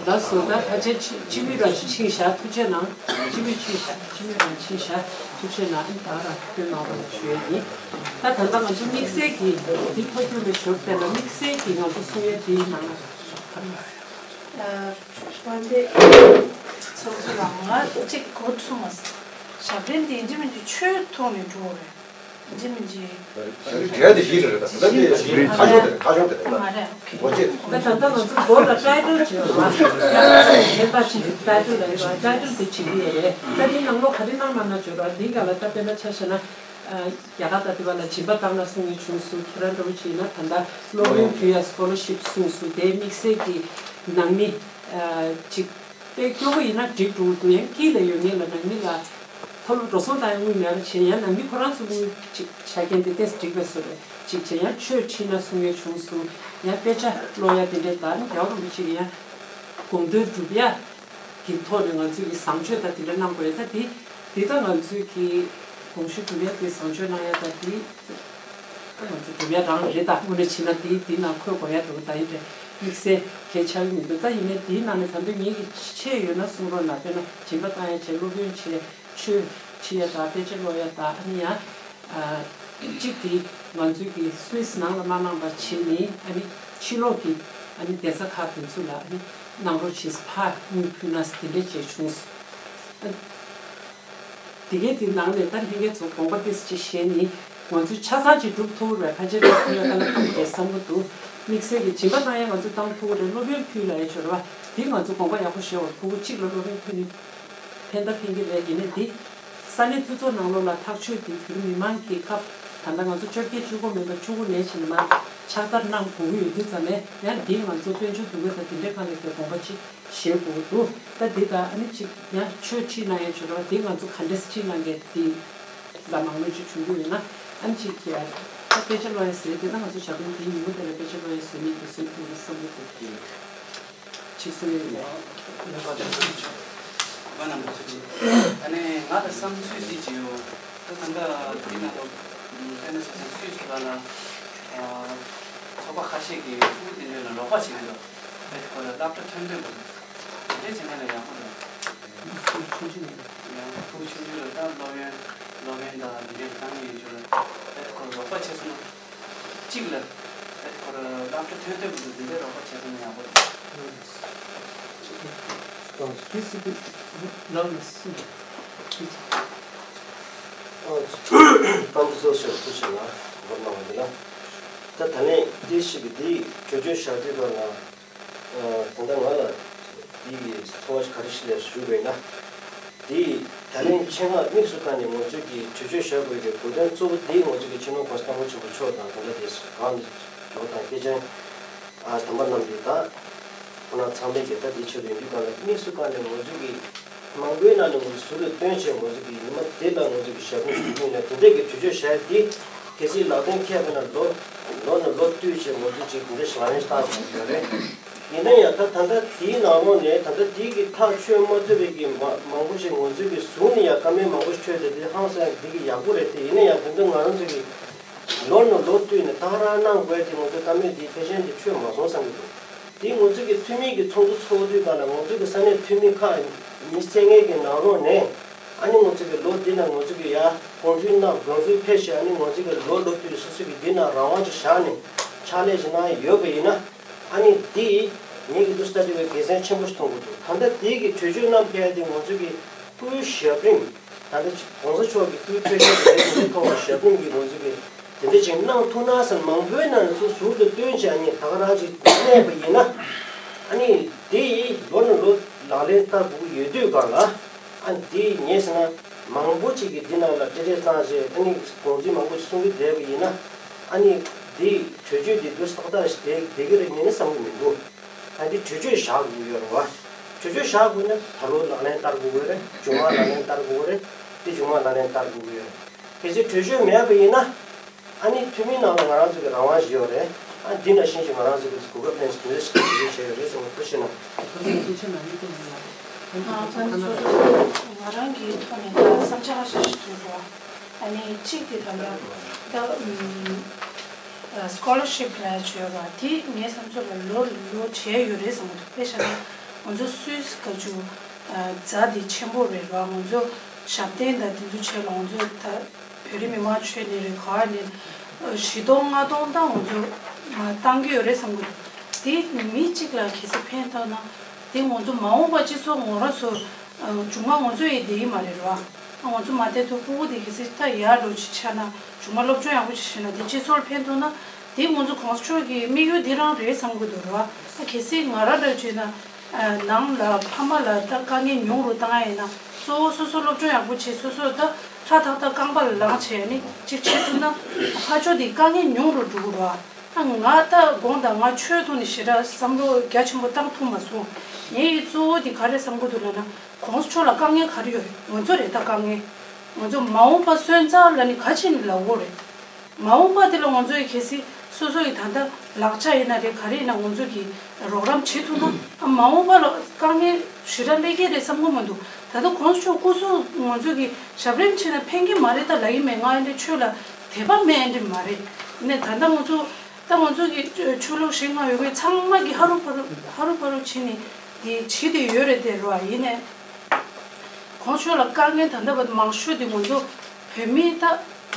ལགས་སོ། ད་ཕལ་ཆེར་སྤྱི་སྤྱི་མོས་རང་ཞིག་ཕྱིན་བཞག། ཐུགས་རྗེ་གནང་། སྤྱི་མོས་ཕྱིན་བཞག། སྤྱི་མོས་རང་ཕྱིན་བཞག། ཐུགས་རྗེ་གནང་། ཨ་ནི་ད་རང་སྐྱོན་གནང་རོགས་ཞུ་ཡས་ཡིན། ད་ད་ལྟ་ང་ཚོ་དམིགས་བསལ་གྱི་འདི་ཕ་གྱུར་ལ་ཞོར་བལྟས་ན་དམིགས་བསལ་གྱི་ང་ཚོ་གསུང་ཡས་དེའི་ནང་ལ། དཔལ་ལྡན་ཚོགས་གཙོ་ལགས། ང་གཅིག་གོ་ཐུབ་མ་སོང་། ཞབས་བརྟན་དེ་ཡིན་གཅིག་མིན་གཅིག་ཆོས་ཐོག་ནས་འགྲོ་བ་རེད། ཡིན་གཅིག་མིན་གཅིག་རེད། ད་དེ་ཞིག་རེད། ད་དེ་ཞིག་ཁ་ཤོར་དེ་རེད། ཁ་ཤོར་དེ་རེད། ད་མ་རེད། ཨོ་ཁེ། ད་ད་ལྟ་ང་ཚོ་མགོ་ལ་ཊའི་ཊལ་བྱེད་པ་ལ་ཡོད་པ་ཞིག་ཊའི་ཊལ་ལ་ཡོད་པ། ཊའི་ཊལ་དེ་བྱེད་ཀྱི་ཡོད་རེད། ད་དེ་ནང་ལོགས་ག་རེ་གནང་མ་གནང་བརྗོད་རོགས། དེའི་སྒང་ལ་ད་དཔེར་ན་ཆ་བཞག་ན། རྒྱ་གར་དང་དེ་བ་ལ་སྦྱིན་པ་བཏང་ན་གསུང་ཡས་བྱུང་སོང་། ཁྱེད་རང་འདྲ་བོ་བྱས་ན་ད་ལྟ་སློབ་ཡོན་ཕུལ་ཡ་སི་ཀོ་ལར་ཤིབ་གསུངས་སོང་། དེ་དམིགས་བསལ་གྱི་ནང་མི་ཅིག་དཔེ་སྐྱོ་པོ་ཡིན་ན་འགྲིག་འགྲོ་གི་འདུག། ཡང་དཀྱིལ་ལ་ཡོད་མཁན་ལ་ནང་མི་ལ་མཐོ་སློབ་འགྲོ་སོང་བཏང་ཡ་དངུལ་མེད་པ་བྱས། ཡང་ནང་མི་ཁོ་རང་ཚོ་དངུལ་ཅིག་ཆ་རྐྱེན་དེ་ཏོག་ཙམ་འགྲིག་པའི་བཟོ་རེད། ཅིག་བྱས་ཡང་ཆོས་ཁྲིད་ན་གསུང་ཡས་བྱུང་སོང་། ཡང་དཔེ་ཆ་ཀློག་ཡ་དེ་འདྲའི་ད་རྒྱལ་བ་རིན་པོ་ཆེ་གི་ཡང་དགོངས་དོན་སྒྲུབ་ཡ། གི་ཐོག་ནས་ང་ཚོས་ཀྱི་བཟང་སྤྱོད་དང་དེ་འདྲ་གནང་དགོས་རེད། ད་དེ་དེ་ད་ང་ཚོས་ཀྱི་དགོངས་ཞུ་སྒྲུབ་ཡ་དེ་བཟང་སྤྱོད་གནང་ཡ་ད་དེ་ད་ང་ཚོ་སྒྲུབ་ཡ་རང་རེད། ད་དངོས་གནས་བྱས་ན་དེ་དེ་ནང་འཁོད་དགོས་ཡ་འདུག། ད་ཡིན་དེ་དམིགས་བསལ་གལ་ཆགས་ཀྱི་མི་འདུག། ད་ཡིན་ནའི་དེའི་ནང་ནས་ད་དུང་ངེད་ཀྱི་ཆེད་ཡོད་ན་གསུང་རོགས་གནང་། དཔེར་ན་སྦྱིན་པ་བཏང་ཡ་བྱས། སློབ་ཡོན་བྱས། ཆོས་ཁྲིད་ཡ་ད་དཔེ་ཆ་ཀློག་ཡ་ད་ཨ་ནི་ཡང་། གཅིག་དེ་ང་ཚོས་ཀྱི་སུད་སི་ནང་ལ་མ་གནང་པ་བྱས་ནས་ཨ་ནི་ཕྱི་ལོགས་ཀྱི་ཨ་ནི་གདན་ས་ཁག་དེ་ཚོ་ལ་ཨ་ནི་གནང་རོགས་བྱས། ཕར་དངུལ་ཕུལ་ན་དེ་འདྲས་བྱས་བྱུང་སོང་། དེ་གའི་དེ་ནང་ནས་ད་ལྷན་རྒྱས་ཚོ་དགོངས་པ་ཏོག་ཙམ་ཅིག་བཞེས་ནས་ང་ཚོས་ཆ་ཚང་ཅིག་སྒྲུབ་ཐུབ་ཀྱི་རེད། ཕལ་ཆེར་ད་ཐུབ་ཡ་དཀའ་ལས་ཁག་པོ་རེད་བསམ་གྱི་འདུག། དམིགས་བསལ་གྱི་སྦྱིན་པ་གནང་ཡ་ང་ཚོས་བཏང་ཐུབ་ཀྱི་རེད། སློབ་ཡོན་ཕུལ་ལ་ཡ་འབྱོར་བ་དེ་ང་ཚོ་དགོངས་པ་ཡག་པོ་བཞེས་པ་རེད། ཕྲུ་གུ་གཅིག་ལ་སློབ་ཡོན་ཕུལ་ནས་ཕན་ཐབས་ཕན་གྱི་རེད། ཡིན་ནའི་འདི་ས་གནས་འཐུས་ཚོགས་ནང་ལོགས་ལ་ཐག་གཅོད་དེ་བོད་མི་མང་གི་སྐབས་ད་ལྟ་ང་ཚོ་བཅོ་བརྒྱད་བཅུ་དགུ་མིན་པ་བཅུ་དགུ་ནས་བྱས་ནས་མར་ ཕྱག་བསྟར་གནང་དགོས་ཀྱི་ཡོད་དུས་ཙམ་ནས་ཡང་འདི་ང་ཚོ་དཔལ་འབྱོར་འདུ་འགོད་དང་དེ་འདྲའི་སྒང་ལ་དགོངས་པ་ཅིག་བཞེས་དགོས་ཀྱི་འདུག་ད་འདི་དང་ཨ་ནི་ཅིག་ཡང་ཆོས་ཁྲིད་གནང་ཡང་ཆོག་ར་འདི་ང་ཚོ་ག་འདྲས་ཁྲིད་གནང་མཁན་འདི་ལ་མང་མོས་ཅིག་བྱུང་རྒྱུ་ཡོད་ན་ཨ་ནི་ཅིག་ཡང་ད་དཔེ་ཆ་ཀློག་ཡང་ཟེར་དེ་ན་ང་ཚོ་ཞག་དང་དེའི་ཉིན་མོ་དེ་ལ་དཔེ་ཆ་ཀློག་ཡང་ཟེར་མི་འདུག་ཟེར་འདུག་བསམ་གྱི་འདུག་ཅིག་གསུང་ཡོད་ཡོད། ཨ་ནི་ང་ལ་བསམ་ཚུལ་འདི་ཅིག་ཡོད། ད་ད་ལྟ་འདི་ནང་ལོགས་དཔེར་ན་སོ་སོའི་སུད་སི་ལ་ལ་ཚོགས་པ་ཁ་ཤས་ཀྱིས་ཕྲུ་གུ་དེ་འདྲ་ལ་རོགས་པ་བྱེད་ཀྱི་འདུག་དེ་ཁོ་ལ་སློབ་གྲྭ་ཐོན་ཐོན་པ་དེ་འདྲ་བྱེད་ན་ལ་ཡག་པོ་འདུག་ཕྲུ་གུ་ཆུང་ཆུང་ལ་ད་སློབ་ཡོན་སློབ་ཡོན་དང་དེ་འདྲ་བཏང་ཡོད་ཆོག་ལ་དེ་ཁོ་ལ་རོགས་པ་བྱེད་སོང་ན། གཅིག་ལ། ཨེ་ཁོ་ར་སློབ་གྲྭ་ཐོན་ཐོན་གྱི་འདུག་འདི་འདྲའི་རོགས་པ་བྱས་སོང་ན་ཡག་པོ་རེད། སུད་སི་གི་ནང་ལ་སུ། ཨ། དཔལ་འབྱོར་ཚོགས་ཞབས་ཐུགས་ཆེ་ལ་འབོར་གནང་བ་འདི་ལ། ད་ད་ལན་དེ་ཞིག་གི་འདི་གྲོས་ཆོད་བཞག་དུས་སྐབས་ལ། ད་ལྟ་ང་ལ་འདི་ཚོར་བ་ག་རེ་ཞིག་ལས་ཞུ་དགོས་ན། འདི་ད་ལན་ཆེད་མངགས་དམིགས་སུ་བཀར་ནས་ང་ཚོས་ཀྱི་གྲོས་ཆོད་བཞག་དགོས་པའི་དགོས་དོན་གཙོ་བོ་འདི་ང་ཚོས་ཀྱི་སྤྱི་ནོར་༸གོང་ས་༸སྐྱབས་མགོན་ཆེན་པོ་མཆོག་དང་དེ་འདྲ་དེ་གང་མགྱོགས་དང་སྐྱེས་ཆེན་དམ་པ་རྣམས་ཀྱི་ད་ཁོ་ན་ཚང་མས་ཀྱི་ད་འདི་ཆེད་དུ་ཡིན་དུས་གང་ལ་དམིགས་སུ་བཀར་ནས་ང་ཚོས་ཀྱི་མང་པོའི་ནང་ནས་ང་ཚོ་ཟུར་དུ་བཏོན་བྱས་ང་ཚོ་གི་ཉི་མ་དེ་ལ་ང་ཚོ་གི་ཞབས་ཕྱི་ཞུ་རྒྱུ་ཡིན་ན་དེ་འདྲས་ཀྱི་གྲོས་ཆོད་བཞག་དེ་གལ་སྲིད་ལག་ལེན་འཁེལ་བ་ན་ལོ་ལོ་ནས་ལོ་བསྟུད་བྱས་ང་ཚོ་གཅིག་དེ་འདྲས་ཞིག་ལག་ལེན་བསྟར་བཞིན་ཡོད་རེད། ཡིན་ན་ཡང་ད་ད་ལྟ་དེའི་ནང་ལོགས་ནས་ད་ལྟ་དེའི་གི་ཐག་ཆོད་མ་ཐུབ་པའི་གི་མ་མང་པོ་ཞིག་ང་ཚོའི་གི་ཟུར་ནས་ཡང་བཀའ་མོལ་མང་པོ་ཞིག་འཕྲོས་ཏེ་དེ་ཧང་སང་དེ་གི་ཡག་པོ་རེད་དེ་ཡིན་ན་ཡང་དེ་ཚོ་ང་རང་ཚོ་གི་ལོ་ནས་ལོ་བསྟུད་ནས་ད་ག་རང་གནང་དགོས་དེ་ང་ཚོ་བཀའ་མོལ་དེ་ཕལ་ཆེར་དེ་ཆོད་མ་སོང་བསམ་གི་འདུག་དེ་ང་ཚོ་གི་འཐུས་མི་གི་ཚོགས་འདུ་ཚོགས་དུས་སྒང་ལ་ང་ཚོ་གི་ས་གནས་འཐུས་མི་ཁག་ཉི་ཤུ་རྩ་ལྔའི་གི་ནང་ལོགས་ནས་ཨ་ནི་ང་ཚོ་གི་ལོ་འདི་ནང་ང་ཚོ་གི་ཡ་དགོངས་ཚུལ་གནང་དགོངས་ཚུལ་ཕེབས་ཤིག་ཨ་ནི་ང་ཚོ་གི་ལོ་ལོ་དུས་སོ་སོ་གི་འདི་ནང་རང་དབང་ཅིག་བཞག་ནས་ཕྱག་ལས་ཅིག་གནང་ཡོད་པ་ཡིན་ན་ཨ་ནི་འདི་ངེད་ཀྱི་འདུག་ས་དེ་བས་དགེ་མཚན་ཆེན་པོ་ཞིག་མཐོང་གི་འདུག་ད་ལྟ་དེ་གི་གྲོས་ཆོད་གནང་ཕེབས་དེ་ང་ཚོ་གི་སྐུའི་ཞབས་རིམ། ད་ལྟ་༸གོང་ས་མཆོག་གི་སྐུའི་འཕྲོད་བསྟེན་དེ་ཚོ་ཐོག་ལ་ཞབས་རིམ་གྱི་ང་ཚོ་གི་དེ་འདྲ་ཅིག་གནང་ཐུབ་ན་ཟེར་མང་པོའི་ནང་ནས་ཚུར་ཟུར་དུ་བཏོན་བྱས་ནས་ད་ག་རང་ཅིག་གནས་པ་ཡིན་ན། ཨ་ནི་དེ་ཡིས་ལོ་ནས་ལོ་ལག་ལེན་བསྟར་དགོས་ཀྱི་ཡོད་དུས་སྒང་ལ། ཨ་ནི་དེ་ངས་ཟེར་ན་མང་པོ་ཅིག་གིས་འདི་ནང་ལ་འབྲེལ་འབྲེལ་བཏང་བྱས་ཨ་ནི་དགོངས་ཚུལ་མང་པོ་ཅིག་གསུང་གི་བསྡད་པ་ཡིན་ན། ཨ་ནི་དེ་གྲོས་ཆོད་དེ་འདུག་ཏག་ཏག་ཞིག་བསྡད་བསྡད་ཀྱི་རེད་མིན་ན་བསམ་གྱི་མི་འདུག་ད་འདི་གྲོས་ཆོད་བཞག་དགོས་ཡོད་རེད་བ། གྲོས་ཆོད་བཞག་དགོས་ན་ད་ལོ་ལག་ལེན་བསྟར་དགོས་ཀྱི་རེད། མཇུག་མ་ལག་ལེན་བསྟར་དགོས་ཀྱི་རེད། དེ་མཇུག་མ་ལག་ལེན་བསྟར་དགོས་ཀྱི་ཡོད་རེད། གལ་སྲིད་གྲོས་ཆོད་མེད་པ་ཡིན་ན། ཨ་ནི་འཐུས་མིའི་ནང་ལ་ང་རང་ཚོ་གི་རང་དབང་ཞིག་ཡོད་རེད། ཨ་འདི་ནང་བཞིན་ཞིག་ང་རང་ཚོ་གི་གོ་སྐབས་ལེན་ཞིག་དེ་འདྲ་ཞིག་གི་གྲོས་ཆོད་བྱས་ཡོད་རེད་ཟེར་བ་ཐུགས་ཆེ་གནང་། ང་རང་གི་ཐོག་ནས་ད་བསམ་འཆར་ཁ་ཤས་ཤིག་བཏོན་འགྲོ། ཨ་ནི་གཅིག་དེ་ད་ལྟ་ད་ཨུམ། སྐོ་ལར་ཤིབ་ལབ་ཡ་བྱས་པ་དེ་ངའི་བསམ་ཚུལ་ལ་ལོ་ལོ་བྱས་ཡོད་རེད་བསམ་གྱི་འདུག་དཔེ་བཞག་ན་ང་ཚོ་སུད་སི་ག་ཅུ་རྫ་དེ་ཆེན་པོ་རེད་ར། ང་ཚོ་ཞབས་བརྟན་དང་དེ་ཚོ་བྱས་ལ་ང་ཚོ་ད་བོད་རིགས་མི་མང་ཆོས་ནས་རེད་ག་ནས་བཞི་སྟོང་ལྔ་སྟོང་ད་ང་ཚོ་བཏང་གི་ཡོད་རེད་བསམ་གྱི་འདུག་དེ་མི་གཅིག་ལ་གལ་སྲིད་ཕན་ཐོགས་ན་དེ་ང་ཚོ་མ་འོངས་པ་སྤྱི་ཚོགས་ངོ་ར་སོ། མཇུག་མ་ང་ཚོ་ཡི་བསྡད་ཀྱི་མ་རེད་ར། ང་ཚོ་མ་བསྡད་དུས་ཕྲུ་གུ་དེ་གལ་སྲིད་ད་ཡར་འགྲོ་ཅིག་ཆགས་ན་མཇུག་མ་སློབ་སྦྱོང་ཡག་པོ་ཅིག་བྱས་ན་དེ་སྤྱི་ཚོགས་ལ་ཕན་ཐོགས་ན་དེ་ང་ཚོ་གོང་ས་མཆོག་གི་དམིགས་ཡུལ་འདི་རང་རེད་བསམ་གྱི་འདུག་ར། ད་གལ་སྲིད་ང་རང་འདྲ་བྱས་ན་ནང་ལ་ཕ་མ་ལ་ད་དཀའ་ངལ་ཉུང་རུ་བཏང་ཡ་ཡིན་ན་གཙོ་བོ་སོ་སོ་སློབ་སྦྱོང་ཡག་པོ་བྱས་སོ་སོ་ད་ཧྲ་ཐག་ཐག་རྐང་པ་ལ་ལངས་བྱས་ནས་ཅིག་བྱེད་ཐུབ་ན་ཕར་ཕྱོགས་དེ་དཀའ་ངལ་ཉུང་རུ་འགྲོ་གི་ར། ད་ང་ད་དགོངས་དག་ང་ཆོས་ཐོག་ནས་ཞེ་དྲག་བསམ་བློ་རྒྱ་ཆེན་པོ་བཏང་ཐུབ་མ་སོང་། ངའི་ཡི་གཙོ་བོ་དེ་ག་རེ་བསམ་གྱི་འདུག་ལབ་ན་གོང་ས་མཆོག་ལ་དཀའ་ངལ་ག་རེ་ཡོད་རེད། ང་ཚོ་རེད་ད་དཀའ་ངལ། ང་ཚོ་མ་འོངས་པ་སོན་རྩ་ལབ་ནས་ག་ཅིག་ནས་ལབ་དགོས་རེད། མ་འོངས་པ་དེ་ལ་ང་ཚོ་ཡི་གལ་སྲིད་སོ་སོ་ཡི་ད་ལྟ་ལག་ཆ་ཡིན་ན་རེད་ག་རེ་ཡིན་ན་ང་ཚོ་གི་རོགས་རམ་བྱེད་ཐུབ་ན་ཨ་མ་འོངས་པ་ལ་དཀའ་ངལ་ཞེ་དྲག་སླེབས་ཀྱི་རེད་བསམ་གྱི་མི་འདུག་ད་ལྟ་གོང་ས་མཆོག་སྐུ་གཟུགས་ང་ཚོ་གི་ཞབས་རིམ་བྱས་ན་ཕན་གྱི་མ་རེད་ད་ལབ་ཀྱི་མེད། ང་ཨེ་འདྲ་ཆོས་ལ་དད་པ་མེད་ཨེ་འདྲ་མ་རེད། ཡིན་ནའི་ད་ལྟ་ང་ཚོ་ད་ང་ཚོ་གི་ཆོས་ལུགས་ཤིག་ང་ཡོད་མཁན་ཚང་མ་གི་ཧ་རུ་ཕ་རུ་ཧ་རུ་ཕ་རུ་བྱས་ནས་དེ་བྱེད་དེ་ཡོད་རེད་དེ་རུ་ཨ་ཡིན་ནའི། གོང་ཆོས་ལ་དཀའ་ངལ་ད་ལྟ་བར་མང་ཤོས་དེ་ང་ཚོ་བོད་མི་ད་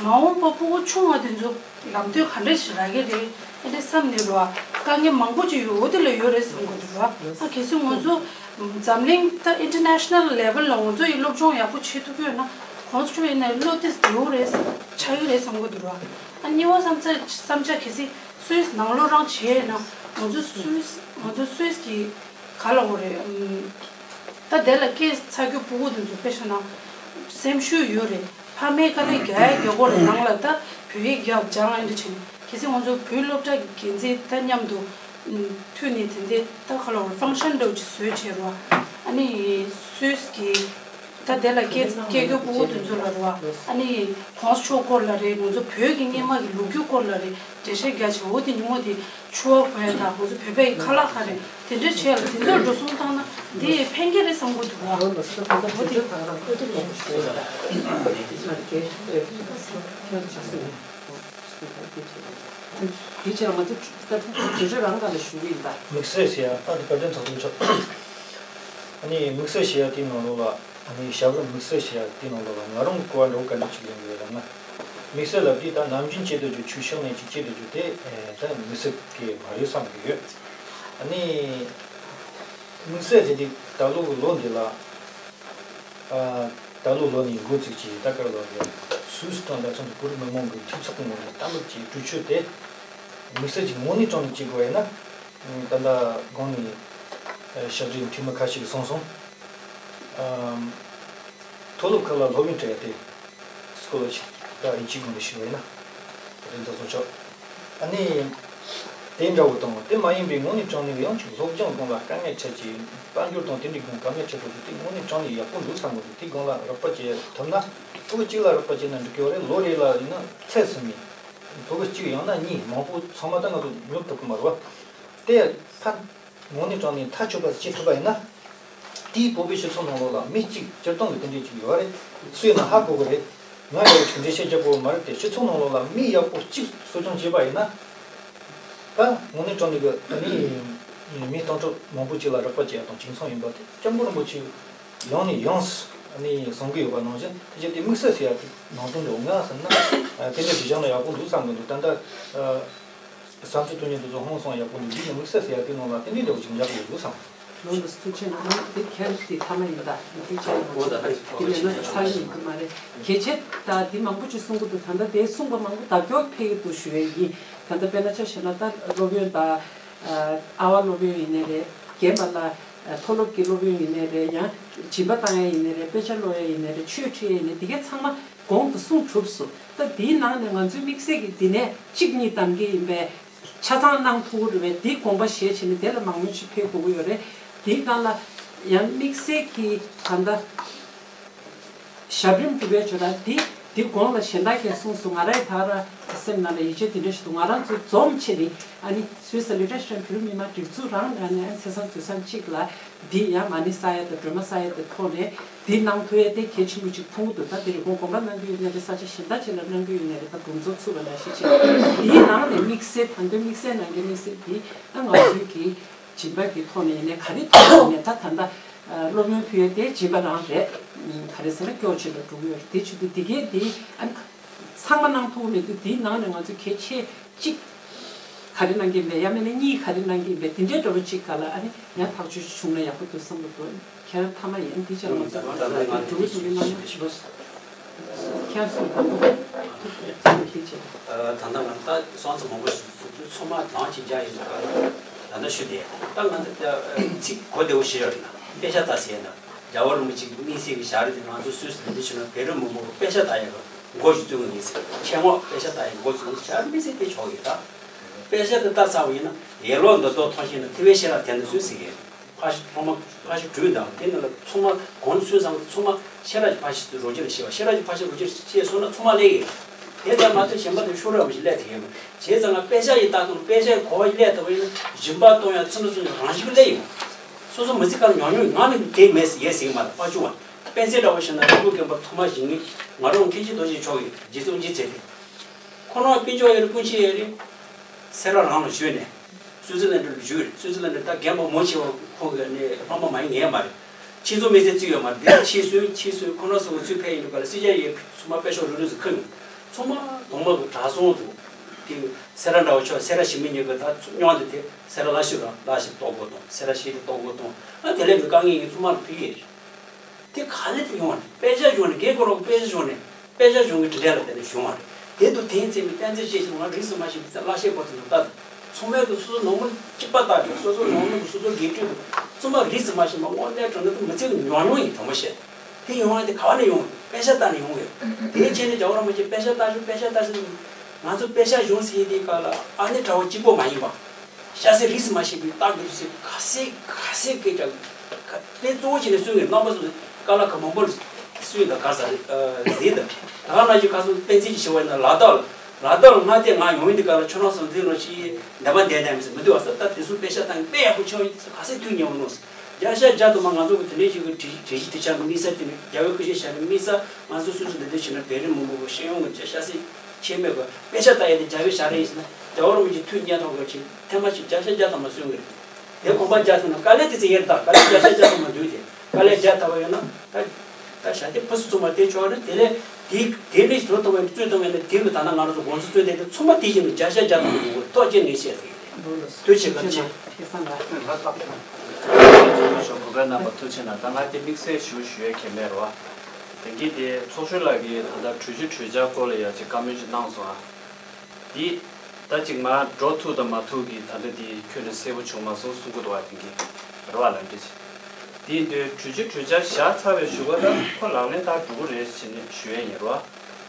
མ་འོངས་པ་ཕྲུ་གུ་ཆུང་བ་དེ་ཚོ་ལམ་སྟོན་ག་འདྲ་ཞིག་རག་གི་རེད་ཨེ་འདྲ་བསམ་ནས་རུ་ཨ་དཀའ་ངལ་མང་པོ་ཅིག་ཡོད་འོ་དེ་ལ་ཡོད་རེད་བསམ་གི་འདུག་རུ་ཨ་གལ་སྲིད་ང་ཚོ་འཛམ་གླིང་ད་ཨིན་ཊར་ནེ་ཤ་ནལ་ལེ་ཝལ་ལ་ང་ཚོ་ཡི་སློབ་སྦྱོང་ཡག་པོ་བྱེད་ཐུབ་ཀྱི་ཡོད་ན་གོང་ཆོས་ཡིན་ན་བློ་ཏིས་བདེ་བོ་རེད་ཆགས་ཀྱི་རེད་བསམ་གི་འདུག་རུ་ཨ་གཉིས་པ་བསམ་ཚ་བསམ་འཆར་གལ་སྲིད་སུད་སི་ནང་ལོགས་རང་བྱས་ན་ང་ཚོ་སུད་སི་ང་ཚོ་སུད་སི་གི་ག་ལ་འོ་རེད། ད་དེ་ལ་སྐྱེས་ཚར་རྒྱུ་ཕྲུ་གུ་དེ་ཚོ་དཔེ་བཞག་ན་སེམས་ཤུགས་ཡོད་རེད། ཕ་མའི་དཀའ་ལས་རྒྱག་ཡ་རྒྱག་གོ་རེད། ནང་ལ་ད་བོད་ཡིག་རྒྱབ་སྦྱང་ཨེ་འདྲ་བྱས་ནས་ གལ་སྲིད་ང་ཚོ་བོད་སློབ་གྲྭ་གི་འགན་འཛིན་དང་མཉམ་དུ་མཐུད་ནས་དེ་འདྲའི་ད་ག་ལ་བར་ཕང་ཤན་འདྲ་བོ་ཅིག་བཟོས་བྱས་རོགས། ཨ་ནི་སུད་སི་གི་ད་དེ་ལ་སྐད་སྐད་སྐྱོ་པོ་དེ་ཚོ་ལ་རོགས། ཨ་ནི་གོང་ས་མཆོག་སྐོར་ལ་རེད། ང་ཚོ་བོད་ཀྱི་སྔོན་མ་གི་ལོ་རྒྱུས་སྐོར་ལ་རེད། འགྲེལ་བཤད་རྒྱག་བྱས། འོ་དེ་ཉིན་མོ་དེ་ཕྱུ་པ་གོན་ཡ་དང་། ང་ཚོ་བོད་པའི་ཁ་ལག་ག་རེ་དེ་འདྲ་བྱས་ལ་དེ་ཚོར་འགྲོ་སོང་བཏང་ན་དེ་ཕན་གྱི་རེད་བསམ་གྱི་འདུག་བ། འོ་དེ། དེ་ཕྱིར་ང་ཚོ་ད་དུས་ཚོད་རང་སྒང་ལ་ཞུ་གི་ཡིན་ད། དམིགས་བསལ་ཟེར་ཡ་ད་དེ་བཀའ་དྲིན་ཚོགས་གཙོ་མཆོག་ཨ་ནི་དམིགས་བསལ་ཟེར་ཡ་དེའི་ནང་ལོགས་ལ། ཨ་ནི་ཞབས་རིམ་དམིགས་བསལ་ཟེར་ཡ་དེའི་ནང་ལོགས་ལ་ང་རང་གི་གོ་བ་འདྲ་བོ་ག་འདྲ་ཅིག་ལེན་གི་ཡོད་ལབ་ན། དམིགས་བསལ་ལབ་དུས་ད་ནམ་རྒྱུན་བྱེད་སྡོད་རྒྱུ། ཆོས་ཕྱོགས་ནས་ཅིག་བྱེད་སྡོད་རྒྱུ་དེ་ད་དམིགས་བསལ་གི་མ་རེད་བསམ་གི་ཡོད། ཨ་ནི་དམིགས་བསལ་དེ་དེ་ད་ལོ་གི་ལོ་འདི་ལ། ཨ། ད་ལོ་ལོ་ནས་འགོ་བཙུགས་ཀྱིས་ད་ག་ལོ་རེད། སུད་སི་དང་ད་ཚང་གི་བོད་རིགས་མི་མང་གི་འཐུས་ཚོགས་ངོས་ནས་ལྟ་མུག་ཅིག་གྲོས་ཆོད་དེ་དམིགས་བསལ་གྱི་དངོས་གནས་དྲང་གནས་བྱེད་དགོས་ཡིན་ན། ད་ལྟ་གོང་ནས་ཨ་ཞབས་འདྲེན་འཐུས་མི་ཁ་ཤས་ཀྱིས་གསུངས་སོང་། ཨ། མཐོ་སློབ་ཁག་ལ་སློབ་ཡོན་སྤྲད་དེ། སྐོར་ལ་ཞིག་ད་ཡིན་གཅིག་ངོས་ནས་ཞུ་བ་ཡིན་ན། དེ་ཚོ་ཚོ་ཆོག་ཨ་ནི། དེ་འདྲ་བོ་དང་དེ་མ་ཡིན་པའི་དངོས་གནས་དྲང་གནས་ཡང་ཅིག་སློབ་སྦྱོང་སྒང་ལ་དཀའ་ངལ་འཕྲད་ཀྱི། དཔལ་འབྱོར་དང་དེ་འདྲའི་སྒང་དཀའ་ངལ་འཕྲད་འགྲོ་རྒྱུ་དེ་དངོས་གནས་དྲང་གནས་ཡག་པོ་འདུག་བསམ་གི་འདུག་དེ་སྒང་ལ་རོགས་པ་བྱེད་ཐུབ་ན། ཕྲུ་གུ་གཅིག་ལ་རོགས་པ་བྱས་ན་འགྲིག་གི་ཡོད་རེད། ལོ་རེ་ལ་ཡིན་ན་ཚད་སུ་མི། ཕྲུ་གུ་གཅིག་ཡང་ན་གཉིས། མང་པོ་ཚང་མ་ད་ང་ཚོ་ཉོབ་ཐུབ་གི་མ་རེད་བ། དེ་ཕན། དངོས་གནས་དྲང་གནས་མཐའ་ཆོད་པ་བྱེད་ཐུབ་པ་ཡིན་ན། དེའི་བོད་པའི་སྤྱི་ཚོགས་ནང་ལོགས་ལ་མི་གཅིག་སྤྱིར་བཏང་གི་དེ་འདྲས་ཅིག་ཡོད་རེད། སུས་ན་ཧ་གོ་གི་རེད། ང་ཡག་ཅིག་འགྲེལ་བཤད་རྒྱག་དགོས་མ་རེད་དེ། སྤྱི་ཚོགས་ནང་ལོགས་ལ་མི་ཡག་པོ་གཅིག་གསོ་སྐྱོང་བྱས་པ་ཡིན་ན། ད་དངོས་གནས་དྲང་གནས་ཀྱི་ད་ནི་མི་སྟོང་ཕྲག་མང་པོ་གཅིག་ལ་རོགས་པ་བྱེད་ཡག་དང་གཅིག་མཚུངས་ཡིན་པ་དེ་སྐྱབས་མགོན་རིན་པོ་ཆེས་ཡང་ནས་ཡང་དུ་གསུང་གི་ཡོད་པ་ནང་བཞིན། དེ་བྱས་ཏེ་དམིགས་བསལ་ཟེར་ཡག་གི་ནང་དོན་འདྲ་བོ་ང་ཟེར་ན་དེ་འདྲ་ཞིག་བཞག་ན་ཡག་པོ་འདུག་བསམ་གི་འདུག་ད་ལྟ། བསམ་ཚུལ་ཐོན་མཁན་དེ་ཚོ་ཧང་སང་ཡག་པོ་འདུག་འདི་ནི་དམིགས་བསལ་ཟེར་ཡག་དེ་ནང་ལ་དེ་འདྲའི་འདྲ་བོ་ཅིག་འཇགས་ཡོད་འདུག་བསམ། ལོ་འདི་ཐུགས་ཆེ་གནང་། དེ་ཁྱེད་དེ་ཐ་མ་ཡིན་ད། དེ་ཁྱེད་ལ་ང་ཚོ་དེ་ལས་ན་ཚར་ཡིན་གི་མ་རེད། གལ་ཆེ་ད་དེ་མང་པོ་ཅིག་གསུང་གི་འདུག་ད་ལྟ་དེ་གསུངས་པ་མང་པོ་བརྡ་སྐྱོར་ཕེབས་ཀྱི་འདུག་ཞུ་ཡས་ཡིན། ད་ལྟ་དཔེར་ན་ཆ་བཞག་ན་ད་སློབ་ཡོན་ད་ཨ་བ་སློབ་ཡོན་ཡིན་ནའི་རེད། རྒན་པ་ལ་མཐོ་སློབ་ཀྱི་སློབ་ཡོན་ཡིན་ནའི་རེད། ཡང་སྦྱིན་པ་བཏང་ཡས་ཡིན་ནའི་རེད། དཔེ་ཆ་ཀློག་ཡས་ཡིན་ནའི་རེད། ཆོས་ཁྲིད་ཡས་ཡིན་ནའི་དེ་གས་ཚང་མ། གོང་དུ་གསུངས་གྲུབ་སོང་། ད་འདིའི་ནང་ནས་ང་ཚོའི་དམིགས་བསལ་གྱི་འདི་ནས་གཅིག་གཉིས་གདམ་གྱི་ཡིན་པས། ཆ་ཚང་གནང་ཐུབ་ཀྱི་རེད་པས། འདི་དགོངས་པ་བཞེས་བྱས་ནས་དེ་ལ་མང་ཉུང་ཞིག་ཕེབས་དགོས་ཀྱི་ཡོད་རེད། འདིའི་སྒང་ལ་ཡང་དམིགས་བསལ་གྱི་ད་ལྟ་ཞབས་རིམ་སྒྲུབ་པའི་ཇོ་ར་འདི་འདི་གོང་ལ་གཞན་དག་གིས་གསུངས་སོང་། ང་རང་གི་ད་ག་རང་སེམས་ནང་ལ་ཡིད་ཆེས་དེ་འདྲ་ཞིག་འདུག་ང་རང་ཚོ་འཛོམས་བྱས་ནས་ཨ་ནི་སུད་སི་ལི་ཊ་ཤར་བོད་རིགས་མི་མང་སྒྲིག་འཛུགས་རང་ནང་ནས་ཨ་ནི་ཚེས་བཟང་དུས་བཟང་གཅིག་ལ། འདི་ཡང་མ་ཎི་བསགས་ཡ་དང་སྒྲོལ་མ་བསགས་ཡ་དེ་ཐོག་ནས་འདི་གནང་ཐུབ་ཡ་དེ་གལ་ཆེན་པོ་ཅིག་མཐོང་གི་འདུག་ད་དེ་རིང་ཁོང་དགོངས་པ་གནང་གི་ཡོད་ན་རེད། ས་ཆ་གཞན་དག་ཅིག་ལ་གནང་གི་ཡོད་ན་རེད། ད་འདུ་འཛོམས་ཚུགས་པ་ལ་ཤེས་བྱས། འདིའི་ནང་ནས་དམིགས་བསལ་ད་དུང་དམིགས་བསལ་ནང་གི་དམིགས་བསལ་འདི་ད་ང་ཚོའི་གི་སྦྱིན་པ་གི་ཐོག་ནས་ཡིན་ནའི་ག་རེ་ཐོག་ནས་ད་ད་ལྟ་སློབ་ཡོན་ཕུལ་ཡ་དེ་སྦྱིན་པ་རང་རེད། ག་རེ་ཟེར་ན་སྐྱོ་ཆེ་ལ་འགྲོ་གི་ཡོད་རེད། དེ་བྱེད་དུས་འདི་གས་འདི་ཨ་ཚང་མ་གནང་ཐུབ་མེད་དུས་འདིའི་ནང་ནས་ང་ཚོ་གལ་ཆེ་གཅིག་ག་རེ་གནང་གི་མེད། ཡང་མིན་ན་གཉིས་ག་རེ་གནང་གི་མེད། དེ་འདྲའི་འདྲ་བོ་གཅིག་ག་ལ་ཨ་ནི་ཡང་ཐག་གཅོད་བྱུང་ན་ཡག་པོ་འདུག་བསམ་གྱི་འདུག་ཁྱེད་རང་མཐའ་མ་ཡིན་འདི་ཆ་ལ་ང་ཚོ་ད་ལྟ་ང་འགྲོ་གི་འགྲོ་གི་གནང་ན་ཁྱེད་རང་གསུང་དང་པོ་ཐུགས་རྗེ་ཆེ། ད་ལྟ་ང་ད་སོང་ཙམ་མང་པོ་ཞིག་ཚོ་ཚོ་མ་དང་ཅིག་རྒྱ་ཡིན་ཟེར་ག་ལ་ད་ལྟ་ཞུ་དེ་ད་ང་ཚོ་ཚིག་གོ་བདེ་བོ་ཞིག་ཡོད་རེད་ན་དཔེ་ཆ་ལྟ་ཟེར་ན། རྒྱལ་བ་རིན་པོ་ཆེ་གི་དམིགས་བསལ་གྱི་ཞག་རེ་དེ་ང་ཚོ་སུད་སི་ལ་འདི་བྱུང་ན་བོད་རིགས་མི་མང་པོ་དཔེ་ཆ་ལྟ་ཡག་གི་འགོ་ཞིག་བཙུགས་ནས་ཟེར། ཆེད་མངགས་དཔེ་ཆ་ལྟ་ཡག་འགོ་བཙུགས་ནས་ཞག་དམིགས་བསལ་དེ་ཆོག་ཡོད་ད། དཔེ་ཆ་དེ་ལྟ་ཚར་བ་ཡིན་ན་ཡར་ལོག་འདི་ལྡོག་ཐོན་ཤེས་ན་ཐི་བའི་ཤེས་རབ་དེ་འདི་སུད་སི་གི་ཕ་ཤི་ཐོག་མ་ཕ་ཤི་དྲུག་དང་དེ་ནི་ལ་ཚང་མ་གོང་སུད་ཚང་ཚང་མ་ཤེས་རབ་ཀྱི་ཕ་ཤི་རོ་ཇེར་ཤེས་པ། ཤེས་རབ་ཀྱི་ཕ་ཤི་རོ་ཇེར་ཤེས་སོང་ན་ཚང་མ་ལས་ཡོད། དེ་ལྟར་མ་ཐོན་གཞན་པ་དེ་ཤོར་ར་བ་ཞིག་ལས་དེ་ཡོད་མ་བྱས་ཙང་ང་དཔེ་ཆ་ཡི་ལྟ་སྟངས་དཔེ་ཆ་ཡི་གོ་བ་ཡི་ལས་ལྟ་བ་ཡིན་ན་སྦྱིན་པ་གཏོང་ཡང་ཚིམ་ལ་ཚིམ་ཡང་རང་ཤུགས་ལས་ཡོད། སོ་སོ་མི་ཚེ་གང་ཉོ་ཉོ་ང་ནི་དེ་མེད་ཟེར་ཡས་ཟེར་གི་མ་རེད། ཕ་ཆུང་བ་དཔེ་མཛོད་འདྲ་བོ་ཞིག་ན་རིན་པོ་རྒན་པ་ཐོག་མ་ཞིག་ནི་ང་རང་མཁན་ཆེན་རྡོ་རྗེ་མཆོག་གི་རྗེ་བཙུན་གྱི་ཚེ་དེ། ཁོ་རང་དཔེ་འཇོག་ཡ་རེད། ཀུན་ཤེས་ཡ་རེད། སེ་ར་རང་ལ་བཞུགས་ནས་སུའུ་ཙི་ལན་ཌ་ལ་བཞུགས་རེད། སུའུ་ཙི་ལན་ཌ་ད་རྒན་པ་མོ་ཆེ་བ་ཁོ་གི་ནས་ཕ་མ་མ་ཡིན་ངེས་མ་རེད། ཁྱེད་ཚོ་མི་ཚེ་བརྩི་ཡོད་མ་རེད། དེ་ཕྱིས་སུ་ཕྱིས་སུ་ཁོ་རང་ཚོ་ཚུར་ཕེབས་ཡིན་དུས་ག་ལ་སི་ཇར་ཡའི་ཚོ་མ་དཔེ་ཤོག་རུ་རུ་ཚོ་ཁུར་ཡོང་། ཚོ་མ་གདོང་མ་གི་གྲྭ་ཚང་དུ་དེ་སེ་ར་འདྲ་བོ་ཆོག་སེ་ར་ཞི་མི་གཉིས་ཀྱི་ད་ཚོ་སྨྱོན་དེ་དེ་སེ་ར་ལ་ཤི་ར་ལ་ཤི་ལྟོ་གོ་དང་སེ་ར་ཤི་དེ་ལྟོ་གོ་དང་ཨ་དེ་ལས་མི་དཀའ་ངལ་གྱི་ཚོ་མ་ལ་ཕུལ་གྱི་རེད། དེ་ག་ལེ་དུ་ཡོང་བ་རེད། དཔེ་ཆ་ཡོང་ནས་རྒན་ཁོ་རང་དཔེ་ཆ་ཡོང་ནས་དཔེ་ཆ་ཡོང་གི་དྲི་ལན་ལ་བརྟེན་ནས་བྱུང་བ་རེད། དེ་དུ་དེང་ཚེ་མི་བསྟན་འཛིན་ཤེས་ཤིང་ང་རིས་སུ་མ་ཤེས་པའི་བླ་ཤེས་པོ་དེ་ནང་ལྟ་དུ་ཚང་མས་དུ་སོ་སོ་ནང་མི་གཅིག་པ་ལྟ་དུ་སོ་སོ་ནང་མི་དུ་སོ་སོ་དགེ་ཕྲུག་དུ་ཚང་མ་རིས་སུ་མ་ཤེས་པ་དངོས་གནས་དྲང་གནས་དུ་མི་ཚེ་གི་ཉོན་མོངས་ཡིན་དྲང་མོ་བཤད། དེ་ཡོང་བ་དེ་ག་བ་ནས་ཡོང་བ་དཔེ་ཆ་ལྟ་ནས་ཡོང་བས། དེའི་ཆེད་ནས་རྒྱལ་བ་རིན་པོ་ཆེ་དཔེ་ཆ་ལྟ་ཞུ་དཔེ་ཆ་ལྟ་ཞུ། ང་ཚོ་དཔེ་ཆ་གཞུང་ཟེར་དེའི་སྐབས་ལ་ཨ་ནེ་དྲ་བ་གཅིག་པོ་མ་ཡིན་པ། ཤ་ཟ་རིས་མ་ཤེས་པའི་རྟགས་འདི་ཚོ་ག་ཚད་ག་ཚད་སྐད་ཀྱང་། དཔེ་གཙོ་བོ་བྱས་ནས་སུ་ངས་རྣམ་པ་ཚོ་ཀ་ལ་ག་མང་པོ་སུས་ད་ག་ཟ་ཟིན་ད། ད་ག་ན་ཅི་ག་སོང་དཔེ་མཚོན་གྱི་ཞུ་བ་ཡིན་ན་ལ་དྭགས་ལ། ལ་དྭགས་ལ་མངའ་སྡེ་ང་ཡོང་ཡིན་དེ་ག་ལ་ཁྱོད་རང་སོང་དེ་ལོ་ཞིག་འདས་པ་འདས་ནས་མི་ཟེར་མི་འདུག་བ་ས། ད་དེ་ཚོ་དཔེ་ཆ་བཏང་དཔེ་ཡག་པོ་ཆགས་ཡིན་དེ་ཚོ་ག་ཚད་ཐུགས་མཉེས་པོ་ནོ། བརྒྱ་ཆ་བརྒྱ་དུ་མ་ང་ཚོ་གི་དེ་འདྲའི་ཞིག་གི་དྲི་དྲི་གཞི་དེ་ཆགས་ནི་དམིགས་བསལ་དེ་ནི་རྒྱ་བོད་སྐད་ཆ་བཤད་ནི་དམིགས་བསལ་ང་ཚོ་སོ་སོ་འདི་འདྲ་བྱས་ན་བོད་རིགས་མང་པོ་གི་ཤེས་ཡོན་གི་ཆ་ཤ་ཚིག་ཆེ་མེད་གི་དཔེ་ཆ་ལྟ་ཡས་དེ་རྒྱ་བོད་ཞག་རེ་ཡིན་ཟེར་ན་རྒྱ་བོ་རང་གི་ཐུགས་མཉེས་ཐོག་གི་ཆེ་ཐེངས་མ་ཞིག་བརྒྱ་ཆ་བརྒྱ་དུ་མ་གསོན་གི་རེད། དེ་གོམ་པ་རྒྱག་ཐུབ་ན་དཀའ་ལས་དེ་ཚེ་ཡར་དང་དཀའ་ལས་བརྒྱ་ཆ་བརྒྱ་ཐམ་པ་འདུག་དེ་དཀའ་ལས་བརྒྱག་ཐུབ་པ་ཡོད་ན་ད་ད་ཞག་དེ་ཕུ་སུ་ཚུགས་མ་དེ་ཆོག་རེད། དེ་ལས་དེ་དེ་འདྲའི་བཟོ་ཐུབ་པ་ཡིན་རྩོད་ཐུབ་པ་ཡིན་ན་དེ་གི་ད་ན་ང་རང་ཚོ་དགོངས་ཚུལ་རྩོད་དེ་དེ་ཚང་མ་དེ་བཞིན་དུ་བརྒྱ་ཆ་བརྒྱ་ཐམ་པ་འདུག་གོ། ཐུགས་རྗེ་ཆེ་ཟེར་གི་དེ་ཐུགས་རྗེ་ཆེ་ན་ཁེ་བཟང་ལ་ལ་ལ་ཞོག་གོ་ག་རྣམ་པ་ཐུགས་རྗེ་ཆེ་ན་ད་ང་དེ་དམིགས་བསལ་ཞུ་ཞུ་ཡས་ཁེ་མེད་རོ། དེང་གི་དེ་ཚོགས་གཞོན་ལགས་ཀྱིས་ད་ལྟ་གྲོས་གཞི་གྲོས་འཆར་སྐོར་ལ་ཡ་ཅིག་བཀའ་མོལ་ཅིག་གནང་སོང་ཨ། འདི་ད་ཅིག་མར་འགྲོ་ཐུབ་དང་མ་ཐུབ་ཀྱི་ད་ལྟ་འདི་ཁྱོན་ནས་གསལ་པོ་བྱུང་མ་སོང་གསུང་གི་འདུག་བ། དེང་གི་རེ་བ་ལ་འདྲི་ཆེ། འདི་འདོད་གྲོས་ཆོད་གྲོས་འཆར་བཞག་ཚར་བའི་གཞུག་གུ་ལ་ཁོ་ལག་ལེན་བསྟར་འགྲོ་གི་རེད་ཟེར་ནས་ཞུ་ཡས་ཡིན་རོ།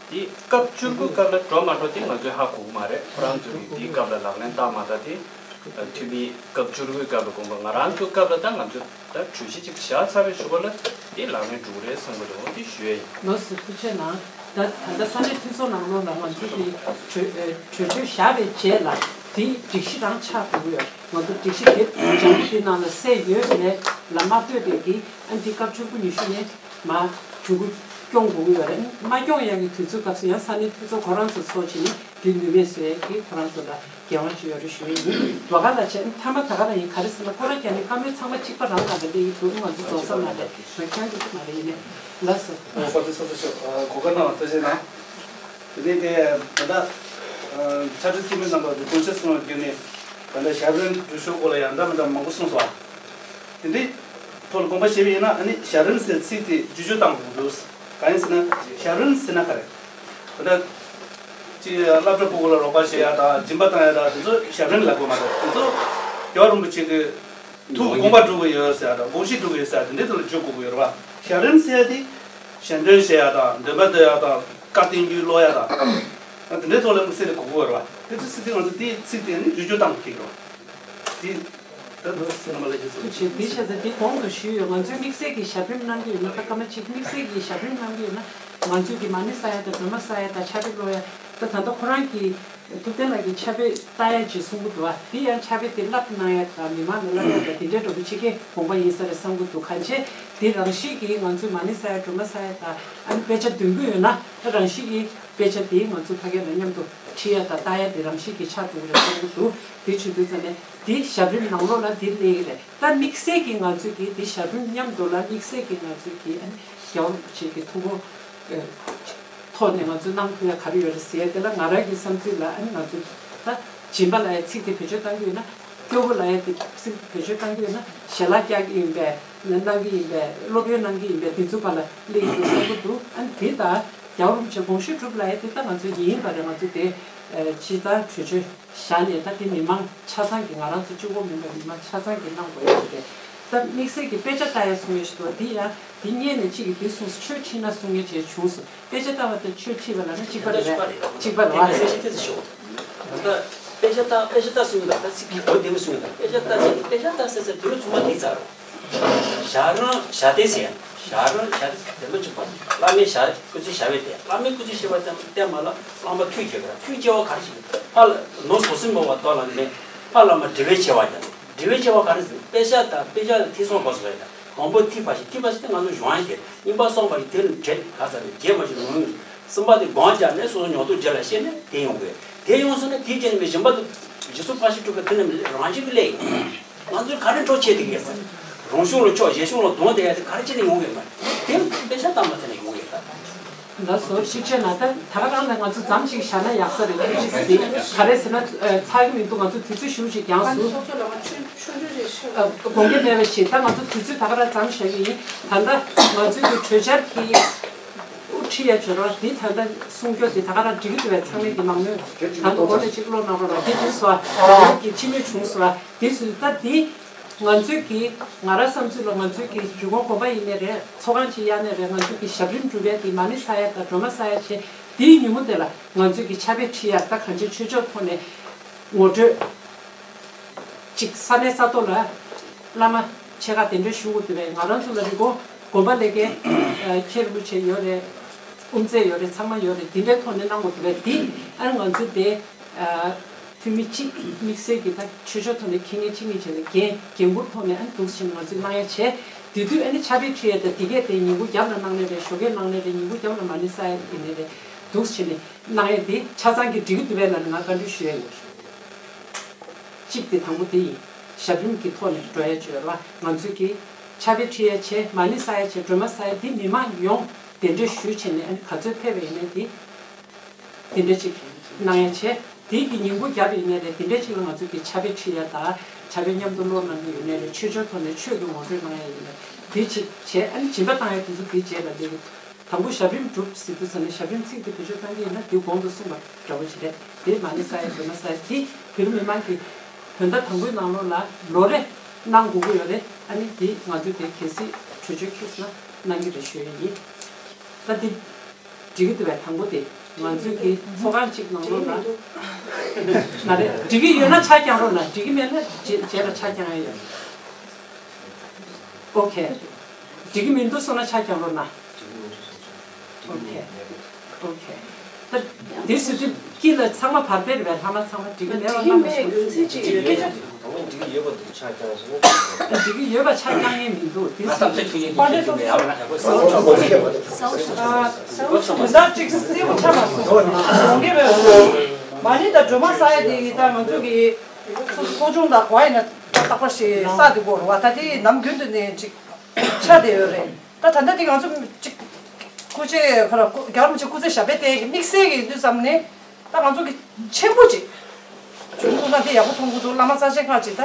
འདི་སྐབས་བཅུ་དགུ་སྐབས་ལ་འགྲོ་མ་འགྲོ་དེ་ང་ཚོས་ཧ་གོ་གི་མ་རེད། ཁོ་རང་ཚོ་གི་འདིའི་སྐབས་ལ་ལག་ལེན་བསྟར་མ་བསྟར་དེ་འཐུས་མི་སྐབས་བཅུ་དགུའི་སྐབས་ལ་དགོངས་པ་ང་རང་ཚོའི་སྐབས་ལ་ད་ང་ཚོ། ད་གྲོས་གཞི་ཅིག་བཞག་ཚར་བའི་གཞུག་གུ་ལ་དེ་ལག་ལེན་འགྲོ་གི་རེད་བསམ་གི་འདུག་འདི་ཞུ་ཡ་ཡིན། ལགས་སོ་ཐུགས་རྗེ་གནང་། ད་ད་ལྟ་ས་གནས་འཐུས་ཚོགས་ནང་ལོགས་ལ་ང་ཚོ་གི་གྲོས་ཨེ་གྲོས་ཆོད་བཞག་པའི་རྗེས་ལ་དེ་སྒྲིག་གཞི་རང་ཆགས་འགྲོ་གི་ཡོད། ང་ཚོ་སྒྲིག་གཞི་དེ་ལྗང་གུ་དེ་ནང་ལ་གསལ་ཡོད་མེད་ལ་མ་ལྟོས་པའི་གི་ཨ་འདི་སྐབས་བཅུ་དགུ་ཉི་ཤུ་ནས་མ་འཇུག་སྐྱོང་དགོས་ཀྱི་ཡོད་རེད། མ་སྐྱོང་ཡག་གི་དུས་ཚོད་སྐབས་སུ་ཡང་ས་གནས་འཐུས་ཚོགས་ཁོ་རང་ཚོ་ཚོགས་བྱས་ནས་དེ་ནུས་མེད་བཟོ་ཡག་གི་ཁོ་རང་ཚོ་ལ། འགན་དབང་ཅིག་ཡོད་རེད་ཞུ་ཡི་ཡིན། ལོ་ག་ལ་བྱས་མཐའ་མ་ད་ག་ལ་ཡིན་ག་རེ་ཟེར་ན་ཁོ་རང་རྒྱ་ནི་བཀའ་མོལ་ཚང་མ་གཅིག་པ་རང་དང་འདྲ་འདི་ཡིན་འདུག་ང་ཚོ་རྫོགས་ས་མ་རེད། ང་རྒྱང་གི་མ་རེད་ཡིན་ནའི་ལགས་སོ། ཨོ་ཁོ་ཚོ་སོ་སོ་ཤོག་ཨ་གོ་སྐབས་གནང་བ་ཐུགས་རྗེ་གནང་། དེ་ནས་དེ་ད་ལྟ་ཕྱག་སྦྲེལ་འཐུས་མི་རྣམ་པ་དང་དགོངས་ཞུ་གསུངས་པ་བརྒྱུད་ནས་ད་ལྟ་ཞབས་རིམ་སྒྲུབ་ཕྱོགས་སྐོར་ལ་ཡང་འདྲ་མི་འདྲ་མང་པོ་གསུངས་སོང་། དེ་འདྲའི་ཐོག་ལ་དགོངས་པ་བཞེས་པ་ཡིན་ན་ཨ་ནི་ཞབས་རིམ་ཟེར་ཚིག་དེ་བསྒྱུར་བཅོས་བཏང་དགོས་འདུག་གང་ཡིན་ཟེར་ན་ཞབས་རིམ་ཟེར་ན་ག་རེ། ད་ལྟ་ཅིག་སློབ་གྲྭ་ཕྲུ་གུ་ལ་རོགས་པ་བྱེད་ཡ་དང་སྦྱིན་པ་བཏང་ཡ་དང་དེ་ཚོ་ཞབས་རིམ་ལབ་དགོས་མ་རེད། དེ་ཚོ་རྒྱལ་བ་རིན་པོ་ཆེ་གི་ཐུགས་དགོངས་པ་སྒྲུབ་ཀྱི་ཡོད་ཟེར་ཡ་དང་དགོངས་གཞི་སྒྲུབ་ཀྱི་ཡོད་ཟེར་ཡ་དེ་འདྲའི་ཐོག་ལ་འཇུག་དགོས་ཀྱི་ཡོད་རེད་བ། ཞབས་རིམ་ཟེར་ཡ་དེ་ཞལ་འདོན་བྱེད་ཡ་དང་འདོན་པ་འདོན་ཡ་དང་བཀའ་བསྟན་འགྱུར་ཀློག་ཡ་དང་དེ་འདྲའི་ཐོག་ལ་དམིགས་བསལ་དེ་དགོས་ཀྱི་ཡོད་རེད་བ། དེ་ཚོ་སྲིད་དེ་ང་ཚོ་དེའི་ཚིག་དེ་ནི་བསྒྱུར་བཅོས་བཏང་གི་རེད་བ། དེ། ཐུགས་རྗེ་ཆེ། འདི་བྱས་ཙང་འདི་གོང་དུ་ཞུས་ཡོད། ང་ཚོའི་དམིགས་བསལ་གྱི་ཞབས་རིམ་གནང་གི་ཡོད་ན་ད་སྐར་མ་གཅིག་དམིགས་བསལ་གྱི་ཞབས་རིམ་གནང་གི་ཡོད་ན་ང་ཚོའི་གི་མ་ཎི་བསགས་ཡ་དང་སྒྲོལ་མ་བསགས་ཡ་དང་ཕྱག་དེབ་ཀློག་ཡ་ད་ད་ལྟ་ཁོ་རང་གི་ཐུབ་བསྟན་ལགས་ཀྱིས་ཕྱག་དཔེ་ལྟ་ཡ་ཅིག་གསུང་གི་འདུག་བ། འདི་ཡང་ཕྱག་དཔེ་དེ་བསླབ་གནང་ཡ་དང་མི་མང་ལ་བསླབ་ཡ་དང་དེ་འདྲའི་འགྲོ་གི་ཕྱི་རྒྱལ་དགོངས་པ་ཡིན་ས་རེད་བསམ་གི་འདུག་གང་བྱས་དེ་རང་བཞིན་གྱིས་ང་ཚོའི་མ་ཎི་བསགས་ཡ་སྒྲོལ་མ་བསགས་ཡ་དང་ཨ་ནི་དཔེ་ཆ་འདོན་གི་ཡོད་ན་ད་རང་བཞིན་གྱིས་དཔེ་ཆ་དེ་ང་ཚོ་ཕ་གི་ལ་མཉམ་དུ་ཁྲིད་ཡ་དང་ལྟ་ཡ་དེ་རང་བཞིན་གྱིས་ཆགས་འགྲོ་གི་རེད་བསམ་གི་འདུག་དེ་བྱེད་དུས་ཙམ་ནས། འདི་ཞབས་རིམ་ནང་ལོགས་ལ་འདི་སླེབས་ཀྱི་རེད། ད་དམིགས་བསལ་གྱིས་ང་ཚོས་ཀྱིས་འདི་ཞབས་རིམ་མཉམ་དུ་ལ་དམིགས་བསལ་གྱིས་ང་ཚོས་ཀྱིས་ཨ་ནི་རྒྱལ་བ་རིན་པོ་ཆེ་གི་ཐུགས་དགོངས་ཨེ་ཐོག་ནས་ང་ཚོས་གནང་ཐུབ་ཡ་ག་རེ་ཡོད་རེད་ཟེར་ཡ་དེ་ལ་ང་རང་གི་བསམ་ཚུལ་ལ་ཨ་ནི་ང་ཚོས་ད་སྦྱིན་པ་ལབ་ཡ་ཚིག་དེ་བེད་སྤྱོད་བཏང་གི་ཡོད་ན་སྐྱོ་བོ་ལབ་ཡ་དེ་ཚིག་བེད་སྤྱོད་བཏང་གི་ཡོད་ན་ཞལ་ལག་བཀྱག་གི་ཡིན་པས་གནང་གི་ཡིན་པས་སློབ་ཡོན་གནང་གི་ཡིན་པས་དེ་ཚོ་བར་ལ་སླེབས་ཡོད་བསམ་གྱི་འདུག་ཨ་ནི་དེ་ད་རྒྱལ་བ་རིན་པོ་ཆེ་དགོངས་ཞུ་སྒྲུབ་ལབ་ཡ་དེ་ད་ང་ཚོས་ཡིན་པ་རེད། ང་ཚོས་དེ་ཨེ་ཇི་ལྟར་གྲོས་ཆོད། བཞག་ནས་ད་དེ་མི་མང་ཆ་ཚང་གི་ང་རང་ཚོ་གཅིག་པོ་མིན་པར་མི་མང་ཆ་ཚང་གི་གནང་དགོས་ཡ་དེ་རེད། ད་དམིགས་བསལ་གྱི་དཔེ་ཆ་ལྟ་ཡ་གསུང་ཡ་ཞིག་འདུག་འདི་ཡང་འདི་སྔོན་ནས་གཅིག་གིས་འདི་གསུངས་སོང་ཆོས་ཁྲིད་ན་གསུང་ཡ་བྱས་བྱུང་སོང་། དཔེ་ཆ་ལྟ་བ་དང་ཆོས་ཁྲིད་པ་ལབ་ན་གཅིག་པ་རེད་པས། གཅིག་པ་རེད་པས། དཔེ་ཆ་ལྟ་དཔེ་ཆ་ལྟ་གསུང་ཡ་ད་ད་ཚིག་གི་གོ་བདེ་མོ་གསུང་ཡ་ད་དཔེ་ཆ་ལྟ་ཟེར་ནས་དཔེ་ཆ་ལྟ་ཟེར་ཟེར་དུས་ཚོད་མ་འདི་ཚར་རོ། ཞག་རང་ཞག་སྟེ་ཟེར། ཞག་རང་ཞག་སྟེ་དེ་ལོ་གཅིག་པ། བླ་མའི་ཞག་སྐུ་ཚེ་ཞག་པའི་སྟེང་བླ་མའི་སྐུ་ཚེ་ཞག་པ་ཙམ་བསྟན་མ་ལ་བླ་མ་ཐུགས་དགྱེས་པ་ཐུགས་དགྱེས་པ་ག་རེ་ཞིག་ཕ་ལ་ནོར་སོ་སྲིན་མོ་བ་དོ་ལ་ནས་ཕ་བླ་མ་དྲི་བའི་ཆེ་བ་ཀྱང་དྲི་བའི་ཆེ་བ་ག་རེ་ཟེར་དཔེ་ཆ་དང་དཔེ་ཆ་ལ་ཐིག་སོང་པ་སོ་ཡ་དང་དང་པོ་ཐིག་པ་ཞིག་ཐིག་པ་ཞིག་དེ་ང་ཚོ་གཞུང་ཡིན་ཏེ་གཉིས་པ་སོང་པ་ཞིག་དེ་ལ་འབྲེལ་ག་ས་ནས་རྒྱས་མ་ཞིག་ལོང་ཡོང་། གསུམ་པ་དེ་སྒོམ་རྒྱག་ནས་སོ་སོ་ཉོག་ཏུ་རྒྱ་ལ་ཤེས་ནས་དེ་ཡོང་དགོས། དེ་ཡོང་སོང་ན་དེའི་རྗེས་ནས་མི་གཞན་པ་དུ་རྗེས་སུ་ཕར་ཞིག་སྤྲུལ་སྐབས་དེ་ནས་རང་བཞིན་གྱི་སླེབས་ཡོང་། ང་ཚོས་ག་རེ་འཕྲོག་བྱེད་དེ་གས་ཟེར། རང་གཞུང་ལ་ཕྱོགས་གཞན་གཞུང་ལ་གདོང་དེ་ཡ་དེ་ག་རེ་བྱེད་ནས་ཡོང་གས་མ་རེད། དེ་དཔེ་ཆ་ལྟ་མ་ཐེ་ནས་ཡོང་གས་ད། ལགས་སོ་ཐུགས་རྗེ་གནང་། ད་ད་ག་རང་ལ་ང་ཚོ་མཚམས་ཤིག་བཞག་ན་ཡག་ས་རེད། ཐུགས་རྗེ་གཟིགས། ག་རེ་ཟེར་ན་ཚར་གི་མི་འདུག་ང་ཚོ་དུས་ཚོད་ཞུ་ཞིག་ཀྱང་སུ་དགོངས་འགལ་མེད་པ་ཞིག་ད་ང་ཚོ་དུས་ཚོད་ད་ག་རང་མཚམས་བཞག་གི་ཡིན། ད་ལྟ་ང་ཚོའི་གི་གྲོས་འཆར་གྱི་དབུ་ཁྲིད་ཡ་བྱོས་རོགས། འདི་ད་ལྟ་གསུང་སྐྱོ་འདི་ད་ག་རང་འགྲིག་གི་འདུག་བས་ཚང་མས་ཀྱི་མང་མོས་ད་ལྟ་འོ་ལས་གཅིག་ཀློག་གནང་རོགས་ར། དེ་དུས་སོ་ཡག་གི་ཕྱི་མོས་བྱུང་སོ་ར། དེ་སུ་ད་འདི་ང་ཚོའི་གི་ང་རང་བསམ་ཚུལ་ལ་ང་ཚོའི་གི་རི་ཀོན་གོམ་པ་ཡིན་ནའི་རེད། ཚོགས་ཁང་ཅིག་གཡར་ནའི་རེད། ང་ཚོའི་གི་ཞབས་རིམ་སྒྲུབ་ཡ་གི་མ་ཎི་བསགས་ཡ་དང་སྒྲོལ་མ་བསགས་ཡ་བྱས། དེའི་ཉིན་མོ་དེ་ལ་ང་ཚོས་ཀྱི་ཕྱག་དཔེ་ཁྲིད་ཡ་ད་གང་ཅི་ཆོས་ཕྱོགས་ཐོག་ནས་ངོ་སྤྲོད་ཅིག་ས་གནས་ས་ཐོག་ལ་བླ་མ་ཆེ་ཁག་གདན་འདྲེན་ཞུ་དགོས་འདུག་པས། ང་རང་ཚོ་ལ་རི་ཀོ་དགོན་པ་ལས་ཀའི་མཁན་རིན་པོ་ཆེ་ཡོད་རེད། དབུ་མཛད་ཡོད་རེད། ཚང་མ་ཡོད་རེད། དེ་འདྲའི་ཐོག་ནས་གནང་དགོས་འདུག་པས། དེ་ཨ་ང་ཚོ་དེ་འཐུས་མི་གཅིག་དམིགས་བསལ་གྱི་ད་ཆོས་ཕྱོགས་ཐོག་ནས་མཁྱེན་མཁན་གཅིག་གཉིས་བྱས་ནས་འགན་འགན་འཁུར་ཐོག་ནས་ཨ་འདུག་བྱས་ནས་ང་ཚོས་གནང་ཡ་བྱས། དེ་དུས་ཨ་ནི་ཕྱག་དཔེ་ཁྲིད་ཡ་དང་དེ་གས་དེ་ཉིན་གུང་རྒྱབ་ལ་གནང་ནའི་རེད། ཞོགས་ཀས་གནང་ནའི་རེད། ཉིན་གུང་རྒྱབ་ལ་མ་ཎི་བསགས་ཡ་ཡིན་ནའི་རེད། འདུག་བྱས་ནས་གནང་ཡ་དེ་ཆ་ཚང་གི་འགྲིག་གི་འདུག་པས་ལབ་ནས་ང་བཀའ་འདྲི་ཞུ་ཡ་ཡོད། གཅིག་དེ་དང་པོ་དེ་ཡིན། ཞབས་རིམ་གྱི་ཐོག་ནས་འགྲོ་ཡ་བྱོས་ལ་ང་ཚོས་ཀྱི་ཕྱག་དཔེ་ཁྲིད་ཡ་བྱས། མ་ཎི་བསགས་ཡ་བྱས། སྒྲོལ་མ་བསགས་ཡ་དེ་མི་མང་ཡོངས་གདན་འདྲེན་ཞུས་བྱས་ནས་ཨ་ནི་ག་ཚོད་ཕེབས་པ་ཡིན་ནའི་དེ། དེ་འདྲ་ཅིག་གནང་ཡ་བྱས། དེའི་གི་ཉིན་གུང་རྒྱབ་ཡིན་ནའི་རེད། དེ་འདྲ་ཅིག་ལ་ང་ཚོ་གི་ཕྱག་དཔེ་ཁྲིད་ཡ་དང་ཕྱག་དཔེ་མཉམ་དུ་ཀློག་གནང་གི་ཡོད་ནའི་རེད། ཆོས་ཕྱོགས་ཐོག་ནས་ཆོས་ཀྱི་ངོ་སྤྲོད་གནང་ཡ་ཡིན་ནའི་དེ་ཅིག་བྱས། ཨ་ནི་སྦྱིན་པ་བཏང་ཡ་དེ་ཚོ་དེའི་རྗེས་ལ་སླེབས་ཀྱི། དང་པོ་ཞབས་རིམ་གྲུབ་ཟེར་དུས་ཙམ་ནས་ཞབས་རིམ་ཚིག་དེ་བེད་སྤྱོད་གཏང་གི་ཡིན་ན་དེ་གོང་དུ་གསུངས་པ་འདྲ་བོ་ཞིག་རེད། དེ་མ་ཎི་བསགས་ཡ་སྒྲོལ་མ་བསགས་ཡ་དེ་བོད་མི་མང་གི་བོད་ཟླ་དང་པོའི་ནང་ལོགས་ལ་ལོ་རེ་གནང་དགོས་ཀྱི་ཡོད་རེད། ཨ་ནི་དེ་ང་ཚོས་དེ་གལ་སྲིད་གྲོས་ཆོད་འཁྱེར་སོང་ན་གནང་གི་རེད་ཞུ་ཡ་ཡིན། ད་དེ། འགྲིག་གི་འདུག་པས། དང་པོ་དེ་ང་ཚོའི་གི་ཚོགས་ཁང་གཅིག་ནང་ལོགས་ལ། མ་རེད། འགྲིག་གི་ཡོད་ན་ཆ་རྐྱང་རོགས་གནང་། འགྲིག་གི་མེད་ན་རྗེས་རྗེས་ལ་ཆ་རྐྱང་ཡ་ཡོད། ཨོ་ཁེ། འགྲིག་གི་མི་འདུག་སོང་ན་ཆ་རྐྱང་རོགས་གནང་། ཨོ་ཁེ། ཨོ་ཁེ། ད་དེ་སུ་དེ་དཀྱིལ་ལ་ཚང་མ་བར་པས་རེད་པས། ལྷག་མ་ཚང་མ་འགྲིག་གི་མེད་པ་གནང་མ་ཞོག་འགྲིག་གི་མེད་རྒྱུ་མཚན་ཅི་ཡིན་སྐད་ཆ། འགྲིག་གི་ཡོད་པ་འདི་ཆ་རྐྱང་སོང་། འགྲིག་གི་ཡོད་པ་ཆ་རྐྱང་ངེས་མི་འདུག་དེ་ང་བསམ་ཚུལ་ཞུ་ཡིན། དཔལ་ལྡན་སོ་སོ། ཨ། དོན་དག་གཅིག་གསལ་པོ་ཆགས་མ་སོང་། གོང་གི་བས་མ་ཎི་དང་སྒྲོལ་མ་བསགས་ཡ་དེ་ཡིན། ད་ང་ཚོ་གི་སོ་སོ་ཚོགས་ཆུང་དང་ག་བ་ཡིན་ན་ད་རྟག་པར་ཞིག་བསགས་དེ་དགོས་རེད་པ། ད་དེ་ནམ་རྒྱུན་དུ་ནས་ཅིག་ཆགས་བསྡད་ཡོད་རེད། ད་ད་ལྟ་དེ་ང་ཚོ་ཅིག་སྐུ་ཚེ་ཁ་ལ་རྒྱལ་བ་རིན་པོ་ཆེ་སྐུ་ཚེ་ཞབས་པད་བརྟན་གྱི་དམིགས་བསལ་གྱི་དུས་ཙམ་ནས། ད་ང་ཚོ་གི་ཆེན་པོ་ཅིག་བྱུང་འདུག་ན་དེ་ཡག་པོ་མཐོང་གི་འདུག་བླ་མ་རྩ་ཆེན་ཁག་ཅིག་ད་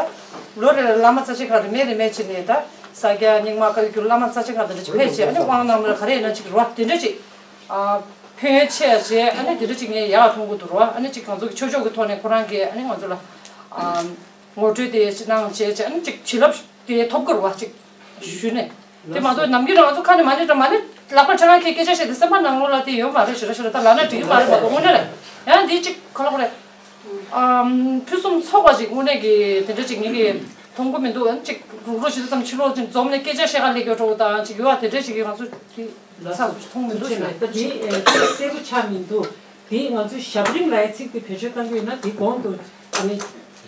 ལོ་རེ་ལ་བླ་མ་རྩ་ཆེན་ཁག་རེ་མེད་རེ་མེད་བྱས་ནས། ད་ས་སྐྱ་རྙིང་མ་བཀའ་བརྒྱུད་བླ་མ་རྩ་ཆེན་ཁག་དེ་འདྲ་ཅིག་ཕེབས་བྱས། ཨ་ནི་དབང་གནང་མི་ལ་ག་རེ་ཡིན་ན་ཅིག་རེད་པ། དེ་འདྲ་ཅིག་ཨ་ཕན་ཡོན་ཆེ་བྱས། ཨ་ནི་དེ་འདྲ་ཅིག་ངས་ཡག་མཐོང་གི་འདུག་རེད་པ། ཨ་ནི་ཅིག་ང་ཚོ་གི་ཆོས་ཕྱོགས་ཀྱི་ཐོག་ནས་ཁོ་རང་གིས་ཨ་ནི་ང་ཚོ་ལ་ཨ་ངོ་སྤྲོད་དེ་ཅིག་གནང་བྱས་བྱས། ཨ་ནི་ཅིག་བྱིན་རླབས་དེ་ཐོབ་ཀྱི་རེད་པ། ཅིག་ཞུས་ནས། དེ་མ་གཏོགས་ནམ་རྒྱུན་རང་ཚོ་ཁ་ནས་མ་ཎི་དང་མ་ཎི་ལག་པ་འཆང་མཁན་སྐད་ཆ་བཤད་དེ་སེམས་པ་ནང་ལོགས་ལ་དེ་ཡོད་མ་རེད། ཞེ་དྲག་ཞེ་དྲག་ད་ལབ་ན་འགྲིག་གི་མ་རེད་པ། དངོས་གནས་རེད། ཡང་འདི་ཅིག་ག་ལབ་དགོས་རེད། ཨམ། ཕུན་སུམ་ཚོགས་པ་ཅིག་དངོས་གནས་ཀྱི་དེ་འདྲ་ཅིག་ངེད་ཀྱིས་མཐོང་གི་མི་འདུག་ཨ་ནི་ཅིག་རུག་རུག་ཞིག་ཙམ་ཕྱི་ལོགས་ཅིག་འཛོམས་ནས་སྐད་ཆ་བཤད་ག་སླེབས་ཡོད་འགྲོ་དང་ཅིག་ཡོད་པ་དེ་འདྲ་ཅིག་གིས་ང་ཚོ་དེ་ལགས་སོ། མཐོང་མི་འདུག་ཞེ་ན། ད་དེ་ཨེ་གསལ་པོ་ཆགས་མི་འདུག་དེ་ང་ཚོའི་ཞབས་རིམ་ལ་ཡ་ཚིག་དེ་བེད་སྤྱོད་གཏང་གི་ཡོད་ན། དེ་གོང་དུ་ཨ་ནི་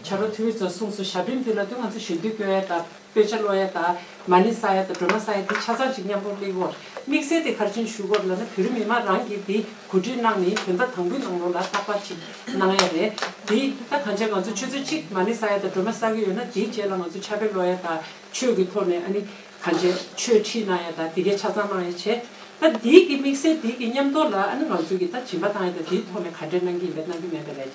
ཕྱག་རོགས་ཐུབ་ཡིན་ཚོ་གསུངས་སོང་། ཞབས་རིམ་དེ་ལ་དུས་ང་ཚོ་གཞོན་དུས་སྐྱོར་ཡ་དང་། དཔེ་ཆ་ཀློག་ཡ་དང་། མ་ཎི་བསགས་ཡ་དང་། སྒྲོལ་མ་བསགས་ཡ་དེ་ཆ་ཚང་ཅིག་མཉམ་པོ་སླེབས་ཡོད། དམིགས་བསལ་དེ་ག་རེ་བྱས་ནས་ཞུ་དགོས་ལབ་ན། བོད་རིགས་མི་མང་རང་གིས་དེ་གོ་སྒྲིག་གནང་ནས་བོད་ཟླ་དང་པོའི་ནང་ལོགས་ལ་རྟག་པར་ཅིག་གནང་ཡ་རེད། དེ་ད་གང་ཅི་ང་ཚོ་ཆུ་ཚོད་གཅིག་མ་ཎི་བསགས་ཡ་དང་སྒྲོལ་མ་བསགས་ཀྱི་ཡོད་ན། དེའི་རྗེས་ལ་ང་ཚོ་ཕྱག་དཔེ་ཀློག་ཡ་དང་། ཆོས་ཀྱི་ཐོག་ནས་ཨ་ནི་གང་ཅི་ཆོས་ཁྲིད་གནང་ཡ་དང་དེ་གའི་ཆ་ཚང་གནང་ཡ་བྱས། ད་དེའི་གི་དམིགས་བསལ་དེའི་གི་མཉམ་དུ་ལ་ཨ་ནི་ང་ཚོ་གི་ད་སྦྱིན་པ་བཏང་ཡ་དང་དེའི་ཐོག་ནས་ག་འདྲས་གནང་གི་ཡིན་པས་གནང་གི་མེད་པས་ལས།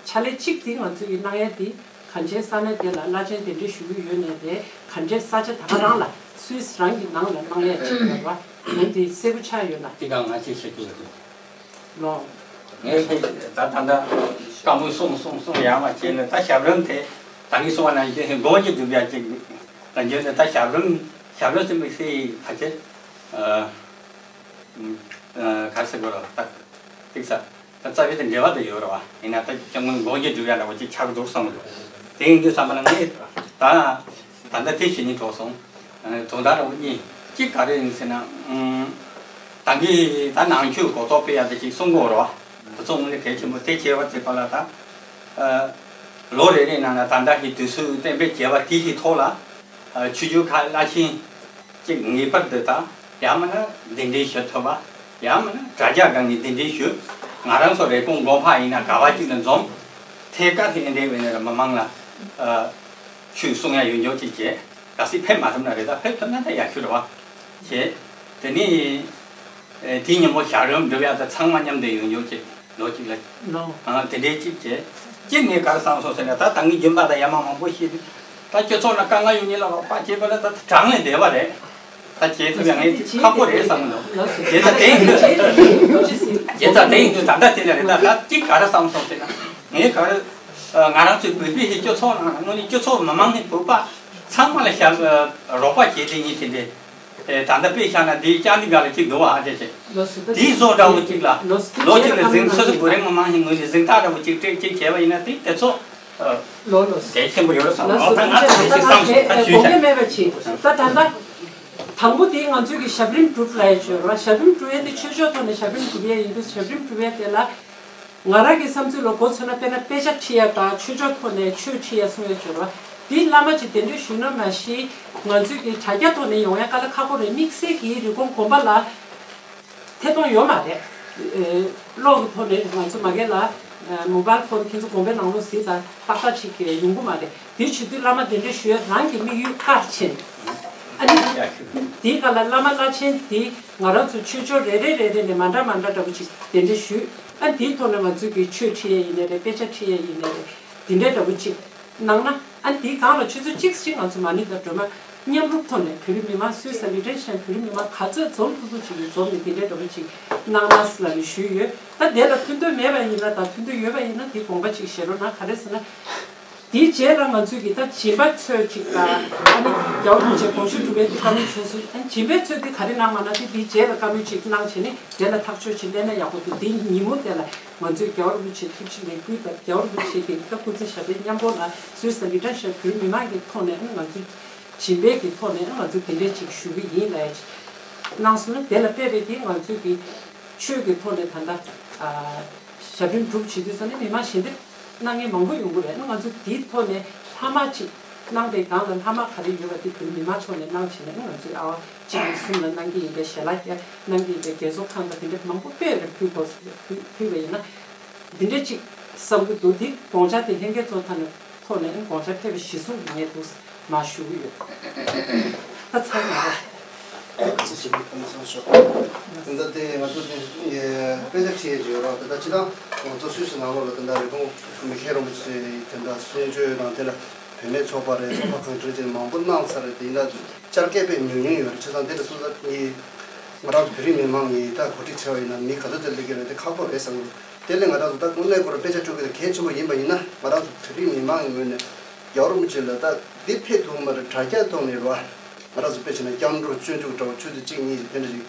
ཕྱག་ལས་གཅིག་དེ་ང་ཚོ་ཡི་གནང་ཡ་དེ་གང་ཅི་ས་གནས་དེ་ལ་བླ་ཆེན་གདན་འདྲེན་ཞུ་གི་ཡོད་ནའི་རེད། གང་ཅི་ས་ཆ་ད་ག་རང་ལ་སུད་སི་རང་གི་ནང་ལ་གནང་ཡ་ཅིག་ཡོད་པ་ཡིན་དེ་གསལ་པོ་ཆགས་ཡོད་ན། དེ་ག་ང་ཅིག་བཤད་རྒྱུ་ཡོད་དེ། ལོ། ངས་ད་ད་ད་བཀའ་མོལ་གསུང་གསུང་གསུང་ཡག་མ་བྱས་ནས། ད་ཞབས་རིམ་དེ་ད་གིན་གསུང་བ་ནང་བཞིན་སྒོ་གཅིག་སྒྲུབ་ཡ་ཅིག་ད་བརྗོད་ནས། ད་ཞབས་རིམ་ཞབས་རིམ་ཟེར་མི་སྲིད་ཕལ་ཆེར་ཨ་ཨ་ག་རེ་ཟེར་དགོས་རེད། ད་ཏིག་ཙམ། ད་རྩ་བའི་དེ་འབྲེལ་བ་དེ་ཡོད་རེད་བ། ཡིན་ན་ད་སྐྱབས་མགོན་སྒོ་འབྱེད་སྒྲུབ་ཡ་འདྲ་བོ་ཅིག་ཆགས་འདུག་བསམ་གི་འདུག་དེ་ཡིན་དུས་ཙམ་པ་ལ་ངས་ད་ད་ལྟ་དེ་བྱེད་སྙིང་བྲོ་སོང་། དོན་དག་འདྲ་བོ་གཉིས། གཅིག་ག་རེ་ཡིན་ཟེར་ན། ཨུམ། ད་གིན་ད་ནང་ཆོས་གོ་རྟོགས་སྤེལ་ཡ་དེ་ཅིག་གསུང་གི་ཡོད་རེད་བ། དེ་ཚོ་དངོས་གནས་གལ་ཆེན་པོ། དེ་བྱས་པ་ཚེ་པ་ལ་ད་ཨ་ལོ་རེ་རེའི་ནང་ན་ད་ལྟ་གི་དུས་ཚོད་གཏན་འབེབས་བྱས་པ་དེ་གི་ཐོག་ལ། ཨ་ཆོས་བརྒྱུད་ཁག་བླ་ཆེན་གཅིག་ངེས་པར་དུ་དང་། ཡང་མིན་ན་གདན་འདྲེན་ཞུ་ཐུབ་པ། ཡང་མིན་ན་དྲ་རྒྱ་སྒང་ནས་གདན་འདྲེན་ཞུ། ང་རང་ཚོ་རེབ་གོང་དགོན་པ་ཡིན་ན་ག་བ་གཅིག་ལ་འཛོམས། ཐད་ཀར་དེ་འདྲའི་བས་ན་མི་མང་ལ་ཨ་ཆོས་གསུང་ཡ་ཡོད་འཇོག་ཅིག་བྱས། གལ་སྲིད་ཕེབས་མ་ཐུབ་ན་རེད། ད་ཕེབས་ཐུབ་ན་ད་ཡག་ཤོས་རེད་བ། བྱས། དེ་ནས་ཨེ་དེའི་ཉིན་མོ་ཞག་རིམ་སྒྲུབ་ཡ་ད་ཚང་མ་མཉམ་དུ་ཡོད་འཇོག་ཅིག་ལོ་གཅིག་ལ། ལོ། ཨ་དེ་འདྲའི་གཅིག་བྱས། གཅིག་ངས་ག་རེ་བསམ་སོང་ཟེར་ན། ད་ད་ངའི་རྒྱུན་པ་དང་ཡ་མ་མང་པོ་ཞིག་ད་སྤྱི་ཚོགས་ནང་དཀའ་ངལ་ཡོད་མཁན་ལ་རོགས་པ་བྱེད་པ་ལ་ད་གྲངས་ལས་འདས་པ་རེད། ད་བྱེད་ཐུབ་ཡ་ངས་ཁག་པོ་རེད་བསམ་གི་འདུག་བྱས་ཙང་དེ་ཡིན་དུས། བྱས་ཙང་དེ་ཡིན་དུས་ད་ལྟ་དེ་ལ་རེད། ད་ད་གཅིག་ག་རེ་བསམ་སོང་ཟེར་ན། ངས་ག་རེ་ང་རང་ཚོའི་བོད་པའི་སྤྱི་ཚོགས་ནང་ལ་དངོས་གནས་སྤྱི་ཚོགས་མི་མང་ནས་བོད་པ་ཚང་མ་ལ་ཞབས་རོགས་པ་བྱེད་དེ་ཉིད་དེ་འདྲའི། དེ་ད་ལྟ་དཔེ་བཞག་ན་དེའི་ལྕགས་འདི་ག་ལ་གཅིག་འདུག་བ། ཨ་དེ་བྱས། ལོ་སི་ཏ་དེའི་བཟོ་འདྲ་བོ་གཅིག་ལ། ལོ་སི་ཏ་ལོ་གཅིག་ལ་གཟིགས། སོ་སོ་བོད་རིགས་མི་མང་ཞིག་ངོས་ནས་གཟིགས་རྟགས་འདྲ་བོ་གཅིག་སྤྲད་གཅིག་བྱས་པ་ཡིན་ན། དེ་དེ་ཚོ་ལོ་ལོ་སི་ཏ་གལ་ཆེན་པོ་ཡོད་རེད་བསམ། ལོ་སི་ད་ཏ་ང་ཚོ་ཞིག་བསམ་སོང་། ད་ཞུས་བྱས། དགོངས་པ་མེད་པ་བྱེད། ད་ད་ལྟ་དང་པོ་དེ་ང་ཚོས་ཀྱི་ཞབས་རིམ་སྒྲུབ་ལ་ཡ་བྱོས་ར། ཞབས་རིམ་སྒྲུབ་ཡས་དེ་ཆོས་ཕྱོགས་ཐོག་ནས་ཞབས་རིམ་སྒྲུབ་ཡས་ཡིན་དུས། ཞབས་རིམ་སྒྲུབ་ཡས་དེ་ལ། ང་རང་གི་བསམ་ཚུལ་ལ་མགོ་ཚོས་ན། དཔེར་ན་དཔེ་ཆ་ཁྲིད་ཡ་དང་ཆོས་ཕྱོགས་ཐོག་ནས་ཆོས་ཁྲིད་ཡ་གསུང་ཡ་སྦྱོར་བ་འདི་བླ་མ་ཅིག་གདན་འདྲེན་ཞུས་ན་མ་གཞི་ང་ཚོས་ཀྱི་དྲ་རྒྱ་ཐོག་ནས་ཡོང་ཡ་དཀའ་ལས་ཁག་པོ་རེད། དམིགས་བསལ་གྱི་རིན་གོང་གོང་པ་ལ་ཐད་གཏོང་ཡོད་མ་རེད། ཨེ། གློག་གི་ཐོག་ནས་ང་ཚོ་མ་གི་ལ་མོ་བཱལ་ཕོན་ཁྱེད་ཚོ་དགོན་པའི་ནང་ལོགས་གཟིགས་དང་། ཏག་ཏག་ཅིག་གི་ཡོང་གི་མ་རེད། དེ་བྱེད་དུས་བླ་མ་གདན་འདྲེན་ཞུ་ཡ་རང་གི་དམིགས་ཡུལ་མཐར་ཕྱིན། ཨ་ནི་དེའི་སྒང་ལ་བླ་མ་བླ་ཆེན་དེ་ང་རང་ཚོ་ཆོས་ཕྱོགས་རེ་རེ་རེ་རེ་ནས་མ་འདྲ་མ་འདྲ་འདྲ་པོ་ཅིག་གདན་འདྲེན་ཞུས། ཨ། དེའི་ཐོག་ནས་ང་ཚོས་ཀྱི་ཆོས་ཁྲིད་ཡས་ཡིན་ནའི་རེད། དཔེ་ཆ་ཁྲིད་ཡས་ཡིན་ནའི་རེད། དེ་འདྲའི་འདྲ་པོ་ཅིག་གནང་ན། ཨ། དེའི་སྒང་ལ་ཆུ་ཚོད་གཅིག་ཅིག་ང་ཚོ་མ་ཎི་དང་སྒྲོལ་མ་མཉམ་རུབ་ཐོག་ནས། བོད་རིགས་མི་མང་སུད་སི་ལི་ཏན་ཤན་བོད་རིགས་མི་མང་ག་ཚོད་འཛོམས་ཐུབ་ཐུབ་ཅིག་འཛོམས་ནས་དེ་འདྲའི་འདྲ་པོ་ཅིག་གནང་ན་ལབ་ནས་ཞུས་ཡོད། ད་དེ་ལ་ཐུགས་འདོད་མེད་པ་ཡིན་ན་དང་ཐུགས་འདོད་ཡོད་པ་ཡིན་ན་དེ་དགོངས་པ་ཅིག་བཞེས་རོགས་གནང་། ག་རེ་ཟེར་ན། དེའི་རྗེས་ལ་ང་ཚོས་ཀྱི་ད་སྦྱིན་པ་ཚོས་ཅིག་དང་། ཨ་ནི་རྒྱལ་བ་རིན་པོ་ཆེ་དགོངས་ཞུ་སྒྲུབ་པའི་དེ་བཀའ་མོལ་བྱུང་སོང་། ཨ་ནི་སྦྱིན་པའི་ཚོས་དེ་ག་རེ་གནང་མ་གནང་དེ་དེའི་རྗེས་ལ་བཀའ་མོལ་ཅིག་གནང་བྱས་ནས་དེ་ལ་ཐག་གཅོད་ཅིག་གླེང་ན་ཡག་པོ་འདུག། དེའི་ཉིན་མོ་དེ་ལ་ང་ཚོས་རྒྱལ་བ་རིན་པོ་ཆེ་ཐུགས་རྗེ་ལེགས་འབུལ་དང་། རྒྱལ་བ་རིན་པོ་ཆེ་གི་ད་སྐུ་ཚེ་ཞབས་པད་མཉམ་པོ་ལ་སུད་སི་ལི་ཏན་ཤན་བོད་མི་མང་གི་ཐོག་ནས་ང་ཚོས་སྦྱིན་པའི་གི་ཐོག་ནས་ང་ཚོས་དེ་འདྲས་ཅིག་ཞུ་གི་ཡིན་ལབ་ཡ་ཅིག་གནང་སོང་ན། དེ་ལ་དཔག་པའི་གི་ང་ཚོས་གི་ཆོས་ཀྱི་ཐོག་ནས་ད་ལྟ་ཨ་ཞབས་རིམ་སྒྲུབ་བྱེད་དུས་ཙམ་ནས་མི་མང་ཞལ་འདེབས་གནང་མཁན་མང་པོ་ཡོང་གི་རེད། ང་ཚོ་དེའི་ཐོག་ནས་ལྷག་མ་ཅིག་གནང་པའི་སྒང་ལ་ལྷག་མ་ག་རེ་ཡོད་པ་དེ་བོད་མི་མང་ཚོ་ནས་གནང་བྱས་ནས། ང་ཚོས་ཨ་བ་གཅིག་ནས་གསུམ་ལ་གནང་གི་ཡིན་པའི་ཞལ་ལག་བརྒྱ་གནང་གི་ཡིན་པའི་རྒས་གསོ་ཁང་དང་དེ་འདྲ་མང་པོ་དཔེ་རེ་ཕུལ་དགོས། ཕུལ་ཕུལ་བ་ཡིན་ན་འདི་འདྲ་ཅིག་བསམ་གྱི་འདུག། འདི་དགོངས་འཆར་དེ་ལྷན་རྒྱས་ཚོ་ཐ་ན་ཐོག་ནས་དགོངས་འཆར་ཕེབས་པ་གཞི་བཟུང་གི་ངས་འདུག་མ་ཞུ་གི་ཡོད། ད་ཚར་མ་རེད། ད་ལྟ་དེ་ང་ཚོ་དེ་དཔེ་ཆ་ཁྲིད་ཡས་ཡོད་རོགས། ད་ལྟ་སྤྱི་བཏང་ང་ཚོ་སུད་སི་ནང་ལོགས་ལ་ད་ལྟ་རི་ཀོན་མི་ཁེ་རོ་མི་ཚེ་དེ་འདྲ་གསུང་ཆོས་དང་། དེ་ལ་བུད་མེད་ཚོགས་པ་རེད། ཚོགས་པ་གང་འདྲ་ཅིག་མང་པོ་གནང་ཚར་རེད། དེ་ཡིན་ན་བསྐྱར་སྐད་དཔེ་ཉུང་ཉུང་ཡོད་རེད། བྱས་ཙང་དེ་ལ་སོང་ཙང་ངས་ང་རང་ཚོ་བོད་རིགས་མི་མང་གིས་ད་གོ་སྒྲིག་བྱས་པ་ཡིན་ན་མི་ག་ཚོད་ཙམ་སླེབས་ཀྱི་རེད། དེ་ཁག་པོ་རེད་བསམ་གྱི་འདུག། དེ་ལས་ང་རང་ཚོ་ད་དངོས་གནས་ཁོ་རང་དཔེ་ཆ་སྤྲོད་མཁན་དེ་གལ་ཆེན་པོ་ཡིན་པ་ཡིན་ན། ང་རང་ཚོ་བོད་རིགས་མི་མང་གི་ངོས་ནས་རྒྱལ་བ་རིན་པོ་ཆེ་ལ་ད་འདི་ཕེབས་ཐུབ་མ་རེད། དྲ་རྒྱ་ཐོག་ནས་རེད་བ། ང་རང་ཚོ་དཔེ་བྱས་ན་སྐྱབས་འགྲོ་སྤྱོད་འཇུག་འདྲ་བོ་ཆུ་ཚོད་གཅིག་གཉིས་དེ་འདྲ་ཞིག་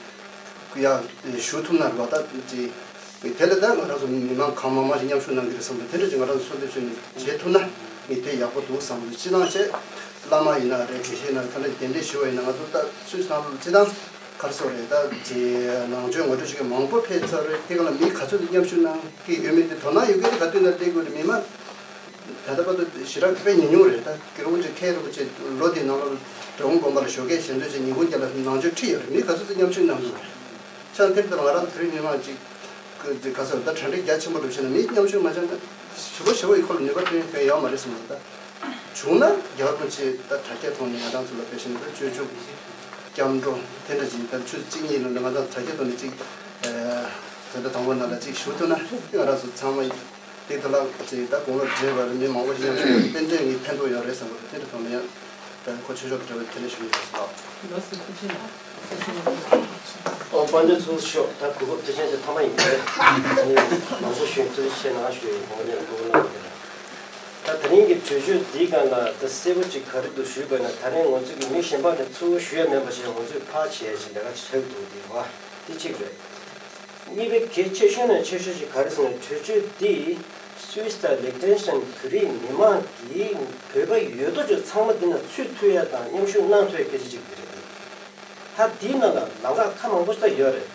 ཡ་ཞུ་ཐུབ་ན་རེད་བ། ད་ཅིག་དེ་ལས་ད་ང་རང་ཚོ་མི་མང་གང་མང་མང་ཞིག་མཉམ་ཞུགས་གནང་གི་རེད་བསམ་པ། དེ་འདྲ་ཅིག་ང་རང་ཚོ་གསོལ་འདེབས་ཞུས་ནས་བྱེད་ཐུབ་ན་ངས་དེ་ཡག་པོ་འདུག་བསམ་གྱི། སྤྱིར་བཏང་བྱས་བླ་མ་ཡིན་ན་རེད། དགེ་བཤེས་ཡིན་ན་རེད། ག་འདྲ་གདན་འདྲེན་ཞུ་བ་ཡིན་ན་ང་ཚོ་ད་སུད་སི་ནང་ལོགས་སྤྱིར་བཏང་ག་རེ་ཟེར་དགོས་རེད། ད་ཅིག་ནང་ཆོས་ངོ་སྤྲོད་བྱེད་མཁན་མང་པོ་ཕེབས་ཚར་རེད། དེ་ག་ལ་མི་ག་ཚོད་ཅིག་མཉམ་ཞུགས་གནང་གི་ཡོད་མེད་དེ། དོ་སྣང་ཡོད་མཁན་དེ་ག་དུས་ན་སླེབས་དགོས་རེད། མི་མང་ད་ལྟ་བར་དུ་ཞེ་དྲག་དཔེ་ཉུང་ཉུང་རེད། ད་རྒྱལ་བ་རིན་པོ་ཆེ་མཁན་རིན་པོ་ཆེ་ལོ་འདིའི་ནང་ལོགས་འབྲས་སྤུངས་དགོན་པ་ལ་ཞོགས་ཀས་ཞལ་འདོན་བྱས་ཉིན་གུང་རྒྱབ་ལ་ནང་ཆོས་ཁྲིད་ཡོད་རེད། མི་ག་ཚོད་ཅིག་མཉམ་ཞུགས་གནང་གི་རེད། ཆ་དེར་ལྟར་ང་རང་བོད་རིགས་མི་མང་ཅིག་གི་ག་ཚོད་ད་གྲ་སྒྲིག་རྒྱ་ཆེན་པོ་སྒྲུབ་བྱས་ན་མི་མཉམ་ཞུགས་མ་བྱས་ན་ཞེ་པོ་ཞེ་པོ་ཡི་ཁོ་ལ་ནུས་པ་ཐོན་ཐོན་ཡོད་མ་རེད་བསམ་གྱི་འདུག། ད་བྱུང་ན་རྒྱལ་བ་རིན་པོ་ཆེ་ད་དྲ་རྒྱ་ཐོག་ནས་ང་རང་ཚོ་ལ་དཔེ་བྱས་ན་ད་སྤྱོད་འཇུག་སྐྱབས་འགྲོ་དེ་འདྲ་ཅིག་ད་ཆུ་ཚོད་གཅིག་གཉིས་ནང་ལ་ང་རང་དྲ་རྒྱ་ཐོག་ནས་ཅིག་ད་ལྟ་དང་པོ་ནང་ལ་ཅིག་ཞུ་ཐུབ་ན་ང་རང་ཚོ་ཚང་མ་དེ་ད་ལ་ཅིག་ད་དགུང་ལོ་བགྲེས་པ་རེད། མི་མང་པོ་ཞིག་མཉམ་ཞུགས་ཏན་ཏན་ངས་ཕན་ཐོགས་ཡོད་རེད་བསམ་གྱི་འདུག། དེ་འདྲ་ཐོག་ནས་ཡང་ད་ཁོ་ཆོས་ཕྱོགས་དང་འབྲེལ་བའི་ཁས་ལེན་ཞུ་ཡིན་ཟེར་ལགས། ལགས་སོ། ཐུགས་རྗེ་གནང་། ཨོ་དཔལ་ལྡན་ཚོགས་གཙོ་མཆོག། ད་གོ་སྐབས་དེ་བཞིན་དུ་ཐ་མ་ཡིན་པས་ནི་མང་པོ་ཞུས། ཐུགས་རྗེ་ཆེ་གནང་ཞུ་ཡི་གོང་ནས་གོ་སྐབས་གནང་བ་དེ་ལ། ད་དེ་རིང་གི་གྲོས་ཆོད་འདིའི་སྒང་ལ་ད་གསལ་པོ་ཅིག་ག་རེ་འདུག་ཞུས་པ་ན། ད་རིང་ང་ཚོ་གི་མི་གཞན་པ་ནས་ཚུར་ཞུ་ཡ་མེད་པ་ཞིག་ང་ཚོས་ཕར་བྱས་ཤིང་ལས་ཀ་ཆགས་འདུག། དེ་བ་དེ་གཅིག་རེད། གཉིས་པའི་གལ་ཆེ་ཤོས་ནས་ཆེ་ཤོས་ཤིག་ག་རེ་ཟེར་ན། གྲོས་ཆོད་འདི་སུད་སི་དང་ལིག་ཏེན་ཤན་བོད་རིགས་མི་མང་གིས་བོད་པ་ཡོད་དོ་ཅོག་ཚང་མ་འདི་ན་ཚུད་ཐུབ་ཡ་དང་མཉམ་ཞུགས་གནང་ཐུབ་ཡ་སྐད་ཆ་གཅིག་འདི་རེད། ད་འདིའི་ནང་ལ་ལམ་ཁ་ཁ་མང་པོ་ཞིག་ཡོད་རེད།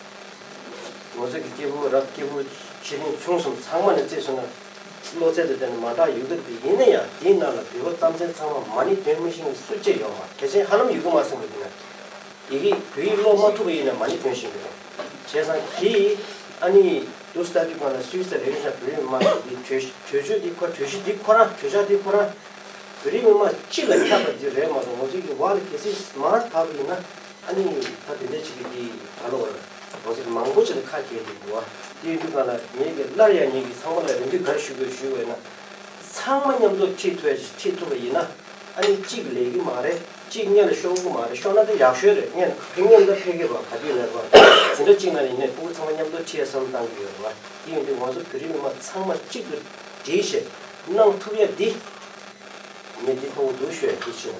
ང་ཚོ་གི་སྐྱེས་བུ་རབས་སྐྱེས་བུ་ཆེ་འབྲིང་ཆུང་གསུམ་ཚང་མ་ནས་བརྩིས་སོང་ན་བློ་རྩལ་དང་ལྡན་ན་མ་འདྲ་ཡོད་ཀྱི་རེད། ཡིན་ན་ཡང་འདིའི་ནང་ལ་བོད་པ་རྩམ་ཟན་ཚང་མ་མ་ཎི་འདོན་མི་ཤེས་མཁན་སུ་གཅིག་ཡོད་མ་རེད། གལ་ཆེན་ཧ་ལམ་ཡོད་ཀྱི་མ་སོང་གི་འདི་ན། ཡི་གེ་བོད་ཡིག་ཀློག་མ་ཐུབ་པ་ཡིན་ན་མ་ཎི་འདོན་ཤེས་ཀྱི་རེད། བྱས་ཙང་དེ་ཨ་ནི་དུ་སྟ་དུས་གང་ལ་སུད་སི་ལ་རེ་རེ་བཞིན་བོད་རིགས་མི་མང་གི་གྲོས་གྲོས་ཆོད་འདི་ཁོ་གྲོས་གཞི་འདི་ཁོ་རང་གྲོས་འཆར་འདི་ཁོ་རང་བོད་རིགས་མི་མང་སྤྱི་ལ་ཁྱབ་པ་འདི་རེད་མ་གཏོགས། ང་ཚོའི་གི་བར་ལ་གལ་སྲིད་མར་བབས་པ་ཡིན་ན་ཨ་ནི་ད་དེ་འདྲ་ཅིག་གི་འདི་ག་ལོ་བར་ང་ཚོ་གི་མང་པོ་ཅིག་ལ་ཁ་གྱེས་འདུག་འདུག་བ། དེ་ཡིན་དུས་གང་ལ་ངེད་ཀྱི་སླར་ཡང་ངེད་ཀྱི་ཚང་མ་ལ་རེ་འདུན་ག་རེ་ཞུ་དགོས་ཞུ་དགོས་ན། ཚང་མ་མཉམ་དུ་ཁྲིད་ཐུབ་ཡ་ཁྲིད་ཐུབ་པ་ཡིན་ན། ཨ་ནི་གཅིག་ལས་ཀྱི་མ་རེད། གཅིག་སྔོན་ལ་ཤོར་གི་མ་རེད། ཤོར་ན་ད་ཡག་ཤོས་རེད། སྔོན་ག་གེ་སྔོན་ད་ཕེབས་ཀྱི་རེད་བ། ག་དུས་ནས་རེད་བ། འཛིན་གྲྭ་གཅིག་ནང་ཡིན་ནའི་ཕྲུ་གུ་ཚང་མ་མཉམ་དུ་ཁྲིད་ཡ་བསམ་བློ་བཏང་གི་ཡོད་རེད་བ། དེ་ཡིན་དུས་ང་ཚོ་བོད་རིགས་མི་མང་ཚང་མ་གཅིག་ཏུ་སྒྲིལ་བྱས་གནང་ཐུབ་ཡ་འདི་ངས་འདི་ཕྲུ་གུ་འདུག་ཤོད་ཡ་འདི་ཆེ་བ།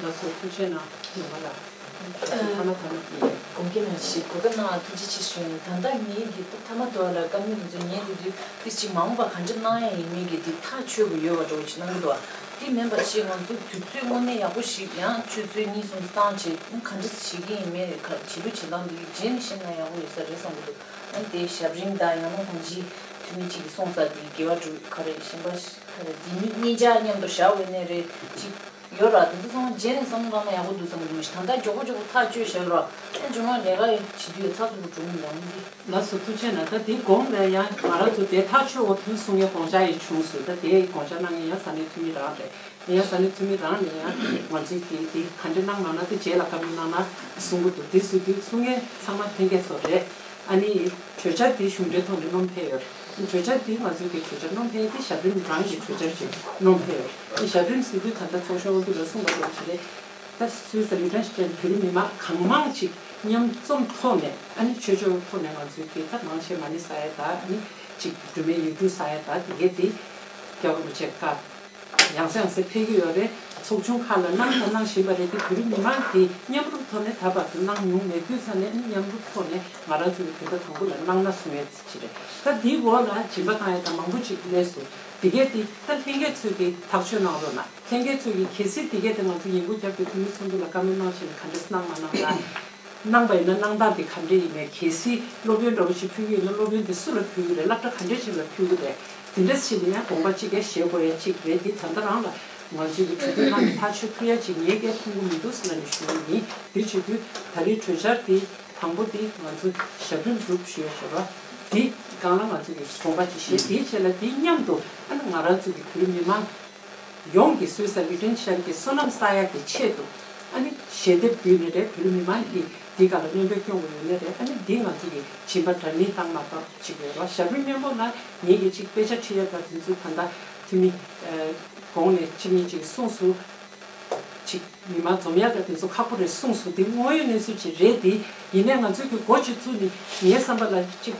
ལགས་སོ། ཐུགས་རྗེ་གནང་། ཉི་མ་ལགས། ཐ་མ་ཐ་མ་དེ་ཡིན། དགོངས་འགལ་མེད་ཞིག་གོ་སྐབས་གནང་བ་ཐུགས་རྗེ་ཆེ་ཞུ་ཡིན། ད་ལྟ་ངའི་གི་ཐ་མ་དུ་བ་ལ་བཀའ་མོལ་མཛོད་ཉན་དེ་དུས་ཏིས་ཅིག་མ་འོངས་པ་ག་འདྲ་གནང་ཡ་ཡིན་མིན་གི་དེ་ཐག་ཆོད་དགོས་ཡོད་པ་འདྲ་བོ་ཅིག་གནང་གི་འདུག་བ། དེ་མིན་པ་ཅིག་ང་ཚོ་དུས་ཚོད་དངོས་གནས་ཡག་པོ་ཞིག་ཡང་ཆུ་ཚོད་གཉིས་གསུམ་བཏང་བྱས་ག་འདྲ་བྱེད་ཀྱི་ཡིན་མིན་ག་བྱེད་ལུགས་བྱེད་སྟངས་དེ་རྗེས་ནས་ཤེས་ན་ཡག་པོ་ཡོད་ས་རེད་བསམ་གི་འདུག་ཨ་ནི་དེ་ཞབས་རིམ་དང་ཡང་ན་ད་ཅི་འཐུས་མི་གཅིག་གིས་གསུངས་ས་དེ་དགེ་བ་སྒྲུབ་ག་རེ་གཞན་པ་ག་རེ་དེ་མི་གཉིས་ཆ་མཉམ་དུ་བཞག་འོས་ནའི་རེད་ཅིག་ཡོད་ར། དེ་ཚོ་ཚང་མ་རྗེས་ནས་བསམ་བློ་བཏང་ན་ཡག་པོ་འདུག་བསམ་གི་འདུག་ད་ལྟ་མགྱོགས་པོ་མགྱོགས་པོ་ཐག་གཅོད་བྱས་ར། ཨེ་མཇུག་མ་ལས་ཀ་ཡི་བྱེད་དུས་ཚགས་ཚུད་པོ་འགྲོ་གི་མི་འདུག་ལགས་སོ། ཐུགས་རྗེ་གནང་། ད་དེའི་གོང་ལ་ཡང་ང་རང་ཚོ་དེ་ཐག་ཆོད་འོ་ཐུན་གསུང་ཡའི་དགོངས་འཆར་ཡི་བྱུང་སོང་། ད་དེའི་དགོངས་འཆར་གནང་མཁན་ཡང་ས་གནས་འཐུས་མི་རང་རེད། ཡང་ས་གནས་འཐུས་མི་རང་ནས་ཡང་ང་ཚོས་དེ་དེ་ག་འདྲ་གནང་མ་གནང་དེ་རྗེས་ལ་བཀའ་མོལ་གནང་ན་གསུང་གི་འདུག་དེ་སུ་དེ་གསུང་མཁན་ཚང་མ་ལྷན་རྒྱས་ཚོ་རེད། ཨ་ནི་གྲོས་འཆར་དེ་གཞུང་འབྲེལ་ཐོག་ནས་བསྣམས་ཕེབས་ཡོད། གྲོས་འཆར་དེ་ང་ཚོའི་གི་གྲོས་འཆར་བསྣམས་ཕེབས་དེ་ཞབས་རིམ་རང་གི་གྲོས་འཆར་ཞིག་བསྣམས་ཕེབས་ཡོད། ཞབས་རིམ་ཟེར་དུས་ད་ལྟ་ཚོགས་གཞོན་དབང་འདུས་ལ་གསུངས་པ་ལྟར་བྱས་ཏེ། ད་སུད་སི་ལི་ཏན་ཤི་ཊན་བོད་རིགས་མི་མང་གང་མང་ཅིག་མཉམ་འཛོམས་ཐོག་ནས་ཨ་ནི་ཆོས་ཕྱོགས་ཐོག་ནས་ང་ཚོའི་གི་ད་མང་ཆེ་མ་ཎི་བསགས་ཡ་ད་ཨ་ནི་ཅིག་སྒྲོལ་མའི་ཡིག་དྲུག་བསགས་ཡ་ད་དེ་གས་དེ་སྐྱབས་རིན་པོ་ཆེ་བཀའ་ཡང་སེ་ཡང་སེ་ཕེབས་ཀྱི་ཡོད་རེད། ཚོགས་ཆུང་ཁག་ལ་གནང་དང་གནང་བཞིན་པ་རེད་དེ་བོད་རིགས་མི་མང་དེ་མཉམ་རུབ་ཐོག་ནས་ད་བར་དུ་གནང་མྱོང་མེད་དུས་ཙང་ནས་ཨ་ནི་མཉམ་རུབ་ཐོག་ནས་ང་རང་ཚོའི་བོད་ཟླ་དང་པོ་ལ་གནང་ན་གསུང་ཡ་ཅིག་རེད། ད་འདིའི་འོག་ལ་སྦྱིན་པ་བཏང་ཡ་ད་མང་པོ་ཅིག་སླེབས་སོང་། དེ་གས་དེ་ད་ལྷན་རྒྱས་ཚོས་ཀྱི་ཐག་གཅོད་གནང་རོགས་གནང་། ལྷན་རྒྱས་ཚོས་ཀྱིས་གལ་སྲིད་འདི་གས་དེ་ང་ཚོ་ཡིན་གུང་རྒྱབ་ཀྱི་འཐུས་མི་ཚོགས་འདུ་ལ་བཀའ་མོལ་གནང་བྱས་ནས་ག་འདྲས་གནང་མ་གནང་དང་། གནང་པ་ཡིན་ན་གནང་སྟངས་དེ་ག་འདྲས་ཡིན་མིན། གལ་སྲིད་སློབ་ཡོན་འདྲ་བོ་ཞིག་ཕུལ་གྱི་ཡིན་ན་སློབ་ཡོན་དེ་སུ་ལ་ཕུལ་གྱི་རེད། སློབ་གྲྭ་ག་འདྲས་ཞིག་ལ་ཕུལ་གྱི་རེད། དེ་འདྲས་ཞིག་ལ་ཡང་དགོངས་པ་གཅིག་ཀྱང་བཞེས་དགོས་ཡ་གཅིག་རེད། འདི་ད་ལྟ་རང་ལ་ང་ཚོས་ཀྱི་གྲོས་བསྡུར་གནང་ནས་ཐག་གཅོད་ཕུལ་ཡ་གཅིག་ངས་ཀྱང་མཐོང་གི་མི་འདུག་ཟེར་ལབ་ནས་ཞུ་གི་ཡིན། དེ་བྱེད་དུས་ད་རེས་གྲོས་འཆར་དེ་དང་པོ་དེ་ང་ཚོ་ཞབས་རིམ་སྒྲུབ་ཞུ་ཡ་ཞུ་བ་དེ་སྒང་ལ་ང་ཚོས་ཀྱི་དགོངས་པ་གཅིག་བཞེས། དེའི་རྗེས་ལ་དེའི་མཉམ་དུ་ཨ་ནི་ང་རང་ཚོ་གི་བོད་རིགས་མི་མང་ཡོངས་ཀྱི་སུད་སི་ལི་ཏན་ཤི་ཊན་གྱི་བསོད་ནམས་བསགས་ཡག་གི་ཆེད་དུ་ཨ་ནི་ཞལ་འདེབས་བརྒྱུད་ནས་རེད། བོད་རིགས་མི་མང་གིས་འདི་ག་ལ་སྨོན་པ་སྐྱོན་དགོས་ཡོད་ནའི་རེད། ཨ་ནི་འདི་ང་ཚོ་གི་སྦྱིན་པ་འདྲ་མིན་བཏང་མ་ཐག་ཅིག་ཡོད་རེད། ཞབས་རིམ་སྔོན་པོ་ལ་ངེད་ཀྱིས་ཅིག་དཔེ་ཆ་ཁྲིད་ཡ་དང་དེ་ཚོ་ད་ལྟ་འཐུས་མི་གོང་ནས་གཅིག་གཉིས་ཅིག་གསུངས་སོང་། ཅིག་མི་མང་འཛོམས་ཡག་དང་དེ་ཚོ་ཁག་པོ་རེད་གསུངས་སོང་། དེ་དངོས་ཡོད་གནས་ཚུལ་ཅིག་རེད་དེ། ཡིན་ནའི་ང་ཚོས་ཀྱི་འགོ་ཅིག་བཙུགས་ནས་ངའི་བསམ་པ་ལ་ཅིག་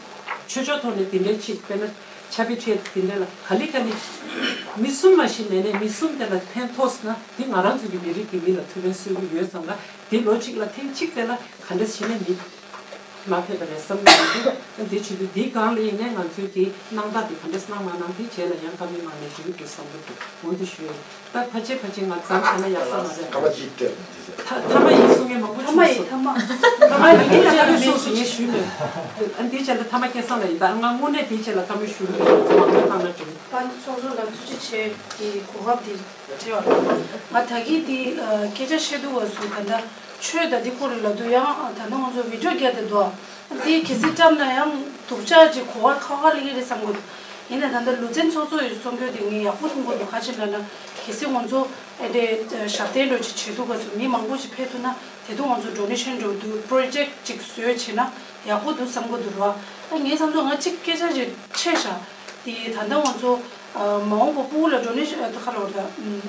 ཆོས་ཕྱོགས་ཐོག་ནས་དེ་འདྲའི་ཅིག་དཔེར་ན་ཕྱག་དཔེ་ཁྲིད་དེ་འདྲ་ལ་ག་ལེ་ག་ལེ་མི་གསུམ་མ་ཞིག་ལས་ནས་མི་གསུམ་དེ་ལ་ཕན་ཐོགས་ན་དེ་ང་རང་ཚོ་གི་མི་རིགས་ཀྱི་མི་ལ་ཐུགས་ཕན་གསོས་ཀྱི་ཡོད་ཙང་ལ་དེ་ལོ་གཅིག་ལ་ཐེངས་གཅིག་དེ་ལ་ག་འདྲ་ཞིག་ནས་མི་མ་ཕེབས་པ་རེད་བསམ་གྱི་འདུག་དེ་བྱེད་དུས་འདིའི་སྒང་ལ་ཡིན་ནའི་ང་ཚོས་ཀྱི་གནང་སྟངས་དེ་ག་འདྲས་གནང་མ་གནང་དེ་རྗེས་ལ་ཡང་བཀའ་མོལ་གནང་ནས་ཞུ་གི་འདུག་བསམ་གྱི་འདུག་འོ་འདི་ཞུ་ཡོད། ད་ཕལ་ཆེར་ཕལ་ཆེར་ང་མཚམས་བཞག་ན་ཡག་ས་མ་རེད། ཐ་མ་གཅིག་སྤྲད་འདི་ཟེར། ཐ་མ་ཡིན་གསུང་མཁན་མང་པོ་ཐ་མ་བྱུང་ཡིན་སོང་། ཐ་མ། ཐ་མ་ཡིན་ཡིན་ཡིན་ཡིན་གསུངས་སོང་ངས་ཞུས་མེད། ཨ་འདི་བྱས་ན་ཐ་མ་སྐལ་བཟང་ལགས་ཡིན། ད་ང་དངོས་གནས་དེའི་ཆེད་ལ་བཀའ་མོལ་ཞུ་གི་མེད། མང་པོ་བཏང་ན་འགྲིག་ད་ཚོགས་གཙོ་ལ་ཐུགས་རྗེ་ཆེ་གི་གོ་སྐབས་འདི་སྤྲད་པ་ལ་ང་ད་གིན་འདི་སྐད་ཆ་བཤད་དུས་བ་སུ་ད་ལྟ་ཆོས་ད་འདི་སྐོར་ལ་ལབ་དུས་ཡང་ད་ལྟ་ང་ཚོ་བི་ཌིའོ་རྒྱག་བསྡད་འདུག་འདི་གལ་སྲིད་བཀྲམ་ན་ཡང་སྡུག་ཅག་ཅིག་གོ་བ་ཁག་ཁག་སླེབས་ཀྱི་རེད་བསམ་གི་འདུག་ཡིན་ནའི་ད་ལྟ་ལུས་རྩལ་ཚོགས་གཙོ་ཡི་གསུང་རྒྱུ་དེ་ངས་ཡག་པོ་མཐོང་གི་འདུག་ག་ཅི་ལབ་ན་གལ་སྲིད་ང་ཚོ་ཨེ་འདྲའི་ཞབས་བརྟན་འདྲ་ཅིག་བྱེད་འདུག་ག་ཚོད་མི་མང་པོ་ཅིག་ཕེབས་ཐུབ་ན་དེ་དུས་ང་ཚོ་ཌོ་ནེ་ཤན་འགྲོ་འདུག་པྲོ་ཇེག་ཅིག་བཟོས་བྱས་ན་ཡག་པོ་འདུག་བསམ་གི་འདུག་ར། ད་ངའི་བསམ་ཚོད་ང་གཅིག་སྐད་ཆ་ཅིག་འཕྲད་ཤག་དེ་ད་ལྟ་ང་ཚོ་མ་འོངས་པ་ཕྲུ་གུ་ལ་ཌོ་ནེ་ཤན་ཁ་ལོ་ད་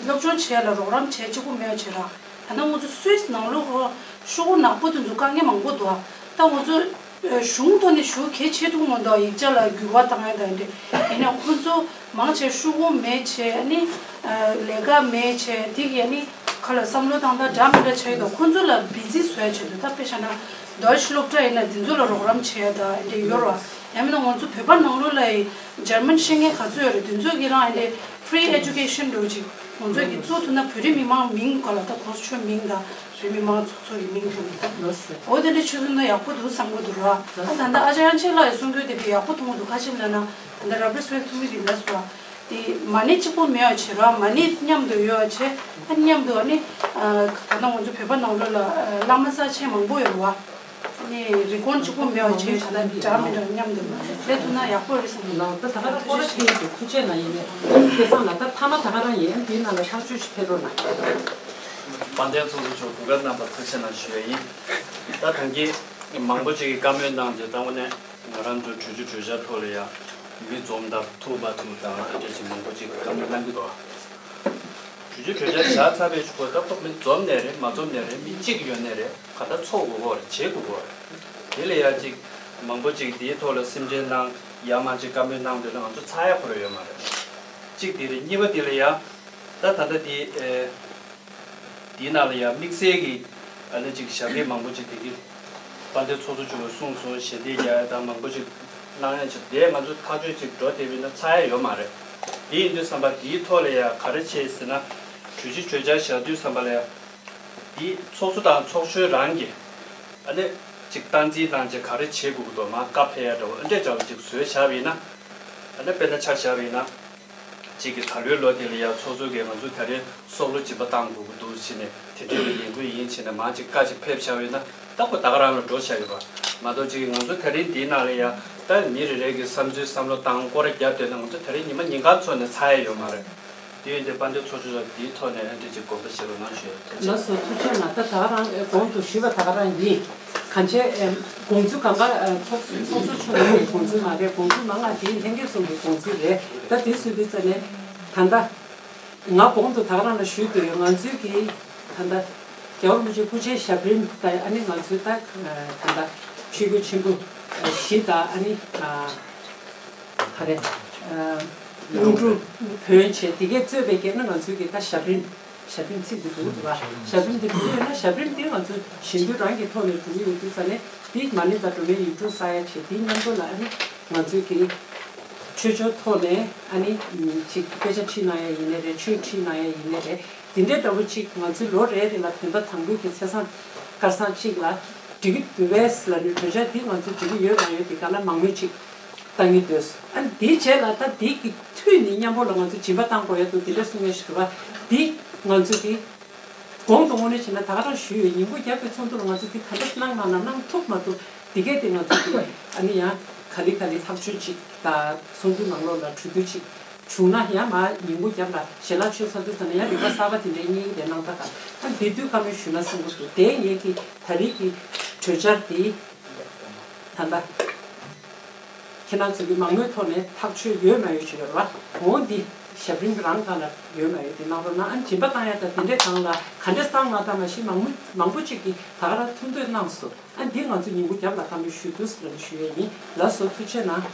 སློབ་སྦྱོང་བྱེད་ཡ་ལ་རོགས་རམ་བྱེད་གཅིག་པུ་མེད་པ་བྱེད་ར། ད་ནང་ང་ཚོ་སུད་སི་ནང་ལོགས་ཁོ་ཤོག་གུ་ནག་པོ་དེ་ཚོ་དཀའ་ངལ་མང་པོ་འདུག་ད་ང་ཚོ་གཞུང་ཐོག་ནས་ཞུ་གལ་ཆེ་ཐུག་མ་འདུག་ཡིག་ཆ་ལ་འགྱུར་བ་བཏང་ཡ་དང་འདྲ། ཡིན་ན་ཁོ་ཚོ་མང་ཆེ་ཤོག་གུ་མེད་ཆེ་ཨ་ནི་ལས་ཀ་མེད་ཆེ་དེ་གི་ཨ་ནི་ཁ་ལ་བསམ་བློ་བཏང་ད་འདྲ་མི་འདྲ་ཆགས་ཡོད་ད། ཁོ་ཚོ་ལ་བི་ཛི་བཟོ་ཡ་ཆེད་དུ་ད་དཔེ་བཞག་ན་ཌོ་ཡིཆ་སློབ་གྲྭ་ཡིན་ན་དེ་ཚོ་ལ་རོགས་རམ་བྱེད་ཡ་ད་འདྲ་ཡོད་ར། ཡང་མིན་ན་ང་ཚོ་བོད་པ་ནང་ལོགས་ལ་ཡི་ཇར་མན་ཤེས་མཁན་ག་ཚོད་ཡོད་རེད། དེ་ཚོ་གི་རང་ཨ་ནི་ཕི་རི་ཨེ་ཌུ་ཀེ་ཤན་འདྲ་བོ་ཅིག་ང་ཚོ་གི་གཙོ་ཐུག་ན་བོད་རིགས་མི་མང་མིང་ག་ལ་ད་གོང་ས་མཆོག་མིང་དང་བོད་མི་མང་ཚོགས་གཙོ་གི་མིང་དེ་ལ་ད་འོ་དེ་འདྲ་ཆུ་ཚོད་ན་ཡག་པོ་འདུག་བསམ་གི་འདུག་ར། ཨ་ད་ད་ཨ་ཅག་ཡང་ཆེ་ལ་ཡི་གསུང་རྒྱུ་དེ་གི་ཡག་པོ་མཐོང་གི་འདུག་ག་ཅི་ལབ་ན་ད་ད་ར་བི་སི་ཝེལ་ཐུ་མི་གི་ལ་སོ་དེ་མ་ཎི་གཅིག་པོ་མེད་པ་བྱེད་ར། མ་ཎི་མཉམ་དུ་ཡོད་པ་བྱེད། ཨ་མཉམ་དུ་ཨ་ནི་ད་ད་ང་ཚོ་བོད་པ་ནང་ལོགས་ལ་བླ་མ་རྩ་ཆེན་མང་པོ་ཡོད་ར་བ། ནི་རི་ཀོན་གཅིག་པོ་མེད་པ་བྱས་ད་ལྟ་འདྲ་མི་འདྲ་མཉམ་དུ་སླེབས་ཐུབ་ན་ཡག་པོ་རེད་བསམ་གྱི་འདུག་ད་ད་ག་རང་སྐོར་ར་ཁྱེད་ཀྱི་ཐུགས་རྗེ་གནང་ཡིན་ནས་ཁེ་བཟང་ལ་ད་ཐ་མ་ད་ག་རང་ཡིན། དེའི་ནང་ལ་ཐག་གཅོད་ཞིག་ཕེབས་རོགས་གནང་། དཔལ་ལྡན་ཚོགས་གཙོ་མཆོག་གོ་སྐབས་གནང་བར་ཐུགས་རྗེ་གནང་ཞུ་ཡ་ཡིན། ད་ཐང་གི་མང་པོ་ཅིག་གིས་བཀའ་མོལ་གནང་རྗེས་ད་དངོས་གནས་ང་རང་ཚོ་གྲོས་ཆོད་གྲོས་འཆར་ཐོག་ལ་ཡང་མི་འཛོམས་དང་ཐུག་མ་ཐུག་དང་ཨ་འདྲ་ཞིག་མང་པོ་ཅིག་གིས་བཀའ་མོལ་གནང་གི་འདུག་གྲོས་ཆོད་གྲོས་འཆར་བཞག་ཚར་བའི་ཆུ་ཁོ་ད་ཁོ་མི་འཛོམས་ནས་རེད། མ་འཛོམས་ནས་རེད། མི་གཅིག་ཡོད་ནས་རེད། ག་ད་ཚོགས་དགོས་ཀྱི་རེད། བྱེད་དགོས་ཀྱི་རེད། དེ་ལ་ཡ་གཅིག་མང་པོ་གཅིག་དེའི་ཐོག་ལ་སེམས་ཁྲལ་གནང་ཡ་མ་གཅིག་བཀའ་མོལ་གནང་འདོད་ན་ང་ཚོ་ཚར་ཡ་ཁོ་ར་ཡོད་མ་རེད། གཅིག་དེ་རེད། གཉིས་པ་དེ་ལ་ཡ་ད་ད་ལྟ་དེ་ཨེ་དེའི་ནང་ལ་ཡ་དམིགས་བསལ་གྱི་ ད་ནི་ཅིག་ཞབས་འདེགས་མང་པོ་ཅིག་དེ་གི་དཔལ་ལྡན་ཚོགས་གཙོ་མཆོག་གིས་གསུངས་སོང་། ཞལ་འདེབས་རྒྱག་ཡ་དང་མང་པོ་ཅིག་གནང་ཡ་ཅིག་དེ་ང་ཚོ་ཐག་གཅོད་ཅིག་འགྲོ་བསྡད་པ་ཡིན་ན་ཚར་ཡ་ཡོད་མ་རེད། དེ་ཡིན་དུས་ཙམ་པ་དེའི་ཐོག་ལ་ཡ་ག་རེ་བྱས་ཟེར་ན། གྲོས་གཞི་གྲོས་འཆར་བཞག་དུས་ཙམ་པ་ལ་ཡ། དེ་ཚོགས་གཙོ་དང་ཚོགས་གཞོན་རང་གིས་ཨ་ནི་ཅིག་སྟངས་འཛིན་དང་ཅིག་ག་རེ་བྱེད་དགོས་ཀྱི་འདུག་མར་བཀའ་ཕེབས་ཡ་འདྲ་བོ་ཨ་འདྲས་འདྲ་བོ་ཅིག་བཟོས་བཞག་པ་ཡིན་ན། ཨ་ནི་དཔེར་ན་ཆ་བཞག་པ་ཡིན་ན། གཅིག་གིས་ད་ལོའི་ལོ་དེ་ལ་ཡང་ཚོགས་གཙོ་གིས་ང་ཚོ་ད་རེས་སྲོག་བླུ་སྦྱིན་པ་བཏང་དགོས་ཀྱི་འདུག་ཟེར་ནས་དེ་འདྲའི་ལས་འགུལ་ཡིན་ཟེར་ནས་མར་ཅིག་བཀའ་ཅིག་ཕེབས་བཞག་པ་ཡིན་ན་ད་ཁོ་ད་ག་རང་ལ་འགྲོ་བཞག་ཡོད་པ་མ་གཏོགས། ཅིག་ང་ཚོ་ད་རིང་འདིའི་ནང་ལ་ཡང་ད་མི་རེ་རེ་གིས་བསམ་ཚུལ་བསམ་བློ་བཏང་སྐོར་ར་བརྒྱབ་བསྡད་ན་ང་ཚོ་ད་རིང་ཉི་མ་ཉིན་གང་འཚོགས་ནས་ཚར་ཡ་ཡོད་མ་རེད། དེ་ཡིན་དུས་དཔལ་ལྡན་ཚོགས་གཙོ་མཆོག་འདིའི་ཐོག་ནས་ཨ་འདྲ་ཅིག་དགོངས་པ་བཞེས་རོགས་གནང་ཞུ་ཡ། ཐུགས་རྗེ་ཆེ། ལགས་སོ། ཐུགས་རྗེ་གནང་། ད་ད་ག་རང་གོང་དུ་ཞུས་པ་ད་ག་རང་ཡིན། གང་བྱས་ཨེམ། དགོངས་ཚུལ་གང་ག་ཨེ། ཚོགས་ཚོགས་གཙོ་མཆོག་གི་དགོངས་ཚུལ་མ་རེད། དགོངས་ཚུལ་མང་ང་དེ་ལྷན་རྒྱས་ཚོ་གི་དགོངས་ཚུལ་རེད། ད་དེ་སུས་དེ་ཙ་ནས་ད་ལྟ་ང་གོང་དུ་ད་ག་རང་ལ་ཞུས་དུས་ང་ཚོའི་གི་ད་ལྟ་རྒྱལ་བ་རིན་པོ་ཆེའི་སྐུ་ཕྱྭའི་ཞབས་རིམ་དང་ཨ་ནི་ང་ཚོའི་ད་ད་ལྟ་ཆོས་གོས་ཆེན་པོ་བཞི་དང་ཨ་ནི་ག་རེ་གཡུང་དྲུང་བོན་བྱས་དེ་གས་གཙོས་པའི་གི་ཨ་ནི་ང་ཚོའི་གི་ད་ཞབས་རིམ། ཞབས་རིམ་ཚིག་འདི་འདུག་འདུག་བ། ཞབས་རིམ་འདི་འདུག་ཡོད་ན་ཞབས་རིམ་འདི་ང་ཚོ་ཞལ་འདོན་རང་གི་ཐོག་ནས་འགྲོ་གི་ཡོད་དུས་ཙ་ནས་འདི་མ་ཎི་དང་སྒྲོལ་མའི་ཡིག་འབྲུ་བསགས་ཡ་བྱས་འདི་མཉམ་དུ་ལ་ཨ་ནི་ང་ཚོའི་གི་ཆོས་ཕྱོགས་ཐོག་ནས་ཨ་ནི་ཅིག་དཔེ་ཆ་ཁྲིད་གནང་ཡ་ཡིན་ནའི་རེད། ཆོས་ཁྲིད་གནང་ཡ་ཡིན་ནའི་རེད། འདི་འདྲའི་འདྲ་བོ་ཅིག་ང་ཚོའི་ལོ་རེ་རེ་ལ་བོད་ཟླ་དང་པོའི་གི་ཚེས་བཟང་སྐར་བཟང་གཅིག་ལ་འགྲིག་གི་འདུག་བས་ལབ་ནས་གྲོས་འཆར་འདི་ང་ཚོ་འགྲིག་གི་ཡོད་མ་ཡོད་འདི་ག་ལ་མང་མོས་ཅིག་བཏང་གི་འདུག་ཨ་ནི་དེའི་རྗེས་ལ་ད་དེ་གི་མཐུད་ནས་མཉམ་པོ་ལ་ང་ཚོ་སྦྱིན་པ་བཏང་དགོས་ཡ་འདུག་དེ་འདྲ་གསུང་མཁན་ཞིག་འདུག་བ། དེ་ང་ཚོ་གི་གོང་དུ་དངོས་གནས་བྱས་ན་ད་ག་རང་ཞུས་ཡོད། ཉིན་གུང་རྒྱབ་ཀྱི་ཚོགས་འདུ་ལ་ང་ཚོ་དེ་ག་འདྲ་གནང་གནང་ན་གནང་ཐུབ་མ་ཐུབ་དེ་གས་དེ་ང་ཚོ་གི་ཨ་ནི་ཡང་ག་ལེ་ག་ལེ་ཐག་གཅོད་ཅིག་དང་ཚོགས་འདུ་ནང་ལོགས་ལ་གྲོས་བསྡུར་ཅིག་བྱུང་ན་ཡང་མ་ཉིན་གུང་རྒྱབ་ལ་ཞལ་ལག་མཆོད་ཚར་དུས་ཙམ་ལ་ཡང་རིམ་པ་གསར་པ་དེ་འདྲའི་གཉིས་ཀྱི་དེ་གནང་ད་ག་ཨ་དེ་དུས་བཀའ་མོལ་ཞུས་ན་བསམ་གྱི་འདུག་དེ་ངེད་ཀྱི་ད་རེས་ཀྱི་གྲོས་འཆར་དེ། ད་ལྟ་ཁྱེད་རང་ཚོ་གི་མང་མོས་ཐོག་ནས་ཐག་ཆོད་ཡོད་མ་ཡོད་ཅིག་ཡོད་རེད་བ། འོ་འདི་ཞབས་རིམ་རང་སྒང་ལ་ཡོད་མ་ཡོད་འདི་གནང་རོགས་གནང་། ཨ་ནི་སྦྱིན་པ་བཏང་ཡ་དང་དེ་འདྲའི་སྒང་ལ་ག་འདྲས་བཏང་གནང་དང་མ་གཞི་མང་མོས་མང་པོ་ཅིག་གིས་ད་ག་རང་ཐུགས་འདོད་གནང་སོང་། ཨ་འདི་ང་ཚོ་ཉིན་གུང་རྒྱབ་ལ་བཀའ་མོལ་ཞུ་དུས་ལབ་ནས་ཞུ་ཡས་ཡིན། ལགས་སོ། ཐུགས་རྗེ་གནང་།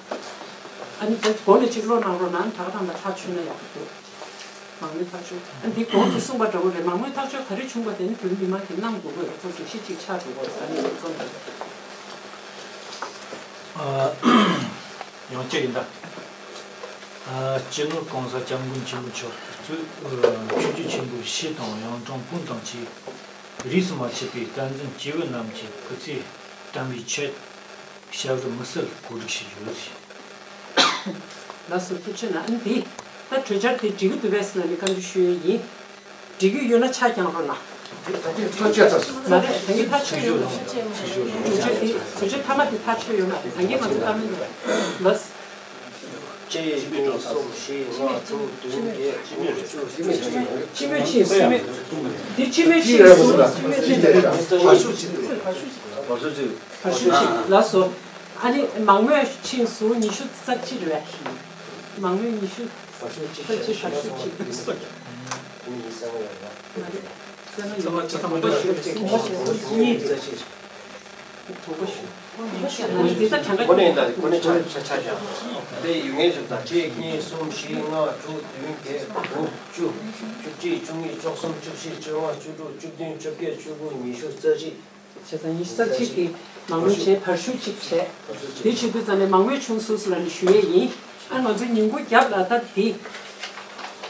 ཨ་ནི་དེ་འགོ་ནས་ཅིག་ཀློག་གནང་རོགས་གནང་། ད་ག་རང་ལ་ཐག་ཆོད་ན་ཡག་པོ་འདུག་མང་མོས་ཐག་གཅོད། ཨ་འདི་གོང་དུ་གསུངས་པ་འདྲ་བོ་རེད། མང་མོས་ཐག་གཅོད་ག་རེ་བྱུང་བ་དེ་ནི་བོད་མི་མང་གིས་གནང་དགོས་དགོས་རེད། ཁོ་སྒྲིག་གཞི་གཅིག་ཆགས་འགྲོ་དགོས་རེད། ས་གནས་ཀྱི་བཙོན་དང་། ཨ། ཡང་གཅིག་ཡིན་ད། ཨ། སྤྱི་ནོར་གོང་ས་སྐྱབས་མགོན་ཆེན་པོ་མཆོག་གཙོས་ཆོས་བརྒྱུད་ཆེན་པོ་བཞི་དང་ཡང་གྲངས་ཀུན་དང་བཅས་རིས་སུ་མ་ཆད་པའི་བསྟན་འཛིན་སྐྱེས་བུ་རྣམས་ཀྱི་སྐུ་ཚེ་བརྟན་པའི་ཆེད། ཞབས་རིམ་དམིགས་བསལ་གོ་སྒྲིག་བྱེད་རྒྱུ་ཞིག་ལགས་སོ། ཐུགས་རྗེ་གནང་། ཨ་ནི་འདི་ད་གྲོས་འཆར་དེ་འགྲིག་གི་འདུག་པས་ཟེར་ནས་བཀའ་འདྲི་ཞུ་ཡས་ཡིན། འགྲིག་གི་ཡོད་ན་ཕྱག་བརྐྱངས་རོགས་གནང་། ཐག་བཅད་ཚར་སོང་། མ་རེད། ད་གིན་ཐག་ཆོད་ཡོད་ལ། གྲོས་ཆོད་དེ་གྲོས་ཆོད་ཐ་མ་དེ་ཐག་ཆོད་ཡོད་མ་རེད། ད་གིན་ང་ཚོ་བཀའ་མོལ་འདུག་ལགས། གཅིག་གཉིས་གསུམ་བཞི་ལྔ་དྲུག་བདུན་བརྒྱད་དགུ་བཅུ། སྤྱི་མོས་ཆིངས་སུ་མེད། འདི་སྤྱི་མོས་ཆིངས་སུ་མེད། བར་ཤོག་གཅིག་བར་ཤོག་གཅིག་ལགས་སོ། ཨ་ནི་མང་མོས་ཆིངས་སུ་ཉི་ཤུ་རྩ་གཅིག་རེད་པས། མང་མོས་ཉི་ཤུ་རྩ་གཅིག་བར་ཤོག་གཅིག་མ་རེད། རྩ་ལྔ་ཡོད་པ་ཆིངས་སུ་གཉིས། དྲུག་པ་ཞུ། འདི་ལྟར་གྲངས་ཀ་ཁོ་ནས་ད་ཁོ་ནས་ཆ་ཆ་ཆ་ཆ་ད་ཡོད་ངེས་ཞིག་ད་གཅིག་གཉིས་གསུམ་བཞི་ལྔ་དྲུག་བདུན་བརྒྱད་དགུ་བཅུ། བཅུ་གཅིག་བཅུ་གཉིས་བཅུ་གསུམ་བཅུ་བཞི་བཅོ་ལྔ་བཅུ་དྲུག་བཅུ་བདུན་བཅོ་བརྒྱད་བཅུ་དགུ་ཉི་ཤུ་རྩ་གཅིག་བྱས་ཙང་ཉི་ཤུ་རྩ་གཅིག་གི་མང་མོས་བྱས། བར་ཤུག་གཅིག་བྱས། དེ་བྱེད་དུས་ཙམ་ནས་མང་མོས་བྱུང་སོང་ཟེར་ལབ་ནས་ཞུ་ཡས་ཡིན། ཨ་ང་ཚོའི་ཉིན་གུང་རྒྱབ་ལ་ད་འདི་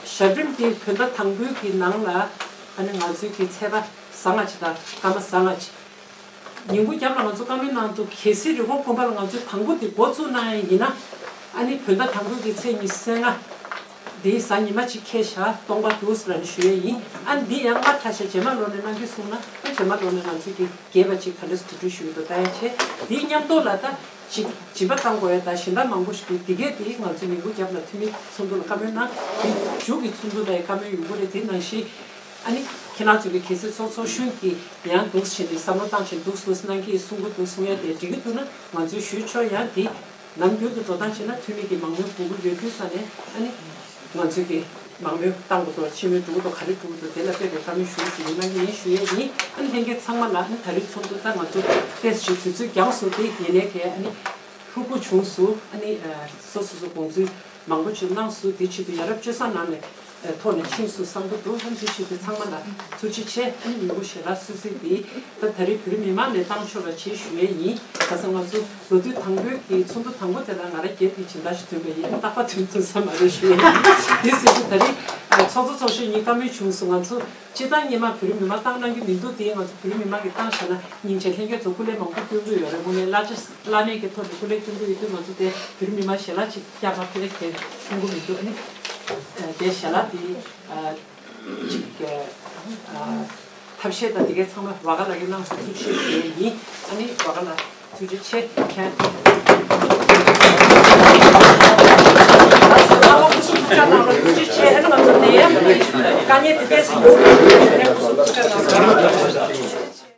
ཞབས་རིམ་འདི་བོད་ཟླ་དང་པོའི་གི་ནང་ལ་ཨ་ནི་ང་ཚོའི་གི་ཚེས་པ་བཟང་ང་ཅིག་དང་སྐར་མ་བཟང་ང་ཅིག་ཉིན་གུང་རྒྱབ་ལ་ང་ཚོ་བཀའ་མོལ་གནང་འདུག་གལ་སྲིད་རི་ཀོན་དགོན་པ་ལ་ང་ཚོས་དང་པོ་འདི་འགོ་བཙུགས་གནང་ཡས་ཡིན་ན། ཨ་ནི་བོད་ཟླ་དང་པོའི་གི་ཚེས་ཉི་ཤུ་རྩ་ལྔ་འདི་གཟའ་ཉི་མ་གཅིག་འཁེལ་བཞག་སྟོང་པ་འདུག་ཟེར་ལབ་ནས་ཞུ་ཡས་ཡིན། ཨ་ནི་འདི་ཡང་སྔ་ཕྲ་ཤ་རྗེས་མ་ལོ་ནས་གནང་རྒྱུ་གསུངས་ན་ཨ་རྗེས་མ་ལོ་ནས་ང་ཚོས་གི་རྒྱས་པ་ཅིག་ག་འདྲས་སུ་གོ་སྒྲིག་ཞུ་གི་འདུག་ལྟ་ཡ་བྱས། དེའི་མཉམ་དུ་ལ་ད་ཅིག་སྦྱིན་པ་བཏང་དགོས་ཡ་ད་གཞན་དག་མང་པོ་ཞིག་འདུག་འདི་གས་དེ་ང་ཚོ་ཉིན་གུང་རྒྱབ་ལ་འཐུས་མི་ཚོགས་འདུ་ལ་བཀའ་མོལ་གནང་། དེ་མཇུག་གི་ཚོགས་འདུ་ལ་ཡང་བཀའ་མོལ་ཡོང་གི་རེད། དེ་ནང་བཞིན་ཨ་ནི་ཁྱེད་རང་ཚོ་གི་གལ་སྲིད་ཚོགས་ཚོགས་གཞོན་གྱི་ཡང་འདུག་བྱས་ནས་བསམ་བློ་བཏང་བྱས་འདུག་སུ་གནང་གི་གསུང་གི་འདུག་གསུང་ཡ་དེ་འགྲིག་གི་འདུག་ན་ང་ཚོས་ཞུས་ཆོག་ཡང་དེ་ནམ་རྒྱུན་དུ་འགྲོ་སྟངས་བྱས་ན་འཐུས་མི་གི་མང་མོས་དགོས་ཀྱི་ཡོད་དུས་ཙང་ནས་ཨ་ནི་ང་ཚོས་ཀྱི་མང་མོས་བཏང་དགོས་འདུག་ཆེན་མོས་འགྲོ་གི་འདུག་ག་རེ་འགྲོ་གི་འདུག་དེ་ལ་དཔེ་དེ་བཀའ་མོལ་ཞུ་ཞུ་གི་གནང་གི་ཡིན་ཞུ་ཡས་ཡིན། ཨ་ནི་ལྷན་རྒྱས་ཚང་མ་ལ་ཨ་ནི་ད་རེས་ཚོགས་འདུ་ད་ང་ཚོ་ཏེས་ཞུ་དུས་ཚོད་འགྱངས་སོང་། དེ་ཡིན་ནའི་གས་ཨ་ནི་ཕྲུ་གུ་བྱུང་སོང་། ཨ་ནི་སོ་སོ་སོ་དགོངས་ཚུལ་མང་པོ་ཅིག་གནང་སོང་། དེ་ཆེད་དུ་ཡ་རབས་སྤྱོད་བཟང་ནང་ནས་ ཐོག་ནས་ཕྱིན་སོང་བསམ་གྱི་འདུག་ལྷན་རྒྱས་ཞུས་ཏེ་ཚང་མ་ལ་ཐུགས་རྗེ་ཆེ། ཨ་ནི་མི་བུ་ཞལ་ལག་སོ་སོའི་དེ་ད་ད་རེས་བོད་རིགས་མི་མང་ནས་བཏང་ཆོག་པ་བྱེད་ཞུ་ཡས་ཡིན། ག་ས་ང་ཚོ་ལོ་དུས་དང་པོའི་གི་ཚོགས་འདུ་དང་པོ་དེ་ལ་ང་རང་སྒེར་གྱི་སྦྱིན་བདག་ཞིག་ཐོན་པ་ཡིན། རྟག་པར་ཐོན་ཐུབ་ས་མ་རེད་ཞུ་ཡས་ཡིན། དེ་ཟེར་དུས་ད་རེས་ཚོགས་གཙོ་ཚོགས་གཞོན་གཉིས་བཀའ་མོལ་བྱུང་སོང་། ང་ཚོ་སྤྱིར་བཏང་སྔོན་མ་བོད་རིགས་མི་མང་བཏང་གནང་རྒྱུ་མི་འདུག་དེ་ང་ཚོ་བོད་རིགས་མི་མང་གིས་བཏང་བཞག་ན་སྙིང་རྗེ། ལྷན་རྒྱས་ཚོ་སྐུ་ལས་མང་པོ་སྐྱོན་གྱི་ཡོད་རེད། དངོས་གནས་བླ་ཆ་བླ་མེད་ཀྱི་ཐོག་ནས་སྐུ་ལས་སྐྱོན་གྱི་ཡོད་དུས་ང་ཚོ་དེ་བོད་རིགས་མི་མང་ཞལ་ལག་ཅིག་བསྐྱར་མ་ཕུལ་ལེ་གལ་མཐོང་གི་མི་འདུག་ཨ་ནི་དེ་ཞལ་ལག་དེ་ཅིག་ཐབས་ཤེས་དང་དེ་གའི་ཚང་མ་བ་ག་ལགས་ཀྱིས་གནང་སོང་། ཐུགས་རྗེ་ཆེ་ཞུ་ཡས་ཡིན། ཨ་ནི་བ་ག་ལགས་ཐུགས་རྗེ་ཆེ། ཁྱེད་ཚོ་ཚང་མ་སྐུ་གཟུགས་ཐུགས་ཅག་གནང་རོགས། ཐུགས་རྗེ་ཆེ། ཨ་ནི་ང་ཚོ་ནད་ཡམས་དེ་དཀའ་ངལ་དེ་ཏོག་ཙམ་ཡོང་གི་འདུག་དེ་ནས་སྐུ་གཟུགས་ཐུགས་ཅག་གནང་རོགས།